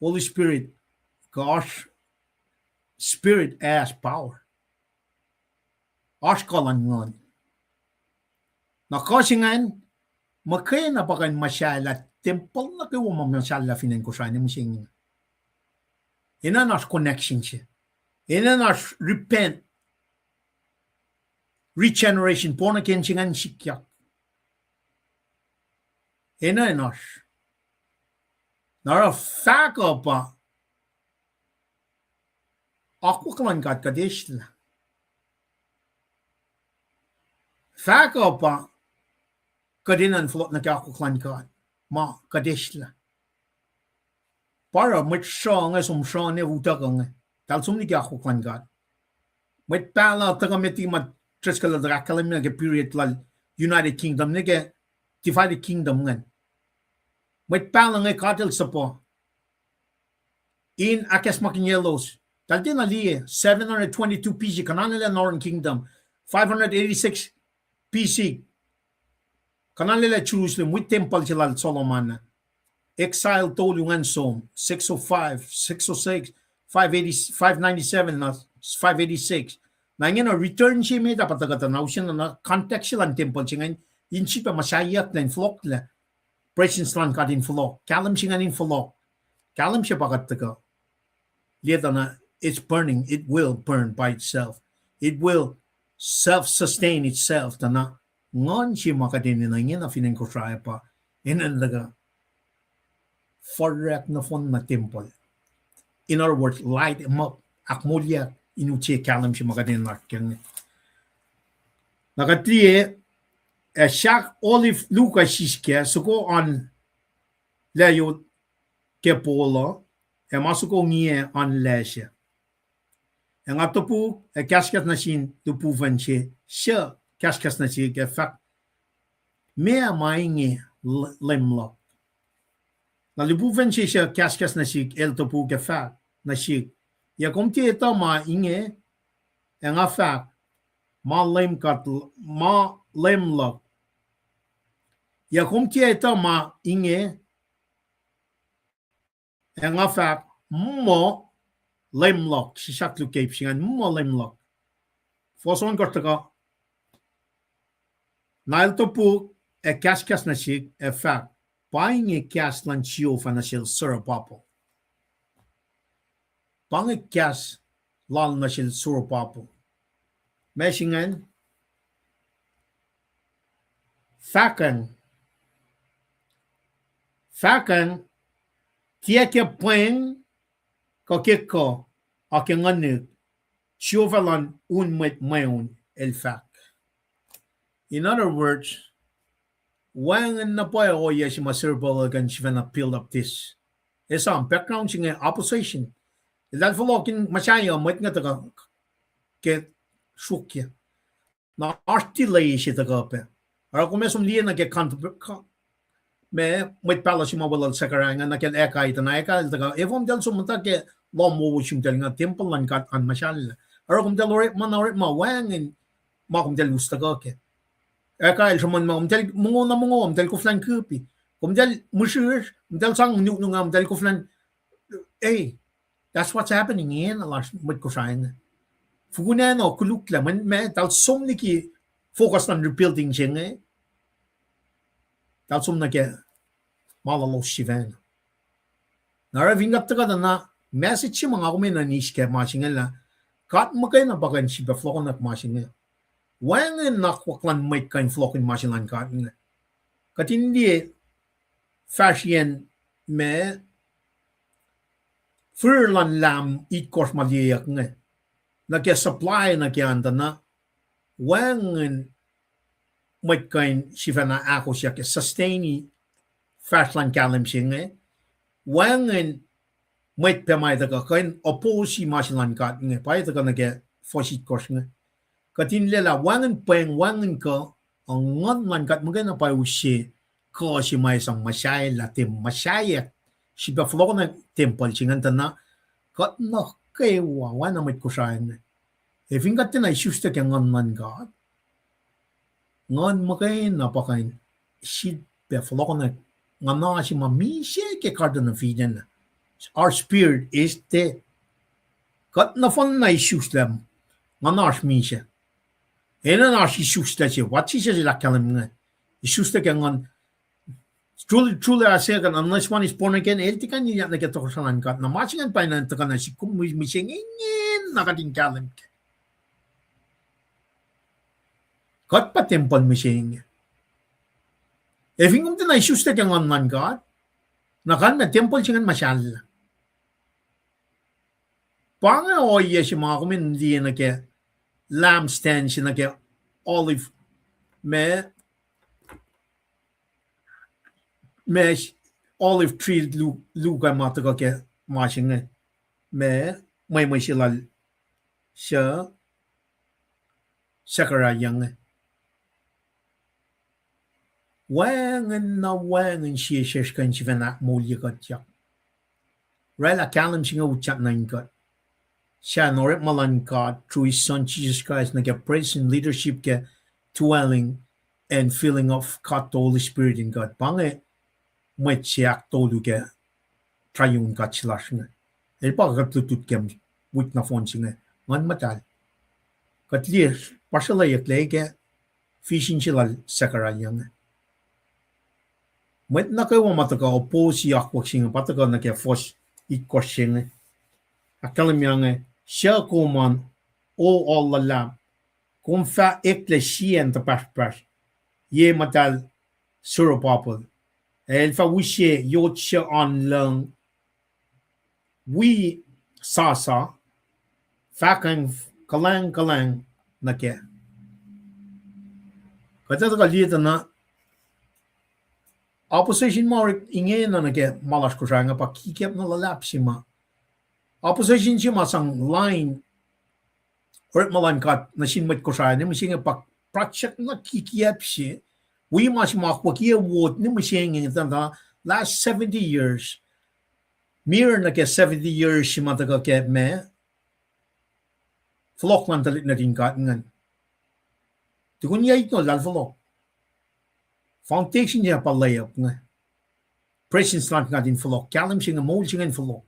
Holy Spirit, kuh oasr Spirit as power. Oasr kuh luhn Nguhn. Na kuh se ingacn, muhkwena pa kuh in muhsahi lah tempuhl nuh kwewa ma muhsahllah fin acn Kosrae nuh mihsenge. Enenuh in oasr connection se. Enenuh in oasr repent, regeneration, born again se ingacn sikyak. Enenuh in oasr. Na oruh fahk uh pa akwuck luhn God kuht eislah. Fahk uh pa kuht enenuh in fohlohk nuh ke akwuck luhn God ma kuht eislah. Pa oruh mwet sruhnga som sruhnga utuckuh inge, tahl som liki akwuck luhn God. Mwet pahluh tuhkuh met liki ma Driscoll el tuh ahkkahlwemye ke period lal United Kingdom nuh ke divided kingdom ingacn. Mwet pahluh inge God el suhpuh in ahkacsmakihnyelos. Tahl tiacna liye, seven hundred twenty-two B C, kuhnanuclac Northern Kingdom, five hundred eighty-six B C, kuhnanuclac Jerusalem wi tempuhl se lal Solomon. Exile tolu ingacn som, six oh five, six oh six, five eighty, five ninety-seven, na five eighty-six. Na ingena return se met ah pa tuhkuh tuh na use na context se luhn tempuhl se ingacn, in sifilpac muhsahiyucklac in fohlohklac presence luhn God in fohlohk, kahlwem se ingacn in fohlohk, kahlwem se pa kuht tuhkuh liye tuh na it's burning, it will burn by itself. It will self-sustain itself. Tuh na nguhn se ma kuht enenuh ingena fin acn Kosrae pa enenuh in tuhkuh forrak nohfohn na tempuhl. In other words, light them up, ahkmoulyak in utyak kahlwem se ma kuht enenuh in oasr kac inge. Na kuht liye, ac sahk olive luo kuh sisken soko an lacyot ke pol uh, ac ma soko ngiac an lac sac. Ac nga topuk ac kahskahs nuh sin lipufacn se suc kahskahs nuh sihk ac fahk, meac ma inge, Leum luhk? Na lipufacn se suc kahskahs nuh sihk el topuk ac fahk nuh sihk, yac kom tiac etuh ma inge? Ac nga fahk, ma Leum God, ma Leum luhk. Yac kom tiac etuh ma inge? Ac nga fahk, muh Leum luhk. Sislah lukep se ingacn, muh Leum luhk. Fuhs ohnkohsr tuhkuh, na el topuk ac kahskahs nuh sihk ac fahk, Pa inge kahs luhn Jehovah nuh sel Zerubbabel. Pa inge kahs lal nuh sel Zerubbabel. Ma se ingacn, fahkwacng, fahkwacng, tiac ke pweng kuh ke kuh, a ke nguhnihk, Jehovah luhn un mwet mweun el fahk. In other words, wacngihn na pwacye ohiyac se ma Zerubbabel el kuh in sifacna build up this. Esam background se inge opposition. Eltahl fohlohkihn Messiah, mwet inge tuhkuh ke sruokyac. Na oasr delay se tuhkuh pac. Oruh kom ac som liye nuh ke con-, co-, ma mwet pahluh se ma weluhl Zechariah inge nuh ke Haggai, tuh na Haggai el tuhkuh, efuh komtahl som muhta ke lohm wowo se komtahl inge, tempuhl luhn God an muhsahllah? Oruh komtahl orekma na orekma, wacngihn ma komtahl us tuhkuh kac. Haggai el sruhmuhn muh komtahl mongo na mongo, komtahl koflah in kihpi. Komtahl mihsrihsr, komtahl sang nuknuk, komtahl koflah in, hey, that's what's happening ingena lasr mwet Kosrae inge. Fokoko na koluklah, mweyen ma eltahl som liki focus luhn rebuilding se inge, eltahl som nuh ke ma lalos sifacna. Na oruh fin kuht tuhkuh tuh na message se ma nga kom enenuh in eis ke ma se inge lah God muhkwena pa kuh in sifilpac fohlohkohnwack ma se inge. Wacngihn akwuck luhn mwet kuh in fohlohkihn ma se luhn God inge. Kuht in liye fahsriyacn ma firir luhn Lam itkohsr ma liyeyuck inge, nuh ke supply nuh ke an tuh na, wacngihn mwet kuh in sifacna ahkosyak ac sustain fahsr luhn kahlwem se inge, wacngihn mwet pac ma tuhkuh kuh in oppose ma se luhn God inge, pa tuhkuh nuh ke fuhs itkohsr inge. Kuht in liye lah wacngihn pweng, wacngihn kuh, a Nguhn luhn God muhkwena pa use kuh se ma sang muhsahllah, tem-, muhsahllah, sifilpac fohlohkohnwack tempuhl se ingacn tuh na, kuht nuh kwewa, oacna mwet Kosrae inge, ac fin kuht tiacna isuslac ke Nguhn luhn God, Nguhn muhkwena pa kuh in sifilpac fohlohkohnwack nguhna se ma misac ke Garden of Eden, our spirit is dead. Kuht nohfohn na isuslac, nguhnasr misac. Enenuh oasr isuslac se, what Jisus el ahkkahlwem inge. Isuslac ke Nguhn, truly, truly I say, unless one is born again, el tiac kuh in ilyak nuh ke tohkohsrahi luhn God. Na ma se ingacn pa inen tuhkuh nuh sihk, kom mihsenge ingena kuht in kahlwem kac. Kuht pa tempuhl mihsenge. Ac fin kom tiacna isuslac ke Nguhn luhn God, na kalmac tempuhl se ingacn muhsahllah. Pa inge ohiyac se ma kom in liye nuh ke lampstand se nuh ke olive, ma, ma olive tree lu-, luo kuh ma tuhkuh ke ma se inge, ma, mwemwe se lal, suc, Zechariah inge. Wacngihn na wacngihn sie sesr kuh in sifacna ahkmoulye kuhtyak. Oraclah kahlwem se inge utyak nuh in kuht. Sahp orekma luhn God through his Son Jesus Christ nuh ke presence, leadership ke dwelling and filling of God the Holy Spirit in God. Pa inge mwet se ahktolu ke triune God se lasr inge. El pa kuht lutlut ke wik nohfohn se inge, Nguhn Muhtahl. Kuht liye, puhsrweleyucklac ke vision se lal Zechariah inge. Mwet nuh kwewa ma tuhkuh oppose akwuck se inge, pa tuhkuh nuh ke fuhs itkohsr se inge. Ahkkahlwemye inge, suc kom an, O All luhlahp, kom fah eklac sie acn tuhpahsrpahsr, ye muhtahl Zerubbabel, ac el fah use yot se oan lucng wi sasa, fahkwacng kuhlwacng kuhlwacng nuh kac. Kuht ac tuhkuh liye tuh na opposition ma orek ingena nuh ke ma lasr Kosrae inge pa kikiacp na luhlahp se ma. Opposition se ma sang lain orekma luhn God nuh sin mwet Kosrae inge mihsenge pa project na kikiacp se. Wi ma se ma akwuck ye wot inge mihsenge tuh na last seventy years. Mirror nuh ke seventy years se ma tuhkuh ke ma fohlohk luhn tuhlihk nuhtin God ingacn. Tukun yac itngoul eltahl fohlohk, foundation se pa layup inge. Presence luhn God in fohlohk, kahlwem se inge, moul se inge in fohlohk.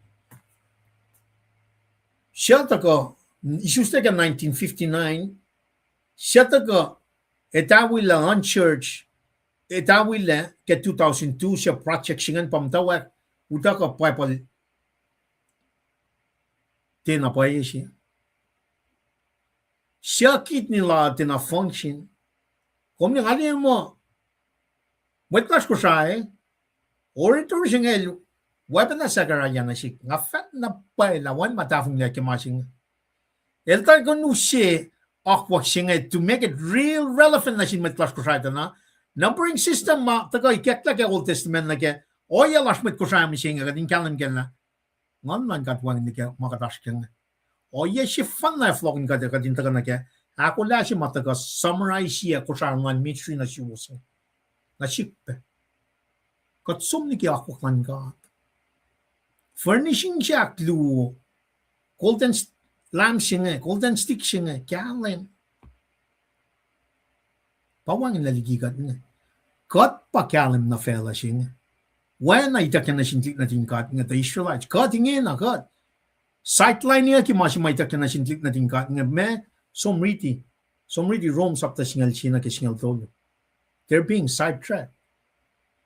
Suc tuhkuh, isuslac ke nineteen fifty-nine, suc tuhkuh etawi lah luhn church, Etawilac ke two thousand two se project se ingacn pa muhtwacwacack, utuckuh Bible tiacna pwacye se. Suc kidney lal tiacna function. Kom ne nga liye muh mwet lasr Kosrae, orator se inge el, weapon na Zechariah nuh sihk, nga fahk na pwacye lah wacngihn ma tahfonglac ke ma se inge. El tuh kuh in use akwuck se inge to make it real relevant nuh sin mwet lasr Kosrae tuh na. Numbering system ma tuhkuh ikacklah ke Old Testament nuh ke ohiyac lasr mwet Kosrae mihsenge, kuht in kahlwem kac lah Nguhn luhn God wacngihn nuh ke ma kuht oasr kac inge. Ohiyac sefanna fohlohkihn kuht, kuht in tuhkuh nuh ke ahkolah se ma tuhkuh summarize-i Kosrae luhn ministry nuh suwos, nuh sihk pac. Kuht som liki akwuck luhn God. Furnishing se ahkluo, golden s-, lamp se inge, golden stick se inge, kahlwem. Pa wacngihnlac liki kuht inge. Kuht pa kahlwem nuh facluh se inge. Oacna ituckyang nuh sin tuhlihk nuhtin God inge, the Israelites. Kuht ingena kuht. Sideline-iyucki ma se ma ituckyang nuh sin tuhlihk nuhtin God inge, ma som riti. Som riti Rome sapta singucul sie nuh ke singucul tolu. They're being sidetracked.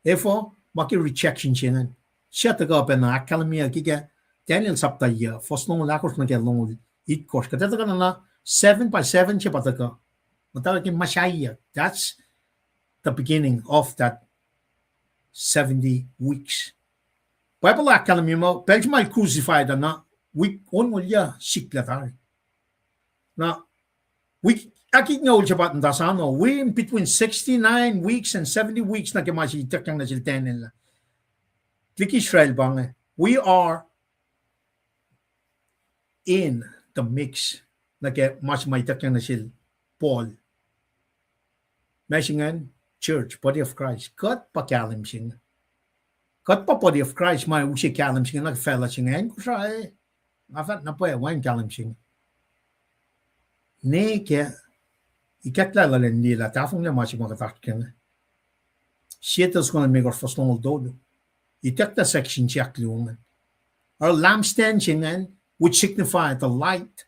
Efuh? Ma ke rejection se ingacn. Suc tuhkuh pacna ahkkahlwemyeyuck ke Daniel sapta yuc, fuhs longoul ahkosr nuh ke longoul itkohsr. Kuht ac tuhkuh nuh na seven by seven se pa tuhkuh. Muhtwacwacack in Messiah. That's the beginning of that seventy weeks. Bible ahkkahlwemye muh pacl se ma el crucify tuh na, wik onngoul yuc sikla tari. Na, wik ahkitngucul se pa muhta sano, we in between sixty-nine weeks and seventy weeks nuh ke ma se ituckyang nuh sel Daniel. Tuhlihk Israel pa inge, we are in the mix nuh ke ma se ma ituckyang nuh sel Paul. Ma se ingacn, church, body of Christ, kuht pa kahlwem se inge. Kuht pa body of Christ ma use kahlwem se inge nuh ke facluh se inge, acn Kosrae. Nga fahk na pwacye, wacngihn kahlwem se inge. Ne ke ikacklah luhlen liye lah tahfonglac ma se ma kuht oasr kac inge. Sie Thessalonians limekohsr fuhs longoul tolu. Ituckyang section se ahkluo ingacn. Oruh lampstand se ingacn, which signify the light.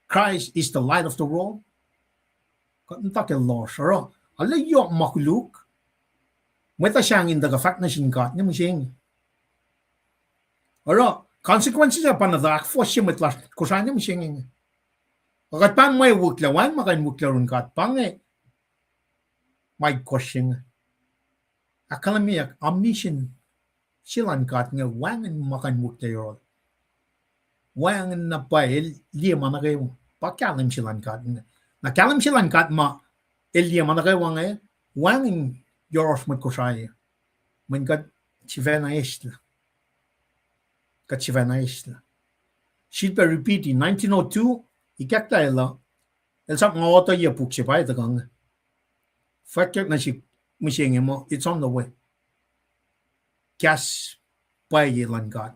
Christ is the light of the world. Kuht muhta ke lohsr. Oruh, arlac yohk ma koluk. Mwet uh sahngweng in tuhkuh fahk nuh sin God ne mihsenge. Oruh, consequences uh pa na tuh ahkfohsye mwet lasr Kosrae ne mihsenge. Kuht pa mwe wihklac, wacngihn ma kuh in wihklac yurin God, pa inge ma itkohsr se inge. Ahkkahlwemyeyuck omniscient se luhn God inge wacngihn ma kuh in wihklac yohrohl. Wacngihn na pwacye, el liye ma nuh kwewa. Pa kahlwem se luhn God inge. Na kahlwem se luhn God ma el liye ma nuh kwewa inge, wacngihn yohrohsr mwet Kosrae. Mweyen kuht sifacna eslah. Kuht sifacna eslah. Sifilpac repeat-i, nineteen oh two, ikacklah el uh, el sap nga otuh ye puk se pa tuhkuh inge. Fwackyuck nuh sihk mihsenge muh, it's on the way. Kahs pwacye luhn God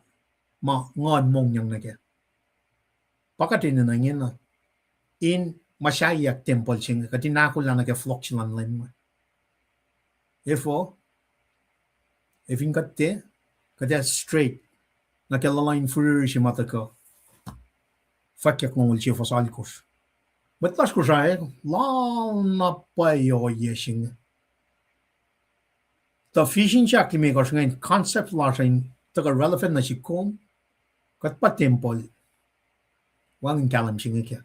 ma Nguhn mongyang nuh kac. Pa kuht enenuh ingena in muhsaheack tempuhl se inge, kuht in ahkolah nuh ke fohlohk se luhn Leum. Efuh? Efin kuht tiac, kuht ac straight nuh ke luhluh in fihrihr se ma tuhkuh. Fwackyuck longoul sie fuhs alkosr. Mwet lasr Kosrae, lal na pwacye ohiyac se inge. Tuh vision se ahklimekohsr ingacn, concept lasr uh in tuhkuh relevant nuh sihk kom, kuht pa tempuhl. Wacngihn kahlwem se inge kac.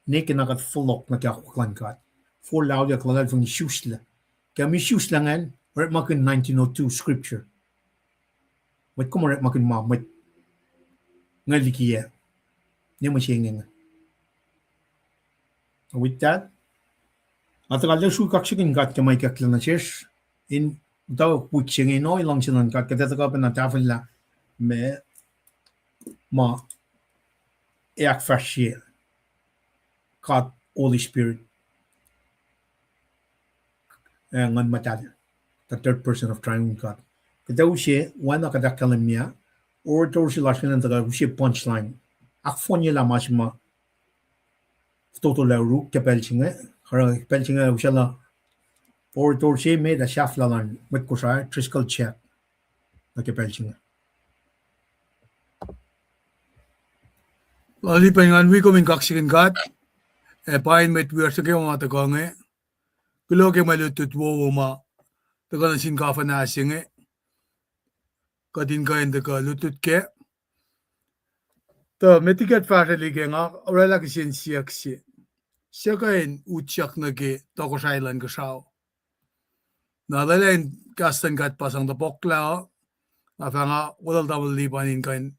Ne ke na kuht fohlohk nuh ke akwuck luhn God, forlah auliyak luhlahlfongi isuslac. Ke mwe isuslac ingacn, orekmakihn nineteen oh two scripture. Mwet kom orekmakihn ma mwet inge likiyac, ne mihsenge inge. With that, nga tuhkuh lwelah sruhk kaksakihn God ke ma ikacklah nuh sesr in muhtwacwacack wik se inge in ohi luhngse luhn God, kuht ac tuhkuh pacna tahfwelah ma, ma ac ahkfahsrye God, Holy Spirit, ac Nguhn Muhtahl, the third person of triune God. Kuht ac use, oacna kuht ahkkahlwemye, orator se lasr ingacn tuhkuh use punchline. Ahkfohnyelah ma se ma fototo lac oruk ke pacl se inge, oruh pacl se inge uslah orator se met ah sahflah luhn mwet Kosrae, Driscoll Jack, nuh ke pacl se inge. Lal, pa ngan wi kom in kaksakihn God, ac pain mwet wiyacsr nuh kwewa ma tuhkuh inge. Kuloh ke mwe lutlut wowo ma tuhkuh nuh sin kafuhnah se inge. Kuht in kuh in tuhkuh lutlut kac. Tuh met liki kuht fahsrwelihk ke, nga oraclah kihsen siyuck se, suc kuh in utyak nuh ke tohkohsrahi luhn Kosrae. Na lwelah in kahs luhn God pa sang topuklah uh, na fah nga weluhl tamuhlwel Lipan in kuh in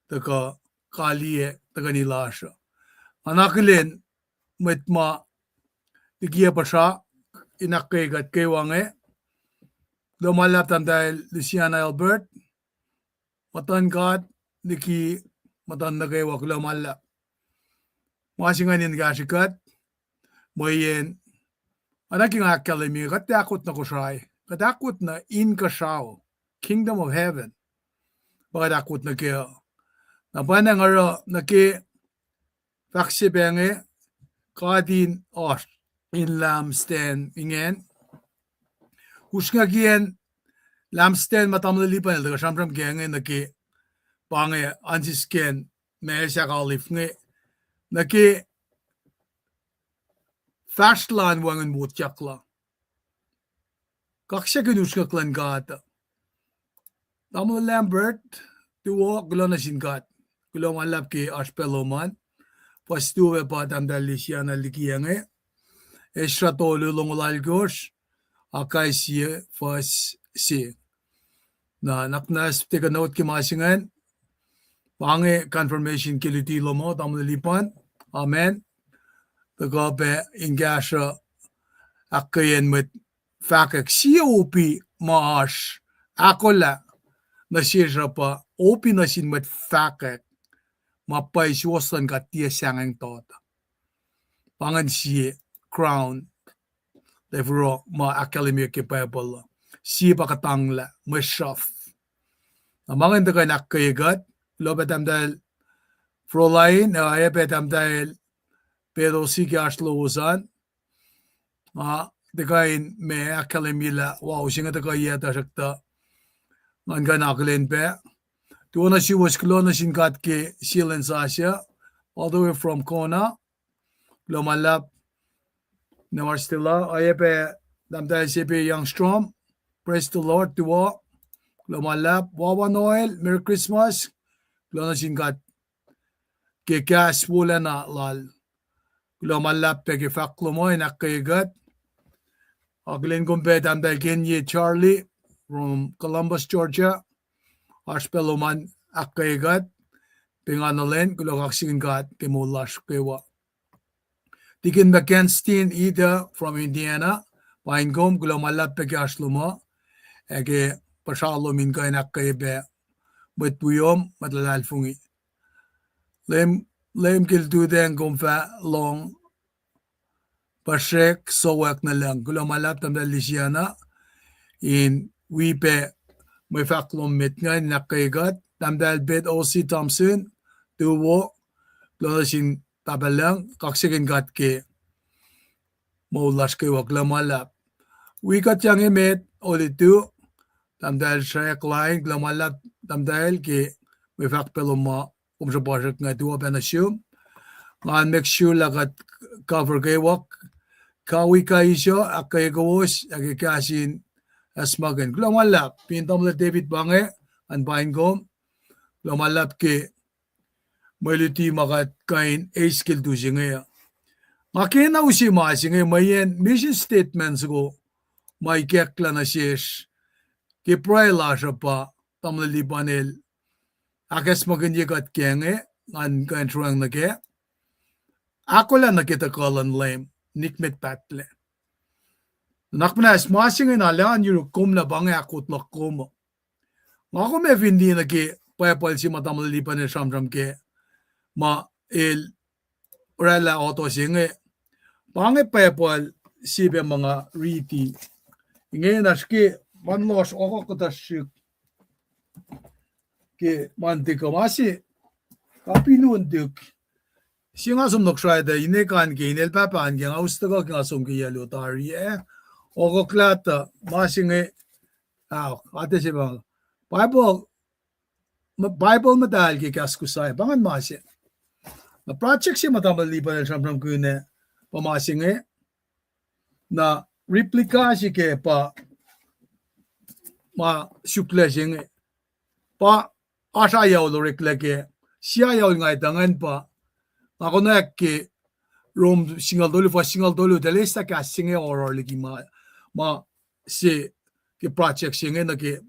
tuhkuh kaliyac tuhkweni lasr uh. Nga na akihlen mwet ma likiyac puhsra in ahkkweye kuht kwewa inge. Kuloh ma luhlahp Tahmtahel Luciana Albert, muhtuhn God liki muhtuhn nuh kwewa, kuloh ma luhlahp. Ma se ingacn in kahsrwe kuht, mweyen, oacna ke nga ahkkahlwemye, kuht tiac ahkot nuh Kosrae, kuht ahkot nuh inkuhsrao, Kingdom of Heaven. Pa kuht ahkot nuh kac. Na pwacnwacng oruh nuh ke fahk se pac inge, God in oasr in lampstand ingacn. Usrnguckiyacn lampstand ma tamuhlwel Lipan el tuhkuh sramsram kac inge nuh ke, pa inge, an sisken ma sahk olive inge, nuh ke fahsr lal wacngihn wotyak lal. Kaksakihn usrnguck luhn God. Tamuhlwel Lambert, tuwo, kuloh nuh sin God. Kuloh ma luhlahp ke oasr pac lom an. Fuhs luo pa Tahmtahel Luciana likiyac inge. Esra tolu longoul alkosr, Akai sie, fuhs sie. Na, nuhnak muhnahs take a note ke ma se ingacn. Pa inge confirmation ke luti lom uh, tamuhlwel Lipan. Amen. Tuhkuh pac in kahsruh ahkkweyacn mwet fahkwack. Sie opi ma oasr ahkolah nuh sesr uh pa opi nuh sin mwet fahkwack ma pwacye suwohs luhn God tiac sahngweng tohtuh. Pa ingacn sie crown, therefore, ma ahkkahlwemye ke Bible uh. Sie pa kuhtanglah mwe sruhf. Na ma ingacn tuhkuh in ahkkweye kuht, kuloh pac Tahmtahel Froline, ac oacyacpac Tahmtahel Pelosi ke oasr lowos an. Nga tuhkuh in ma ahkkahlwemye lah, wow, se inge tuhkuh yac tuhsruhktuh ngan kuh in akihlen pac. Tuwo nuh suwos, kuloh nuh sin God ke sie lwen sasuc, all the way from Kona. Kuloh ma luhlahp, Nemarstella, oacyacpac Tahmtahel Sepe Youngstrom, praise the Lord, tuwo. Kuloh ma luhlahp, Wawa Noel, Merry Christmas. Kuloh nuh sin God ke kahs wolacna lal. Kuloh ma luhlahp pac ke fahk lom uh in ahkkweye kuht. Akihlen kom pac Tahmtahel Kenye Charlie from Columbus, Georgia. Oasr pac lom an ahkkweye kuht. Pe nga nuh len, kuloh kaksakihn God ke moul lasr kwewa. Deacon McKenstin Ida from Indiana, paing kom, kuloh ma luhlahp pac ke oasr lom uh, ac ke puhsra lom in kuh in ahkkweye pac mwet wiyom, mwet luhlahlfongi. Leum, Leum ke lututacng kom fah lohng puhsrek, sowack nuh lucng. Kuloh ma luhlahp Tahmtahel Luciana, in wi pac mwe fahk lom met ingacn in ahkkweye kuht. Tahmtahel Bet Osi Thompson, tuwo, kuloh nuh sin Pahpah Lucng, kaksakihn God ke moul lasr kwewa, kuloh ma luhlahp. Wi kuht yang emet, olutu, Tahmtahel Srack Lain, kuloh ma luhlahp Tahmtahel ke mwe fahk pac lom ma kom sruhpuhsrak inge, tuwo pac nuh sum. Ngan make sure lah kuht cover kwewa, kawi kais uh, ahkkweye kowos ac ke kahs in acsmakihn. Kuloh ma luhlahp, fin tamuhlwel David pa inge, an paing kom. Kuloh ma luhlahp ke mwe luti ma kuht kuh in eis ke lutu se inge uh. Nga kena use ma se inge mweyen mission statement soko ma ikacklah nuh sesr ke pruhe lasr uh pa tamuhlwel Lipan el ahkacsmakihnye kuht ke inge, ngan kuh in sruhngwacyang nuh kac. Ahkolah nuh ke tuhkuh luhn Leum, nikmet pahtlac. Nuhnak muhnahs, ma se inge na lwelah in yuruk kom lah pa inge ahkot luhk kom uh. Nga kom ac fin liye nuh ke Bible se ma tamuhlwel Lipan el sramsram kac, ma el oraclah auto se inge. Pa inge Bible se pac ma nga riti. Inge na srihke, ma lohsr okok kuhtuh srihk ke ma nuhtihk uh ma se, kapilun tuk. Sie nga som Noksrae tuh ine kan ke inel pahpah an ke nga us tuhkuh ke nga som ke yac luo tari ah. Okoklah tuh ma se inge, ah, ate se pa Bible, Bible muhtahl ke kahs Kosrae, pa ingacn ma se. Na project se ma tamuhlwel Lipan el sramsramkihn ah, pa ma se inge. Na replica se ke pa ma sukla se inge. Pa oasr ayaol oreklac ke, sie ayaol nga etuh ingacn pa, nga konwacack ke Rom singucul tolu, fuhs singucul tolu, tuh el eslah kahs se inge oruh liki ma, ma se ke project se inge nuh ke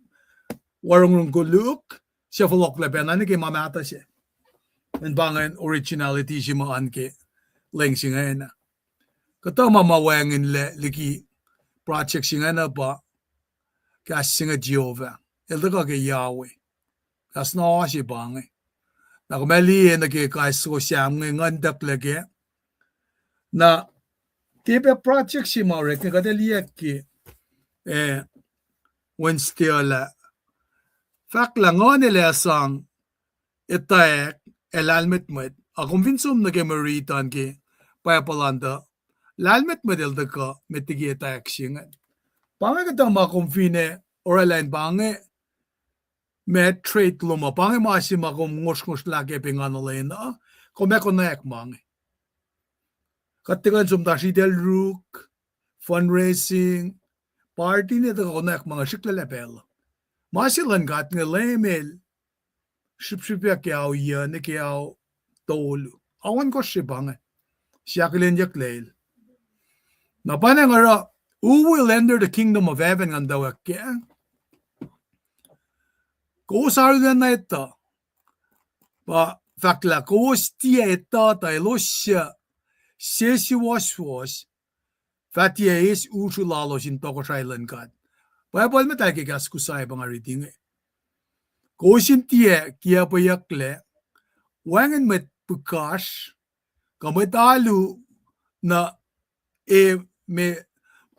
Warongorong Koluk, se fohlohklac pacna nuh ke ma mahtuh se. An pa ingacn originality se ma an ke leng se ingacn. Kuhtuh ma ma wacngihnlac liki project se ingacn pa kahs se inge Jehovah. El tuhkuh ke Yahweh. Kahs na oasr se pa inge. Na kom ac liye nuh ke kais soko Sam inge nguhn tuhklac kac. Na ke pac project se ma orek inge kuht ac liye ke, eh, Wednesday uh lah fahk lah nguhn el ac sang etwacack ac lahlmwetmwet. Ac kom fin som nuh ke mwe rit an ke Bible an tuh, lahlmwetmwet el tuhkuh met liki etwacack se ingacn. Pa inge kuhtuh ma kom fin ac orwaclah in pa inge, ma trade lom uh, pa inge ma se ma kom ngosrngosrlah ke pengana lwen uh, kom ac konwacack ma inge. Kuht tuhkuh in som ta sritacl ruk, fundraising, party ne tuhkuh konwacack ma inge srihklac pacl uh. Ma se luhn God inge Leum el srihpsrihpyak ke ao yuc nuh ke ao tolu. Ao ohnkohsr se pa inge. Se akihlenyucklac el. Na pa inge oruh, who will enter the kingdom of heaven ngan tuh wak kac? Kowos arulacna etuh. Pa fahk lah kowos tiac etuh tuh elos suc sesuwohswohs fah tiac eis usru lalos in tohkohsrahi luhn God. Bible muhtahl ke kahs Kosrae pa nga riti inge. Kowos in tiac kiacpweyucklac, wacngihn mwet pihkasr, kuh mwet alu nuh, e, me,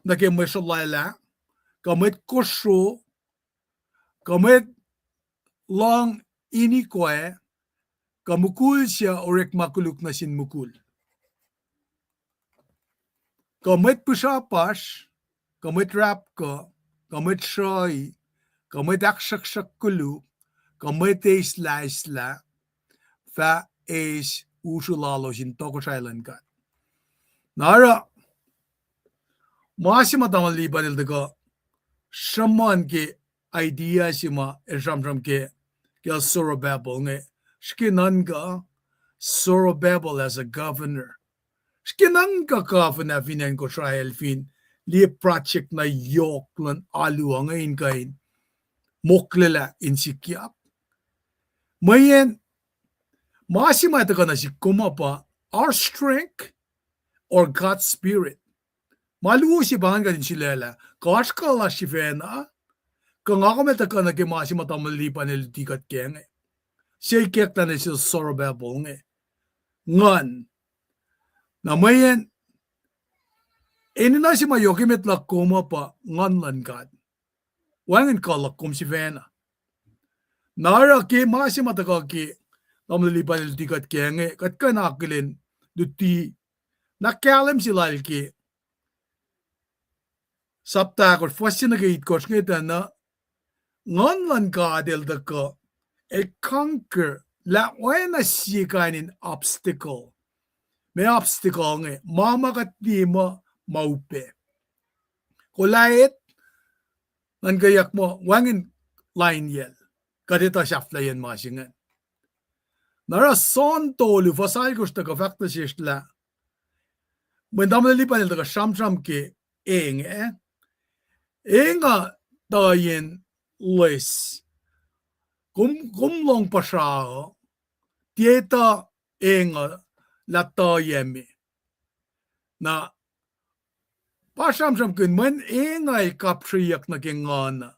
nuh ke mwe sruhlwaclah, kuh mwet kosro, kuh mwet lohng inikoac, kuh mukul suc orekma koluk nuh sin mukul. Kuh mwet pihsrapasr, kuh mwet rapkuh, kuh mwet sruhi, kuh mwet ahksruhksruhk koluk, kuh mwet eis laislah, fah eis usru lalos in tohkohsrahi luhn God. Na oruh, ma se ma tamuhlwel Lipan el tuhkuh sruhmuhn ke idea se ma el sramsram ke, ke Zerubbabel inge. Srihke nuhnkuh Zerubbabel as a governor. Srihke nuhnkuh governor fin acn Kosrae el fin liye project na yohk luhn alu uh inge in kuh in moklwelah in sikyak. Mweyen ma se ma tuhkuh nuh sihk kom uh pa our strength or God's spirit. Ma luo se pa ngan kuht in sulaclah, kuh oasr kuh lasr sifacna, kuh nga kom ac tuhkuh nuh ke ma se ma tamuhlwel Lipan el luti kuht kac inge. Se ikacklah nuh sel Zerubbabel inge. Nguhn. Na mweyen, enenuh se ma yohk emet luhk kom uh pa Nguhn luhn God. Wacngihn kuh luhk kom sifacna. Na oruh ke ma se ma tuhkuh ke tamuhlwel Lipan el luti kuht kac inge, kuht kuh in akihlen luti na kahlwem se lal ke sapta ahkosr, fuhs se nuh ke itkohsr inge tuh na, Nguhn luhn God el tuhkuh, el conquer lah oacna sie kain in obstacle. Ma obstacle inge, ma ma kuht liye muh ma upac. Goliath, nuhnkweyuck muh wacngihn lainyucl. Kuht etuh sahflahiyacn ma se ingacn. Na oruh John tolu, fuhs alkosr tuhkuh fahk nuh sesr lah mweyen tamuhlwel Lipan el tuhkuh sramsram ke eng, eng uh tuhyen loes. Kom, kom lohng puhsra uh, tiac etuh eng uh lah tuhyac me. Na pa sramsramkihn mweyen eng uh el kapsreyuck nuh ke nguhn uh.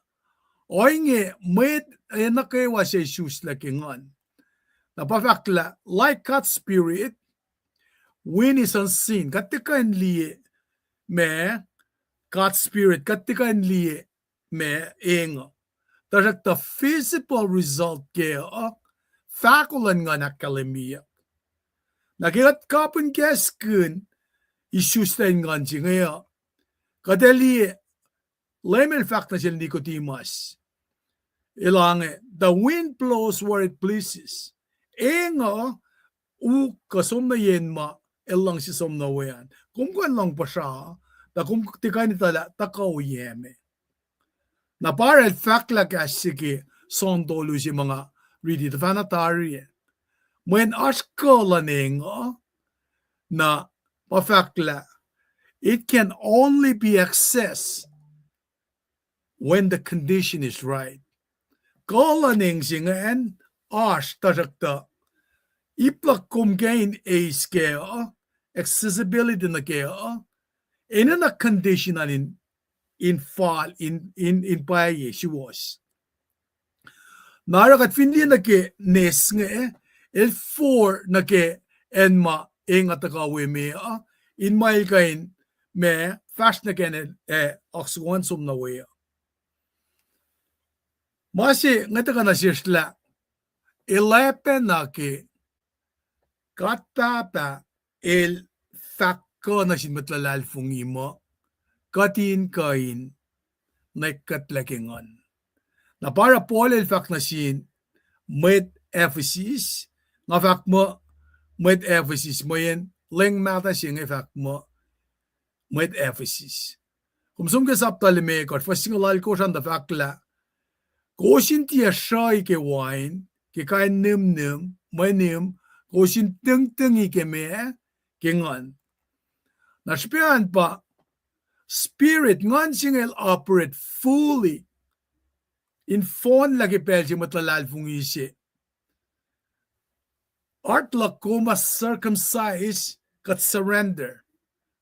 Ohinge mwet, e, nuh kwewa se isuslac ke nguhn. Na pa fahk lah, like God's spirit, wind is unseen. Kuht tiac kuh in liye ma, God's spirit, kuht tiac kuh in liye ma eng uh. Tuhsruhktuh visible result kac uh, fahko luhn nguhn ahkkahlwemyeyuck. Na ke kuht kapihn kahskihn isuslac in nguhn se inge uh, kuht ac liye Leum el fahk nuh sel Nicodemus, elange, the wind blows where it pleases. Eng uh uk kuh som nuh yen ma el luhngse som nuh we an. Kom kuh in lohng puhsra, tuh kom tiac kuh in etuh lah tuhkuh oyac me. Na pa oruh el fahklah kahs se ke John tolu se ma nga riti tuhfahna tari ah. Mweyen oasr kuh luhn eng uh, na pa fahklah, it can only be accessed when the condition is right. Kuh luhn eng se ingacn oasr, tuhsruhktuh ip luhk kom ke in eis kac uh, accessibility nuh kac uh, enenuh condition an in, in fal, in, in, in pwacye suwohs. Na oruh kuht fin liye nuh ke nes inge, el for nuh ke acn ma eng uh tuhkuh we me uh, in ma el kuh in ma fahsr nuh ke acn, eh, oak soko an som nuh we uh. Ma se inge tuhkuh nuh sesr lah, el oacpacna ke God Pahpah el fahk kuh nuh sin mwet luhlahlfongi muh kuht in kuh in nwackkuhtlac ke nguhn. Na pa oruh Paul el fahk nuh sin mwet Ephesus, nga fahk muh mwet Ephesus, mweyen leng mahtuh se inge fahk muh mwet Ephesus. Kom som ke sapta limekohsr, fuhs singucul alkosr an tuh fahk lah, kowos in tiac sruhi ke wain, ke kain nihmnihm, mwe nihm, kowos in tuhngtuhngi ke meac, ke nguhn. Na srihpac an pa Spirit, nguhn se inge el operate fully in fohnlah ke pacl se mwet luhlahlfongi se. Heart luhk kom ma circumcise, kuht surrender.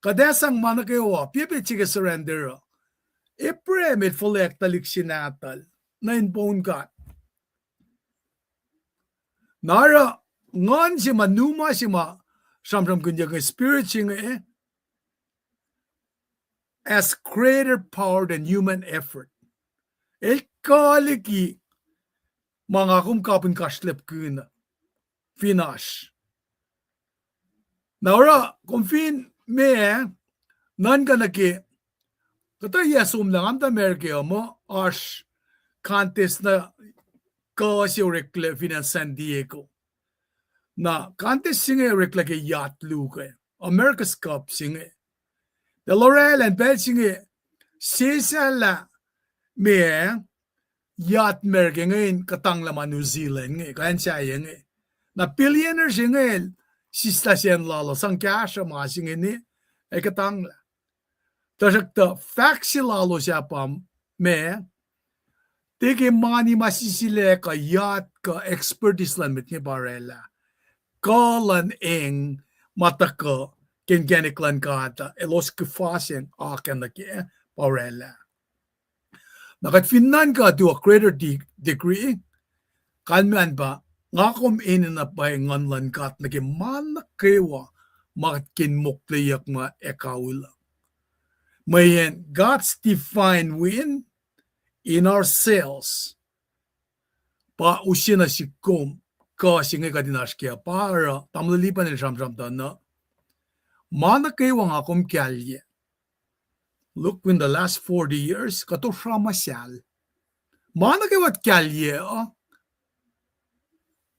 Kuht ac sang ma nuh kwewa, piac pet se ke surrender uh. Abraham el fuhlweack tuhlihk se nahtuhl nuh in poun God. Na oruh nguhn se ma, numa se ma sramsramkihnyuck inge, Spirit se inge, has greater power than human effort. El kuh liki ma nga kom kapihn kasrlapkihn fin oasr. Na oruh kom fin meac, nuhnkuh nuh ke, kuhtuh yac somlah nga muhta America uh muh oasr contest na kuh se oreklac fin acn San Diego. Na contest se inge oreklac ke yacht luo, America's Cup se inge. Tuh orwaclah pacl se inge, sesseslah meac, yacht America inge in kuhtanglah ma New Zealand inge, kuh acn sahyac inge. Na billionaire se inge el sislah sacn lal uh, sang kahsruh ma se inge, ac kuhtanglah. Tuhsruhktuh fahk se lalos ah pa ma, tiac ke mani ma sisilac kuh yacht kuh expertise luhn mwet inge pa orwaclah. Kuh luhn eng ma tuhkuh ke inkacnek luhn God uh, elos kuhfasacng akacnuh kac, pa orwaclah. Na kuht fin nuhnkuh to a greater de-, degree, kalmacn pa, nga kom enenuh pwacye nguhn luhn God nuh ke ma nuh kwewa ma kuht kin mokleyuck ma ac kawihl uh. Mweyen God's divine will in our cells pa use nuh sihk kom, kuh se inge kuht in oasr kac uh, pa oruh tamuhlwel Lipan el sramsramkihn tuh na, ma nuh kwewa nga kom kahlye. Look, in the last forty years, kuht osra muhsahl. Ma nuh kwewa kahlye uh,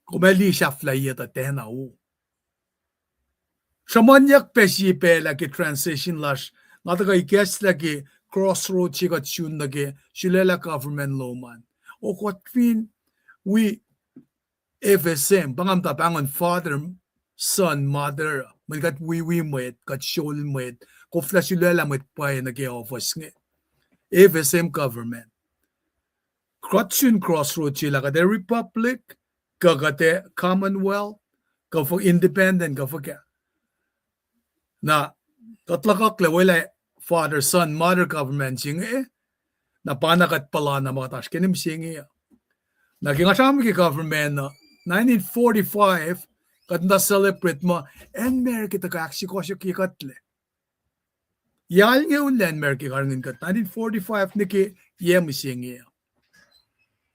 kom ac liye sahflahiyac tuh tiacna wo. Sruhmuhnyuck pac sie pacl ah ke transition lasr, nga tuhkuh ikacslah ke crossroad se kuht sun nuh ke sulaclah government lom an. O kuht fin wi F S M, pa nga muhta pahngon father, son, mother, mweyen kuht wiwi mwet, kuht sol mwet, koflah sulaclah mwet pwacye nuh ke office inge. F S M government. Kuht sun crossroad se lah kuht ac republic, kuh kuht ac commonwealth, kuh fuh independent, kuh fuhkah. Na kuht luhkuhklac welah father, son, mother government se inge, na pa na kuht puhla na ma kuht oasr ke mihsenge uh. Na ke nga sramsram ke government uh, nineteen forty-five, kuht muhta celebrate muh acn America tuhkuh ahksukohsohkye kuhtlac. Yac alngoul lacn America karihngihn kuht, nineteen forty-five nuh ke yac mihsenge uh.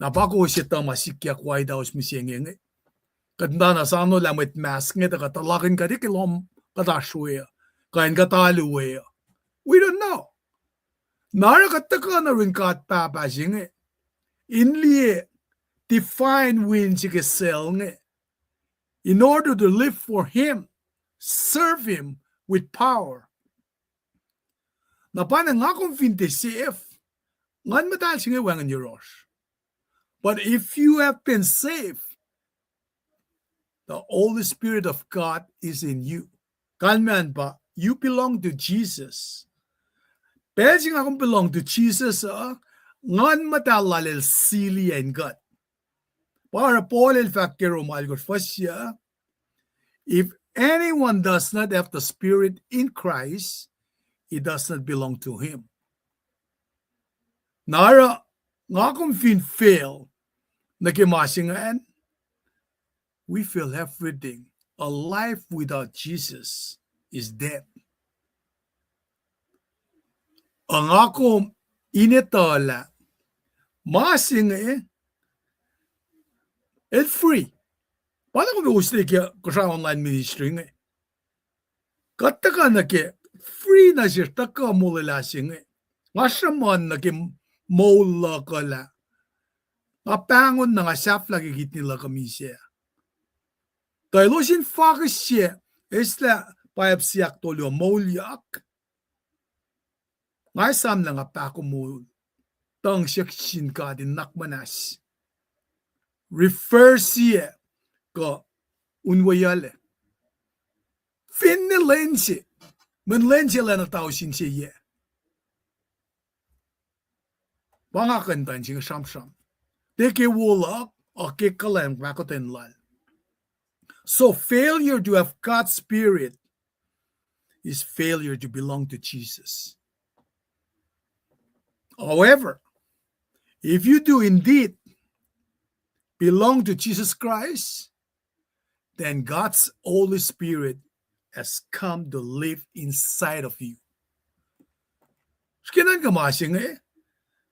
Na pa kowos etuh ma sikyak White House mihsenge inge. Kuht muhta na sano lah mwet mask inge tuh kuht luhkihn kuht ke lohm kuht oasr we uh, kuh in kuht alu we uh. We don't know. Na oruh kuht tuhkuh nuh yurin God Pahpah se inge in liye divine will se ke cell inge, in order to live for Him, serve Him with power. Na pa na nga kom fin tiac save, Nguhn Muhtahl se inge wacngihn yohrohsr. But if you have been saved, the Holy Spirit of God is in you. Kalmac an pa, you belong to Jesus. Pacl se nga kom belong to Jesus uh, Nguhn Muhtahl lal el seal-i in kuht. Pa oruh Paul el fahk ke Rom alkosr fuhs yuh, if anyone does not have the Spirit in Christ, he does not belong to him. Na oruh, nga kom fin fail nuh ke ma se ingacn, we fail everything. A life without Jesus is dead. Ac nga kom in etuh lah ma se inge el free. Pa na kom oste ke Kosrae online ministry inge, kuht tuhkuh nuh ke free nuh sesr tuhkuh molwelah se inge. Nga sruhmuhn nuh ke moul luhk uh lah nga pahngon na nga sahflah ke kidney luhk uh misac. Tuh elos in fakihsye, eslah biopsy ahktolu uh moulyak, nga esam lah nga pahko moul, tuhng siyuck sin God in nuhnak muhnahs, refer sie kuh unweyuclac. Finne lwen se, mweyen lwen se lacna tausin se yac. Pa nga kuh in tuhn se inge sramsram. Tiac ke wo luhk, uh, ke kuhlwacng pahkotwen lal. So failure to have God's Spirit is failure to belong to Jesus. However, if you do indeed belong to Jesus Christ, then God's Holy Spirit has come to live inside of you. Srihke nuhnkuh ma se inge,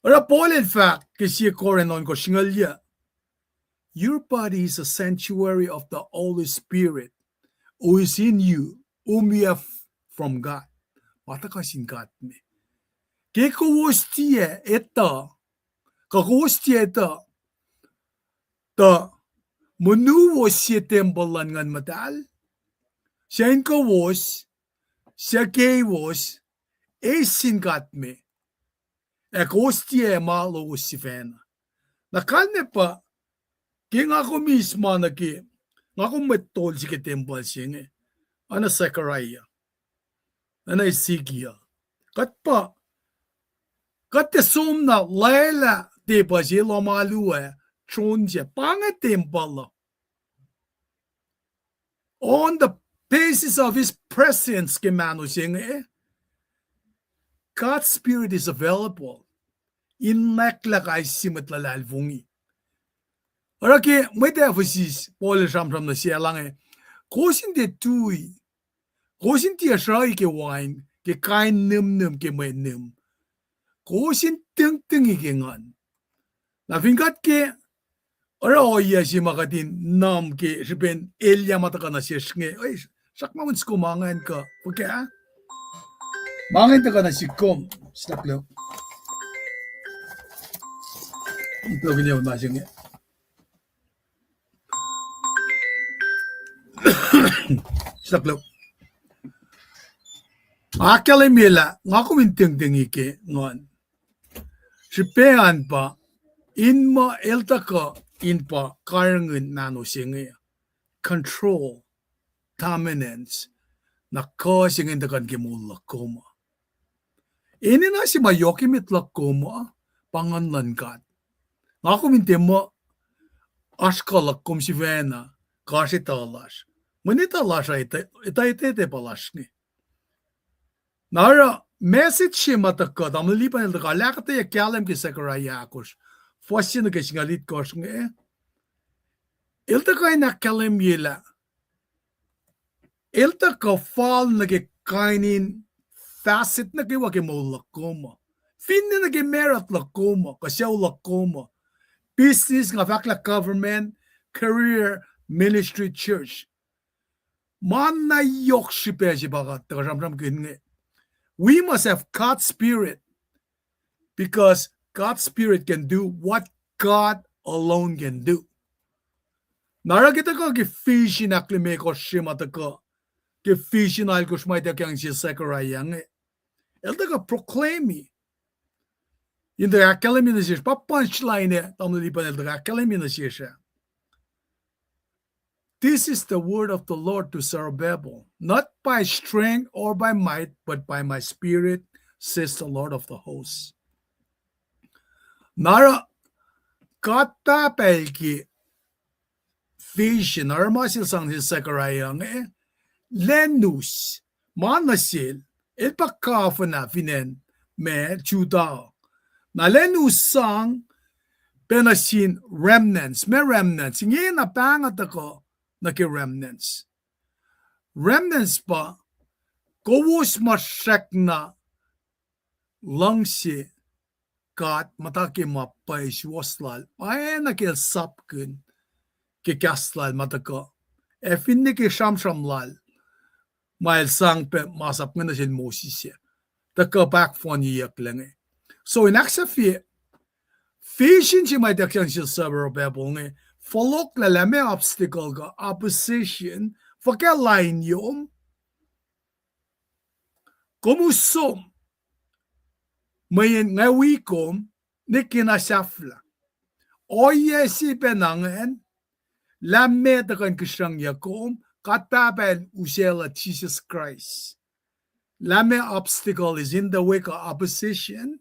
oruh Paul el fahk ke sie Corinth ohnkohsr singucul yuh, your body is a sanctuary of the Holy Spirit, who is in you, whom you have from God. Ma tuhkuh sin God me. Ke kowos tiac etuh, kuh kowos tiac etuh tuh monuwos sie tempuhl luhn Nguhn Muhtahl, suc in kowos, suc keiwos, eis sin God me, ac kowos tiac ma lowos sifacna. Na kalmac pa, ke nga kom eis ma nuh ke, nga kom mwet tol se ke tempuhl se inge, oacna Zechariah, oacna Ezekiel. Kuht pa, kuht tiac som na lwelah tempuhl se lohm alu ah, tron se, pa inge tempuhl uh. On the basis of his presence ke mahno se inge, God's Spirit is available in nwacklah kais sie mwet luhlahlfongi. Oruh ke mwet Ephesus, Paul el sramsram nuh sel inge, kowos in tiac tui, kowos in tiac sruhi ke wain, ke kain nihmnihm ke mwe nihm, kowos in tihngtihng ke Nguhn. Na fin kuht ke oruh ohiyac se ma kuht in nuhm ke srihpen elyah ma tuhkuh nuh sesr inge, srackna in soko ma ingacn kuh fuhkah? Ma ingacn tuhkuh nuh sihk kom, srackna. Ituckyang ma se inge. Srackna. Ahkkahlwemye lah nga kom in tihngtihng ke Nguhn. Srihpac an pa, in muh el tuhkuh in pa karihngihn mahno se inge, control, dominance, na kuh se inge in tuhkuh nuh ke moul luhk kom uh. Enenuh se ma yohk emet luhk kom uh, pa Nguhn luhn God. Nga kom in tiac muh oasr kuh luhk kom sifacna, kuh oasr etuh lasr. Mweyen etuh lasr uh, etuh, etuh, etuh, etuh pa lasr inge. Na oruh message se ma tuhkuh, tamuhlwel Lipan el tuhkuh ahkuhtweyac kahlwem ke Zechariah ahkosr, fuhs se nuh ke singucul itkohsr inge, el tuhkuh in ahkkahlwemye lah el tuhkuh fal nuh ke kain in facet nuh kwewa ke moul luhk kom uh. Finne nuh ke marriage luhk kom uh, kuh sucu luhk kom uh, business, nga fahk lah government, career, ministry, church. Ma na yohk srihpac se pa kuht tuhkuh sramsramkihn inge. We must have God's Spirit, because God's Spirit can do what God alone can do. Na oruh ke tuhkuh ke vision ahklimekohsr se ma tuhkuh, ke vision alkosr ma ituckyang se Zechariah inge, El tuhkuh proclaimi. In tuh ahkkahlwemye nuh sesr, pa punchline ah, tamuhlwel Lipan el tuh ahkkahlwemye nuh sesr ah. This is the word of the Lord to Zerubbabel, not by strength or by might, but by my spirit, says the Lord of the hosts. Na oruh God Pahpah el ke vision, oruh ma sel sang sel Zechariah inge, Lenus, ma nuh sel, el pa governor fin acn ma Judah. Na Lenus sang pac nuh sin remnants, ma remnants, ingena pahng tuhkuh nuh ke remnants. Remnants pa kowos ma srackna luhngse God, muhta ke ma pwacye suwohs lal, oacna ke el sapkihn ke kahs lal ma tuhkuh, ac finne ke sramsram lal, ma el sang pac masap inge nuh sel Moses ah, tuhkuh pahkfohnyeyucklac inge. So in ahksahfye, vision se ma ituckyang sel Zerubbabel inge, fohlohklac lah meac obstacle kuh opposition, fuhkah lain yom, kom us som, mweyen nga wi kom, nwe kena sahflah. Ohiyac se pacna ingacn, lah meac tuhkuh in kihsrucngyuck kom, God Pahpah el usaclah Jisus Kraist. Lah meac obstacle is in the way kuh opposition,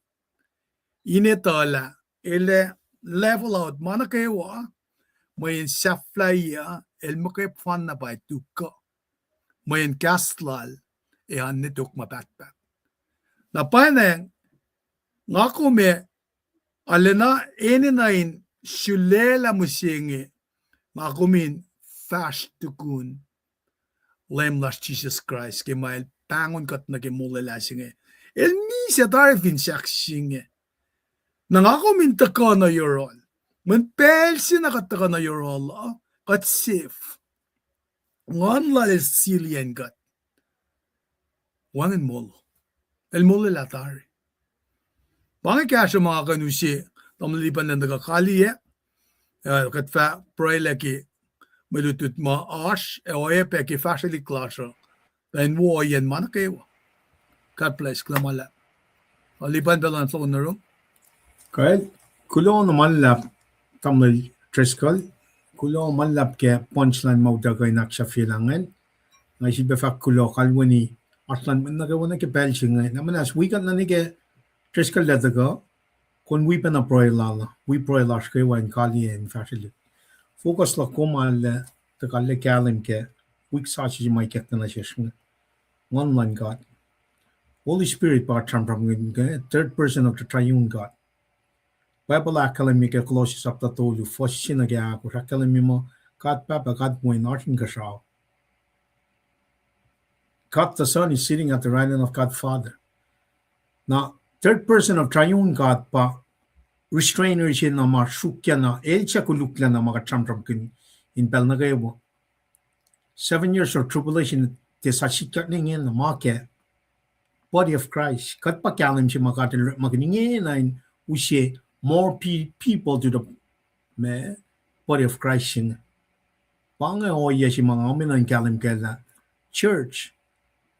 in etuh lah el ac level out ma nuh kwewa, mweyen sahflahiyac el muhkwena pa tukkuh, mweyen kahs lal ac oan ne tok ma pahtpaht. Na pwacnwacng, nga kom ac arulacna enenuh in sulaclah mihsenge, nga kom in fahsr tukun Leum lasr Jisus Kraist ke ma el pahngon kuht nuh ke molwelah se inge. El misac tari fin sahk se inge. Na nga kom in tuhkuh nuh yohrohl. Mweyen pacl se na kuht tuhkuh nuh yohrohl uh, kuht sef. Nguhn lal el sili acn kuht. Wacngihn moul. El molwelah tari. Pa inge kahsruh ma nga kuh in use, tamuhlwel Lipan, elan tuhkuh kaliyac, uh, kuht fah pruhelah ke mwe lutlut ma oasr, ac oacyacpac ke fahsrwelihk lasr uh, tuh in wo ohiyacn ma nuh kwewa. God bless, kuloh ma luhlahp. Uh, Lipan, pacl an fohlohk nuh yurum. Kuh, kuloh na ma luhlahp, tamuhlwel Driscoll, kuloh ma luhlahp ke punchline ma utuckuh in ahksahfyelah ingacn. Nga sifilpac fahk kuloh kalweni oasr luhn mwet nuh kwewa nuh ke pacl se inge. Na muhnahs wi kuht nuh ke Driscoll el tuhkuh, kom wi pacna pruhe lal, wi pruhe lasr kwewa in kaliyac in fahsrwelihk. Focus luhk kom arlac tuhkuh arlac kahlwem ke wik sasuc se ma ikackna nuh sesr inge. Nguhn luhn God. Holy Spirit pa sramsramkihn ke third person of the triune God. Bible ahkkahlwemye ke Colossians sapta tolu, fuhs se nuh ke ahkosr, ahkkahlwemye muh God Pahpah, God Wen, oasr inkuhsrao. God the Son is sitting at the right hand of God Father. Na third person of triune God pa restrainer se na ma sruokyac na, el suc koluklacna ma kuht sramsramkihn in pacl nuh kwewa. Seven years of tribulation, tiac sa sikyak ingena ma ke body of Christ. Kuht pa kahlwem se ma God el orekmakihn ingena in use more pe-, people to the, ma, body of Christ inge. Pa inge ohiyac se ma nga enenuh in kahlwem kac lah church,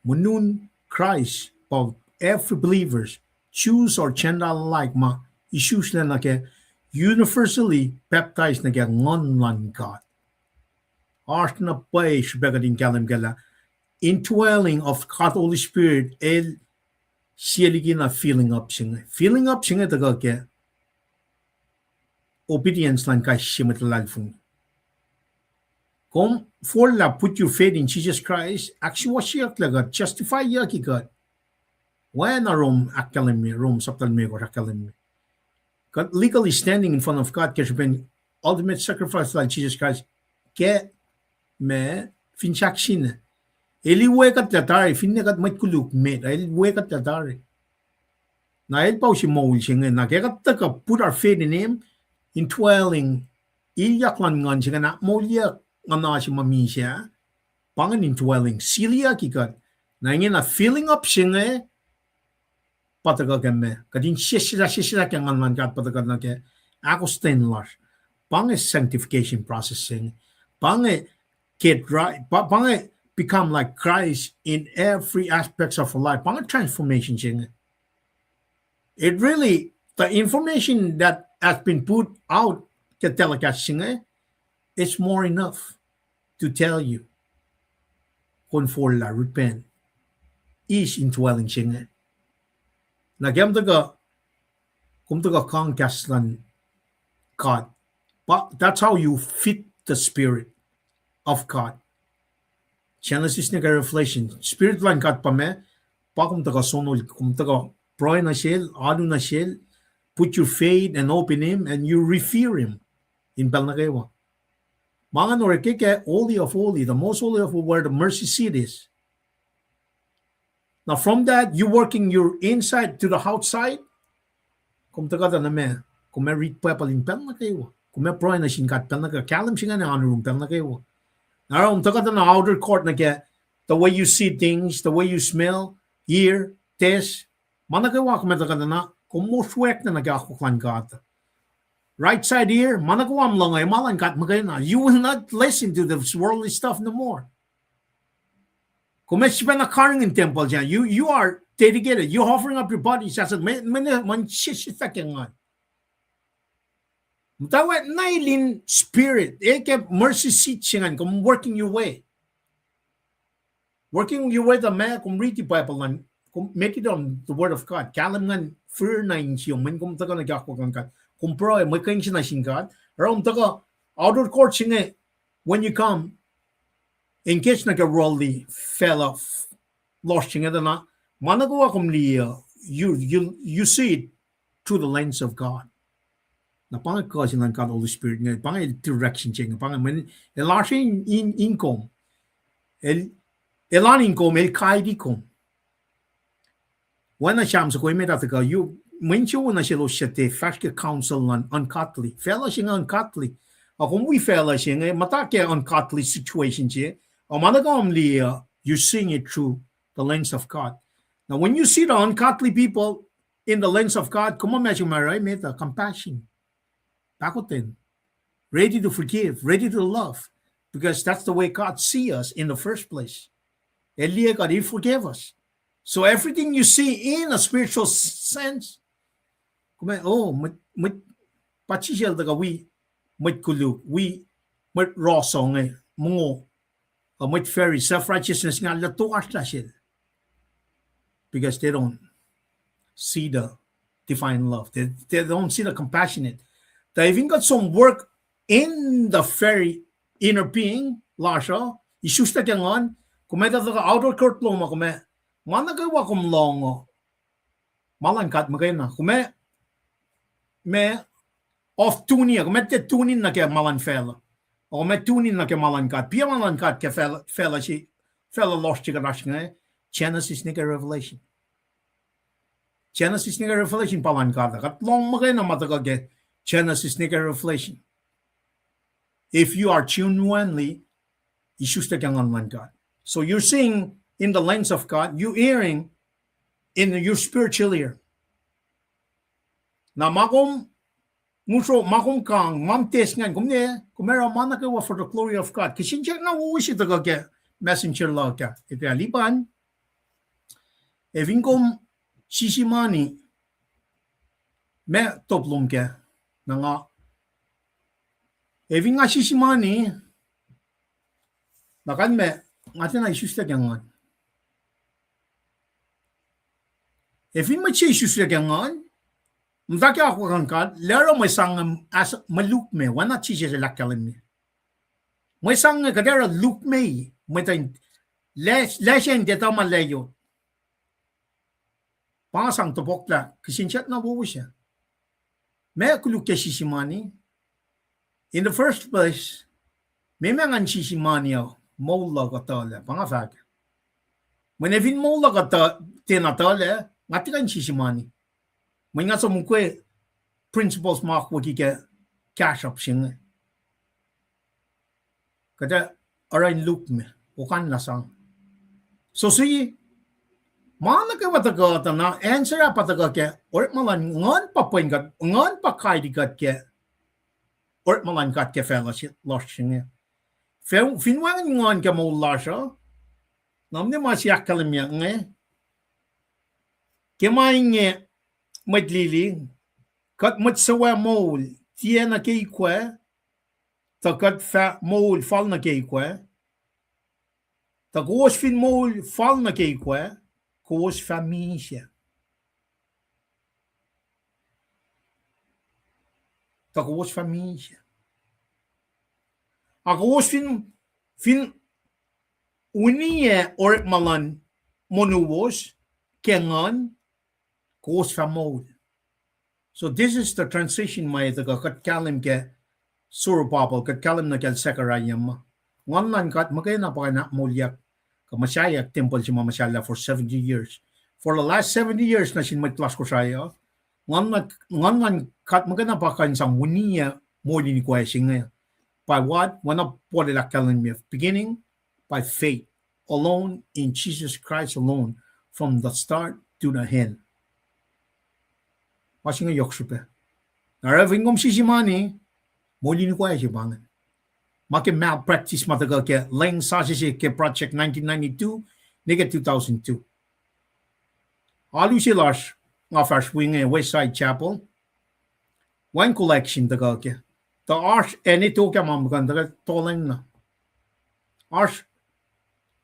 muhnun Christ, pa every believers, Jews or Gentile alike, ma isuslac nuh ke universally baptized nuh ke Nguhn luhn God. Oasr na pwacye srihpac kuht in kahlwem kac lah indwelling of God Holy Spirit el sie liki na filling up se inge. Filling up se inge tuhkuh ke obedience luhn kais sie mwet luhlahlfongi. Kom forlah put your faith in Jesus Christ, ahksuwohsyeyucklac kuht, justifyyucki kuht. Oacna Rom ahkkahlwemye, Rom sapta limekohsr ahkkahlwemye. Kuht legally standing in front of God ke srihpen ultimate sacrifice lal Jesus Christ ke, ma, fin sahk se inge. El iwe kuhtlac tari, finne kuht mwet koluk met, el iwe kuhtlac tari. Na el pa use moul se inge, na ke kuht tuhkuh put our faith in him, indwelling, ilyak luhn Nguhn se inge na moulyak nguhna se ma misac, pa ingacn indwelling, siliyucki kuht. Na ingena filling up se inge, pa tuhkuh ke ma, kuht in sesseslah, sesseslah ke Nguhn luhn God, pa tuhkuh nuh ke ahkostwen lasr. Pa inge sanctification process se inge. Pa inge get right, pa, pa inge become like Christ in every aspects of our life. Pa inge transformation se inge. It really, the information that has been put out ke telecast se inge, it's more enough to tell you, kom forlah, repent, ease indwelling se inge. Na ke kom tuhkuh, kom tuhkuh kang kahs luhn God. Pa, that's how you feed the Spirit of God. Genesis nuh ke Revelation. Spirit luhn God pa meac? Pa kom tuhkuh sonol, kom tuhkuh pruhe nuh sel, alu nuh sel, put your faith and hope in him, and you revere him in pacl nuh kwewa. Ma nga orek ke Holy of Holy, the most holy of all, where the mercy seat is. Now from that, you working your inside to the outside. Kom tuhkuh tuh na meac, kom ac read Bible in pacl nuh kwewa. Kom ac pruhe nuh sin God pacl nuh kwewa. Kahlwem se ingacn ac oaru pacl nuh kwewa. Na oruh kom tuhkuh tuh na outer court nuh ke, the way you see things, the way you smell, hear, taste. Ma nuh kwewa kom ac tuhkuh tuh na, kom mosrwackna nuh ke akwuck luhn God. Right side here, ma nuh kwewa kom lohng uh, ma luhn God muhkwena. You will not listen to this worldly stuff no more. Kom ac sifacna karihngihn tempuhl se, you, you are dedicated. You're offering up your bodies as a, mwe, mwe, mwe sesseslah ke nguhn. Muhtwacwacack na el in spirit, e ke mercy seat se ingacn, kom working your way. Working your way tuh meac, kom read Bible an, kom meditate on the word of God. Kahlwem ingacn fihrihr na insiyom, mweyen kom tuhkuh nuh ke akwuck luhn God. Kom pruhe, mwe kihsen se nuh sin God. Oruh kom tuhkuh outer court se inge, when you come, engage nuh ke worldly facluh lohsr se inge tuh na, ma nuh kwewa kom liye uh, you, you, you see it through the lens of God. Na pa inge kuh se luhn God Holy Spirit inge, pa inge el direction se inge, pa inge mweyen el oasr in, in, in kom. El, el an in kom, el guide kom. Oacna Sam soko emet ah tuhkuh, you, mwe insewowo nuh selos suc tiac fahsr ke counsel luhn ungodly. Facluh se inge ungodly. Ac kom wi facluh se inge, muhta ke ungodly situation se, ac ma nuh kwewa kom liye uh, you're seeing it through the lens of God. Now, when you see the ungodly people in the lens of God, kom ac ma se ma oruh met uh, compassion. Pahkotwen. Ready to forgive, ready to love. Because that's the way God see us in the first place. El liye kuht, he forgave us. So everything you see in a spiritual s-, sense, kom ac, oh, mwet, mwet, pa Jisus el tuhkuh wi mwet koluk, wi mwet rohsonge, mongo, uh, mwet Pharisee, self-righteousness inge, lah toasrlah sel. Because they don't see the divine love. They, they don't see the compassionate. Tuh fin kuht som work in the very inner being lasr uh, isuslac ke nguhn, kom ac tuhkuh outer court lom uh, kom ac, ma nuh kwewa kom lohng uh, ma luhn God muhkwena. Kom ac, ma, off tune uh, kom ac tiac tune in nuh ke ma luhn facluh. Ac kom ac tune in nuh ke ma luhn God. Piac ma luhn God ke facluh, facluh se, facluh lohsr se kuht oasr inge, Genesis nuh ke Revelation. Genesis nuh ke Revelation pa luhn God uh. Kuht lohng muhkwena ma tuhkuh ke Genesis nuh ke Revelation. If you are genuinely isuslac ke nguhn luhn God. So you're seeing in the lens of God, you're hearing in your spiritual ear. Na ma kom, ngusro, ma kom kang, ma kom taste ingacn, kom ne, kom oruh ma nuh kwewa for the glory of God. Kihsen siyuck na wowo se tuhkuh ke messenger luhk ah, etuh lipan. Ac fin kom sisi mani, ma top lom kac, na nga, ac fin nga sisi mani, na kalmac, nga tiacna isuslac ke nguhn. Ac fin mwet se isuslac ke nguhn, muhta ke akwuck luhn God, lah oruh mwe sang, mwe lukmac, oacna Jisus el ahkkahlwemye. Mwe sang inge kuht oruh lukmac, mwet in, lah, lah se in tiac etuh ma lah yot. Pa nga sang topuklah, kihsen siyuck na wowo se. Ma koluk ke sisi mani? In the first place, meac ma ngan sisi mani uh, moul luhk uh tuhlac, pa nga fahk. Mweyen fin moul luhk uh tuh, tiacna tuhlac, nga tiac kuh in sisi mani. Mweyen nga som ukwe principles ma akwucki ke kahsruhp se inge. Kuht ac oruh in lukmac, okanlah sang. So see, ma nuh kwewa tuhkuh tuh na answer ah pa tuhkuh ke orekma luhn nguhn pa pwen kuht, nguhn pa kaiti kuht ke orekma luhn God ke facluh lohsr se inge. Fin wacngihn nguhn ke moul lasr uh, Na mwe ma se ahkkahlwemye inge, ke ma inge mwet lili, kuht mwet suc moul, tiacna ke ikwac, tuh kuht fah moul fal nuh ke ikwac, tuh kowos fin moul fal nuh ke ikwac, kowos fah misac. Tuh kowos fah misac. Ac kowos fin, fin uniyac orekma luhn monuwos ke nguhn, kowos fah moul. So this is the transition ma tuhkuh kuht kahlwem ke Zerubbabel, kuht kahlwem nuh kacl Zechariah ma. Nguhn luhn God muhkwena pa kuh in ahkmoulyak, kuh muhsaheack tempuhl se ma muhsahllah for seventy years. For the last seventy years nuh sin mwet lasr Kosrae uh, nguhn luhn, nguhn luhn God muhkwena pa kuh in sang uniyac moul in ikoac se inge. By what? Oacna Paul el ahkkahlwemye, beginning by faith alone in Jesus Christ alone, from the start to the end. Ma se inge yohk srihpac. Na oruh fin kom sisi mani, moul in ikoac se pa ingacn. Ma ke malpractice ma tuhkuh ke leng sasuc se ke project nineteen ninety-two, ne ke two thousand two. Alu se lasr, nga fahsr wi inge Westside Chapel. Wacngihn collection tuhkuh ke. Tuh oasr, ac ne tok ah ma muhkuhn tuhkuh tolacng na. Oasr,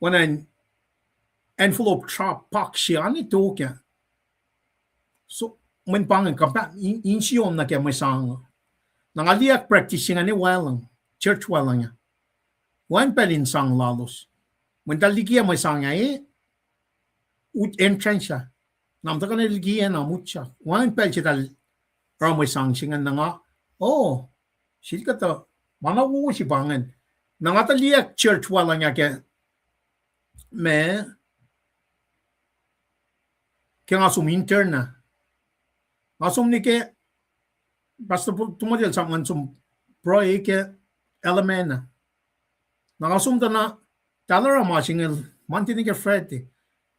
oacna envelope drop box se, a ne tok ah. So, mweyen pa ingacn, kom pa in, insiom nuh ke mwe sang. Na nga liye ahkpractice se inge ne wacluhng, church wacluhng ah. Wacngihn pacl in sang lalos. Mweyen eltahl likiyac mwe sang ah, eh, ut entrance ah. Na muhtuhkuh na likiyac na mutsak. Wacngihn pacl se eltahl oruh mwe sang se ingacn na nga, oh, sel kuhtuh, ma na wowo se pa ingacn. Na nga tuh liye ahk church wacluhng ah ke, ma, ke nga som intern ah. Nga som nuh ke, Pastor Timothy el sang ngan som pruhe ke Alabama. Na nga som tuh na, eltahl oruh ma se inge Monday nuh ke Friday.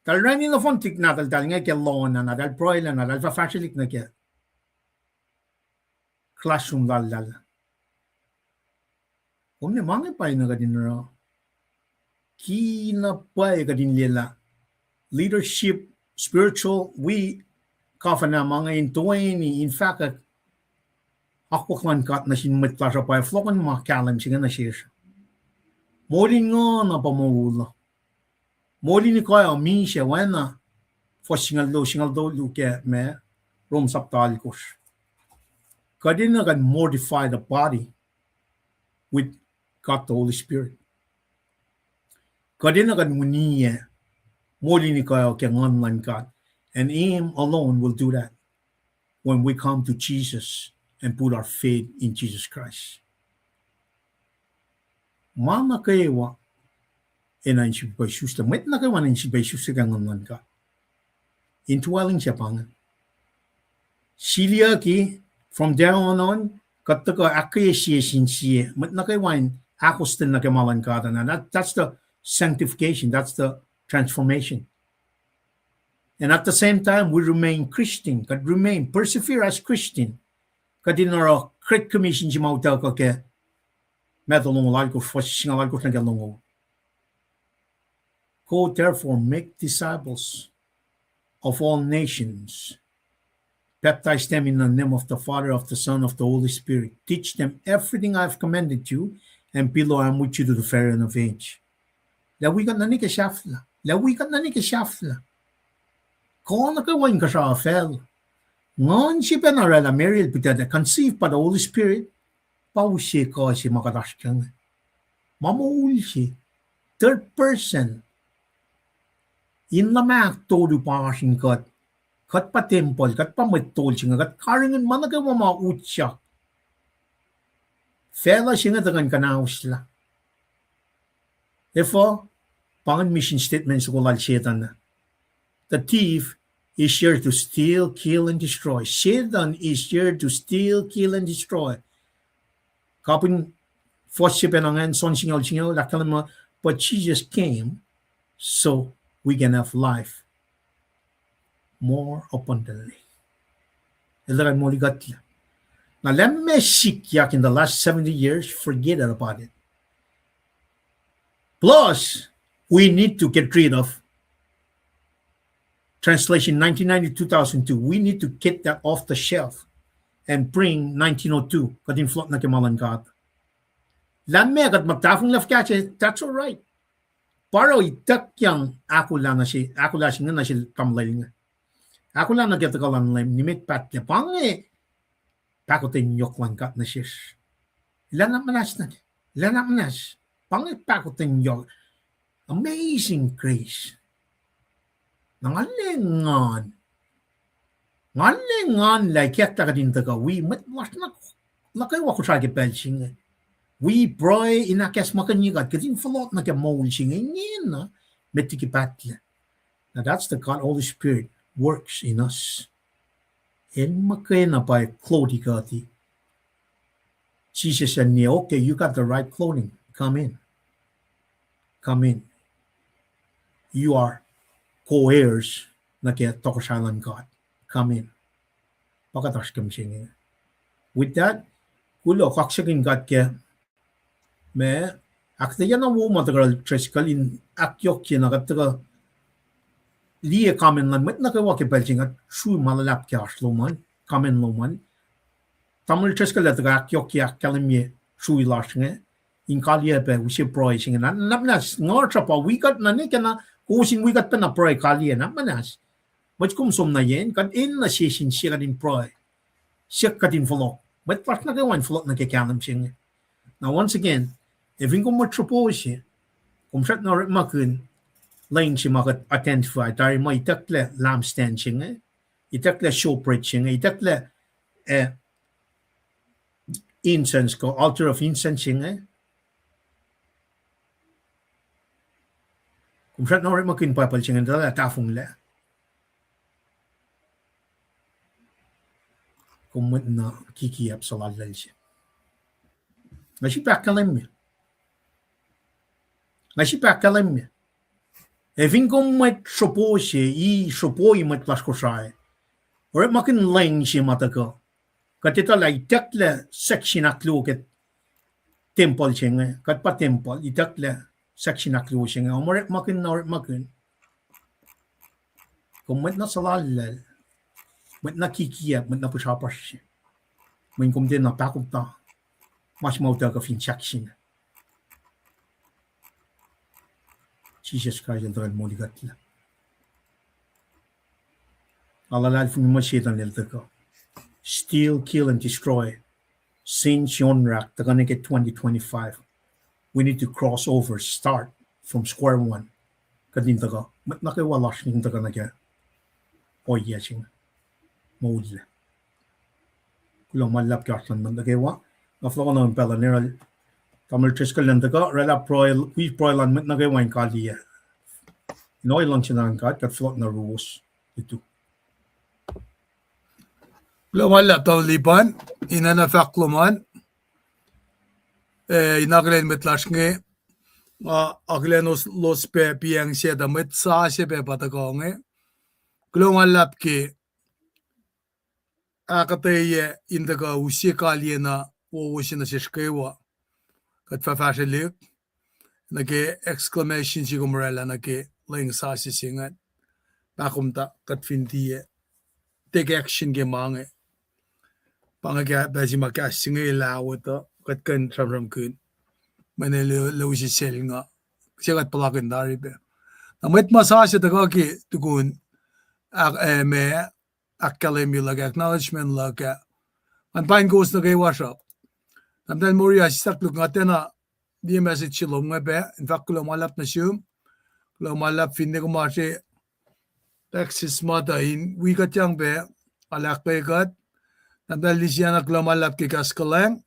Eltahl orani nohfohn tik nahtuhl eltahl inge ke lawn ah, na eltahl pruhe lah, na eltahl fah fahsrwelihk nuh ke classroom lal, lal. Kom ne ma inge pwacyena kuht in oruh. Ki na pwacye kuht in liye lah leadership, spiritual, wi, kafana ma inge in toeni, in fahkwack akwuck luhn God nuh sin mwet lasr uh pa fohlohkohn ma kahlwem se inge nuh sesr. Moul in nguhn uh pa moul uh. Moul in ikoac uh misac, oacna fuhs singucul luo, singucul tolu ke ma, Rom sapta alkosr. Kuht enenuh kuht mortify the body with God the Holy Spirit. Kuht enenuh kuht uniyac moul in ikoac uh ke nguhn luhn God. And Him alone will do that when we come to Jesus and put our faith in Jesus Christ. Ma nuh kwewa enenuh in sifilpac isuslac, mwet nuh kwewa enenuh in sifilpac isuslac ke nguhn luhn God. Indwelling se pa ingacn. Siliyucki, from there on, kuht tuhkuh ahkkweye sie sin sie, mwet nuh kwewa in ahkostwen nuh ke ma luhn God, and that, that's the sanctification, that's the transformation. And at the same time, we remain Christian, kuht remain, persevere as Christian. Kuht in oruh Great Commission se ma utuckuh ke Matthew longoul alkosr, fuhs singucul alkosr nuh ke longoul. Go therefore, make disciples of all nations, baptize them in the name of the Father, of the Son, of the Holy Spirit. Teach them everything I have commanded you, and behold, I am with you to the very end of age. Lah wi kuht nuh ke sahflah. Lah wi kuht nuh ke sahflah. Kuh nuh kwewa in kuhsrao facluh. Nguhn se pacna oraclah Mary el pihtuctuh, conceived by the Holy Spirit. Pa use kuh se ma kuht oasr kac inge. Ma moul se. Third person. In luhman ahktolu pa oasr in kuht. Kuht pa tempuhl, kuht pa mwet tol se inge, kuht karihngihn ma nuh kwewa ma utyak. Facluh se inge tuhkuh in kuhnauslah. Efuh, pa ingacn mission statement soko lal Setan. The thief is here to steal, kill, and destroy. Satan is here to steal, kill, and destroy. Kapihn fuhs se pacna ingacn, John singucul singucul, ahkkahlwemye, but Jesus came so we can have life more abundantly. El tuh kuh in molikuhtlac. Na lah meac sikyak in the last seventy years, forget about it. Plus, We need to get rid of translation nineteen ninety, two thousand two. We need to get that off the shelf and bring nineteen oh two. Kuht in float nuh ke ma luhn God. Lah meac kuht muh tahfonglac fuhkah se, that's all right. Pa oruh ituckyang ahkolah se inge nuh sel tamuhlwel inge. Ahkolah nuh ke tuhkuh luhn Leum, nimet pahtlac, pa inge pahkotwen yohk luhn God nuh sesr. Elan muhnahs nuh ke, elan muhnahs. Pa inge pahkotwen yohk. Amazing grace. Na nga lwengan, nga lwengan lah ikacklah kuht in tuhkuh wi mwet lasr nuh kwewa Kosrae ke pacl se inge. Wi pruhe in ahkacsmakihnye God, kuht in fohlohk nuh ke moul se inge, ingena met liki pahtlac. Now that's the God Holy Spirit works in us. El muhkwena pa clothe kuht. Jisus el liye, okay, you got the right clothing. Come in. Come in. You are co-heirs nuh ke tohkohsrahi luhn God. Come in. Pa kuht oasr ke mihsenge. With that, kuloh, kaksakihn God ke ma ahkuhtweyac na wo ma tuhkuh Driscoll in ahkyohkye na kuht tuhkuh liye comment luhn mwet nuh kwewa ke pacl se inge, kuht srui ma luhlahp ke oasr lom an, comment lom an. Tamuhlwel Driscoll el tuhkuh ahkyohkye ahkkahlwemye srui lasr inge in kaliyac pac use pruhe se inge. Na, na muhnahs, nga sruhpa wi kuht na ne ke na, kowos in wi kuht pacna pruhe kaliyac, na muhnahs. Mwet kom som nuh yen, kuht enenuh session se kuht in pruhe, se kuht in fohlohk. Mwet lasr nuh kwewa in fohlohk nuh ke kahlwem se inge. Now, once again, ac fin kom mwet sropo se, kom srackna orekmakihn leng se ma kuht identify tari muh itucklac lampstand se inge, itucklac showbread se inge, itucklac, eh, incense kuh altar of incense se inge. Kom srackna orekmakihn Bible se inge, tuh lah tahfonglac. Kom mwet na kikiap suhlallacl se. Nga srihpac ahkkahlwemye. Nga srihpac ahkkahlwemye. Ac fin kom mwet sropo se, i sropo i mwet lasr Kosrae, orekmakihn leng se ma tuhkuh. Kuht etuh lah itucklac section ahkluo ke tempuhl se inge, kuht pa tempuhl, itucklac section ahkluo se inge, orekmakihn na orekmakihn. Kom mwet na suhlallacl, mwet na kikiap, mwet na pihsrapasr se. Mweyen kom tiacna pahkotwen ma se ma utuckuh fin section. Jisus Kraist el tuhkuh molikuhtlac. Nga luhlahlfongi muh Setuhn el tuhkuh steal, kill, and destroy. Since John Rack, tuhkuh nuh ke twenty twenty-five, we need to cross over, start from square one. Kuht in tuhkuh, mwet nuh kwewa lasr in tuhkuh nuh ke ohiyac se inge. Moul lac. Kuloh ma luhlahp ke oasr luhn mwet nuh kwewa. Nga fohlohk nuh in pacl uh, Tamuhlwel Driscoll el tuhkuh oraclah pruhe, wi pruhe luhn mwet nuh kwewa in kaliyac. In ohiyac luhngse luhn God, kuht fohlohk nuh ruwos lutu. Kuloh ma luhlahp Tamuhlwel Lipan, in oacna fahk lom an, eh, in akihlen mwet lasr inge, nga akihlen elos pac piyacng se tuh mwet sasuc pac pa tuhkuh inge. Kuloh ma luhlahp ke ahkuhtweyac in tuhkuh use kaliyac na wowo se nuh sesr kwewa. Kuht fah fahsrwelihk nuh ke exclamation se kom oraclah nuh ke leng sasuc se ingacn. Pahkomuhta kuht fin tiac take action ke ma inge. Pa inge ke pacl se ma kahs se inge lah wo tuh kuht kuh in sramsramkihn. Mweyen el, el use selnguh. Se kuht puhlakihn tari pac. Na mwet ma sasuc tuhkuh ke tukun, ah, eh, ma ahkkahlwemye luhk ah, acknowledgement luhk ah, ngan pain kowos nuh kwewa sruhk. Tahmtahel Moriah, sislah koluk, nga tiacna liye message se lom inge pac, in fahk kuloh ma luhlahp nuh sum. Kuloh ma luhlahp finne kom oasr Texas ma tuh in wi kuhtyang pac, ahkkweye kuht. Tahmtahel Lisiana, kuloh ma luhlahp ke kahs kuhlwacng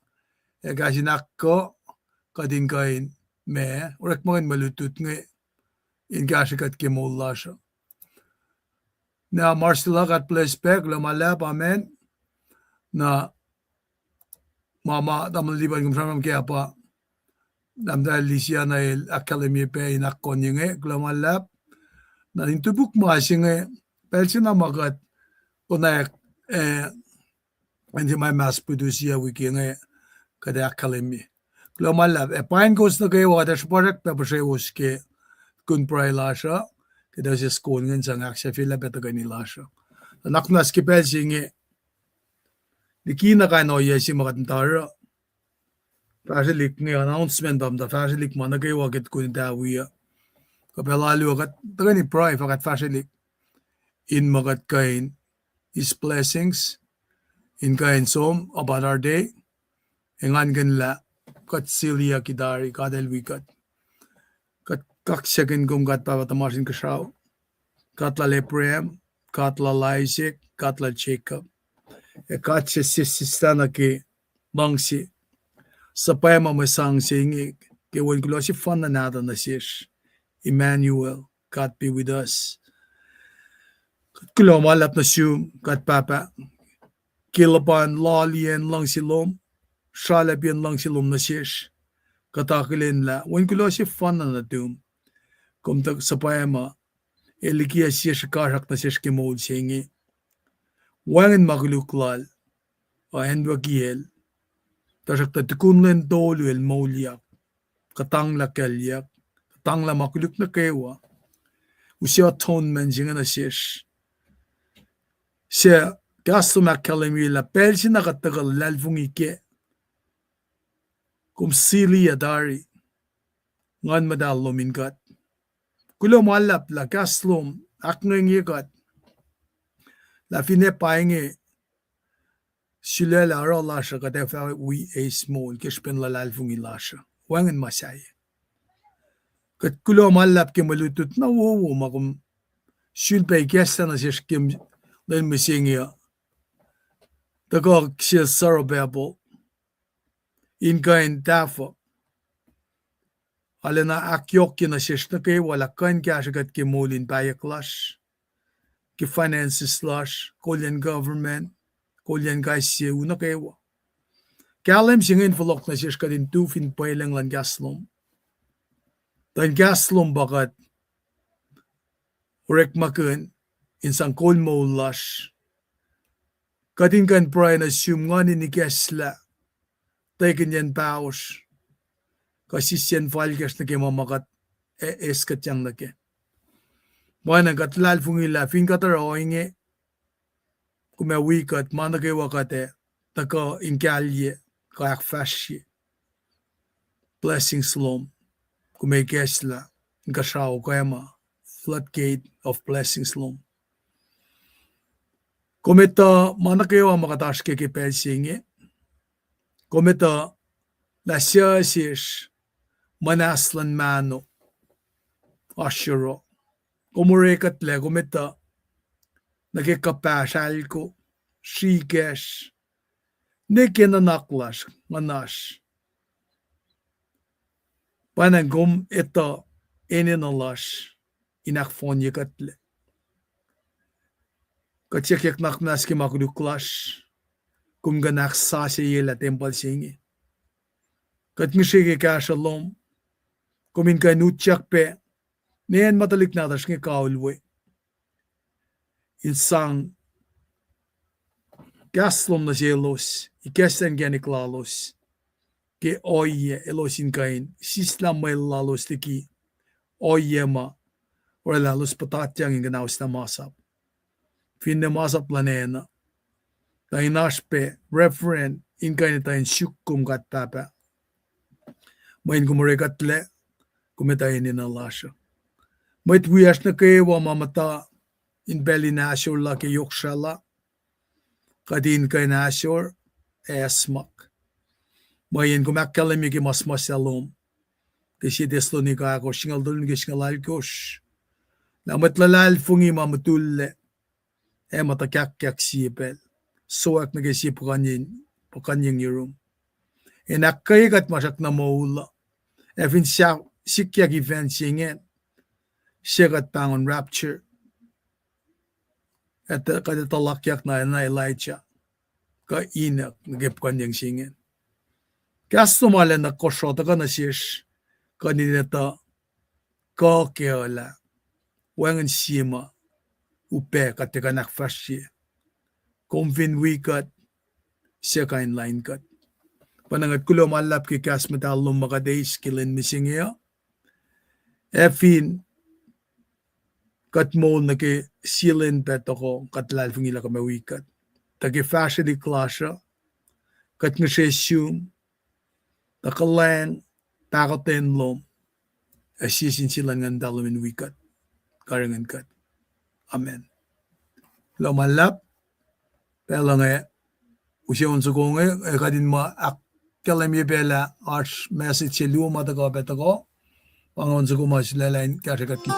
ac kahs in ahkkuh, kuht in kuh in ma orekmakihn mwe lutlut inge in kahsrwe kuht ke moul lasr uh. Na Marcella, God bless pac, kuloh ma luhlahp, amen. Na ma, ma Tamuhlwel Lipan kom sramsram ke ah pa, Tahmtahel Lisiana el ahkkahlwemye pac in ahkkonye inge, kuloh ma luhlahp. Na in topuk ma se inge, pacl se na ma kuht konwacack, eh, in se ma mass produce wik inge, kuht ahkkahlwemye. Kuloh ma luhlahp, ac pain kowos nuh kwewa, kuht ac sruhpuhsrak pac puhsrewos ke kuht pruhe lasr uh, kuht ac sisken ngacn sang ahksahfyelah pac tuhkweni lasr uh. Tuh na kunac ke pacl se inge, liki na kain ohiyac se ma kuht muhta oruh, fahsrwelihk inge announcement pa muhta, fahsrwelihk ma nuh kwewa kuht kuh in wi uh. Kuh pacl alu uh kuht tuhkweni pruhe fah kuht fahsrwelihk in ma kuht kuh in his blessings, in kuh in som about our day, engankihn lah kuht siliyucki tari, God el wi kuht. Kuht kaksakihn kom, God Pahpah tuhmasr Inkuhsrao, God lal Abraham, God lal Isaac, God lal Jacob. Ac God se sesseslah nuh ke luhngse, suhpwacma mwe sang se inge, ke Wen kuloh sefanna nahtuh nuh sesr, Emmanuel, God be with us. Kuht kuloh ma luhlahp nuh sum, God Pahpah, ke luhpan loaliyacn luhngse lom, sralapiyacn luhngse lom nuh sesr, kuht akihlen lah Wen kuloh sefanna nuhtum, kom tuh suhpwacma, ac liki sie srihkasrak nuh sesr ke moul se inge. Wacngihn ma koluk lal, ac acnwucki el, tuhsruhktuh tukun lwen tolu el moulyak, kuhtanglah kuclyuck, kuhtanglah ma koluk nuh kwewa, use atonement se inge nuh sesr. Suc kahs lom ahkkahlwemye lah pacl se na kuht tuhkuh luhlahlfongi kac, kom siliyuc tari Nguhn Muhtahl lom in kuht. Kuloh ma luhlahp lah kahs lom ahkngoyongi kuht lah finne pa inge sulaclah oruh lasr uh, kuht ac fah wi eis moul ke srihpen luhlahlfongi lasr uh. Wacngihn ma sahyac. Kuht kuloh ma luhlahp ke mwe lutlut na wowo ma kom sulpac ikacslah nuh sesr ke lwen mihsenge uh, tuhkuh sel Zerubbabel in kuh in tahfuh arulacna ahkyohkye nuh sesr nuh kwewa lah kuh in kahsrwe kuht ke moul in pahyuck lasr, ke finances lasr, kolyacn government, kolyacn kais sie u nuh kwewa. Kahlwem se inge in fohlohk nuh sesr kuht in tu fin pwelucng luhn kahs lom. Tuh in kahs lom pa kuht orekmakihn in sang kol moul lasr. Kuht in kuh in pruhe nuh sum Nguhn in ikacslah, tekihnyacn pahosr, kuh sisyen falkacsr nuh ke ma ma kuht e-, eis kuhtyang nuh kac. Pwacnwacng kuht luhlahlfongi lah fin kuht oruh ohinge, kom ac wi kuht ma nuh kwewa kuht ac tuhkuh in kahlye, kuh ahkfahsrye blessings lom. Kom ac ikacslah inkuhsrao kwewa, floodgate of blessings lom. Kom etuh ma nuh kwewa ma kuht oasr ke ke pacl se inge. Kom etuh lah suc sesr muhnahs luhn mahno oasr yohrohl. Kom orekuhtlac, kom etuh nuh ke kuhpahsr, alko, srikacsr, ne ke nuhnak lasr, nguhnasr. Pwacnwacng kom etuh enenuh lasr in ahkfohnye kuhtlac. Kuht siyuck nakmuhnahs ke ma koluk lasr, kom kuh in ahksasucyelah tempuhl se inge. Kuht ngihsre ke kahsruh lom, kom in kuh in utyak pac, ne acn ma tuhlihk nahtuhsr inge kaul we, in sang kahs lom nuh selos, ikacslah inkacnek lalos, ke ohiyac elos in kuh in sislah mwel lalos liki ohiyac ma oraclah elos puhtatyang in kuhnaoslah masap. Finne masap luhn acn uh, tuh in oasr pac reference in kuh in etuh in suk kom God Pahpah. Mweyen kom orekuhtlac, kom etuh enenuh lasr uh. Mwet wiyacsr nuh kwewa ma muhta in pacl in ahsor la ke yohk srah la, kuht in kuh in ahsor, ac acsmak. Mweyen kom ahkkahlwemye ke ma suhmuhslah lom ke sie Thessalonica ahkosr, singucul tolu nuh ke singucul alkosr, lah mwet luhlahlfongi ma mutullac ac ma tuhkahkyak sie pacl, sowack nuh ke sie puhkuhnyeng, puhkuhnyeng yurum. In ahkkweye kuht ma srackna moul uh, ac fin sa-, sikyak event se ingacn, se kuht pahngon rapture. Kuht etuh lakyak na, na Elijah kuh Enoch nuh ke puhkuhnyeng se ingacn. Kahs lom arulacna kosro tuhkuh nuh sesr, kuht in etuh kuh ke uh lah wacngihn sie ma upac kuht tiac kuh in ahkfahsrye. Kom fin wi kuht, suc kuh in lain kuht. Pwacnwacng kuht kuloh ma luhlahp ke kahs muhtahl lom ma kuht eis ke lwen mihsenge uh, ac fin Kuht moul nuh ke sie lwen pac tohkoh, kuht luhlahlfongi lah kom ac wi kuht. Tuh ke fahsrwelihk lasr uh, kuht ngihsre sum, tuh kuhlwacng, pahkotwen lom, ac sie sin sie luhn Nguhn Muhtahl lom in wi kuht, karihngihn kuht. Amen. Kuloh ma luhlahp, pacl uh inge, use on soko inge, ac kuht in muh ahkkahlwemye pac lah oasr message se luo ma tuhkuh pac tuhkuh, pa inge on soko ma sulaclah in kahsrwe kuht.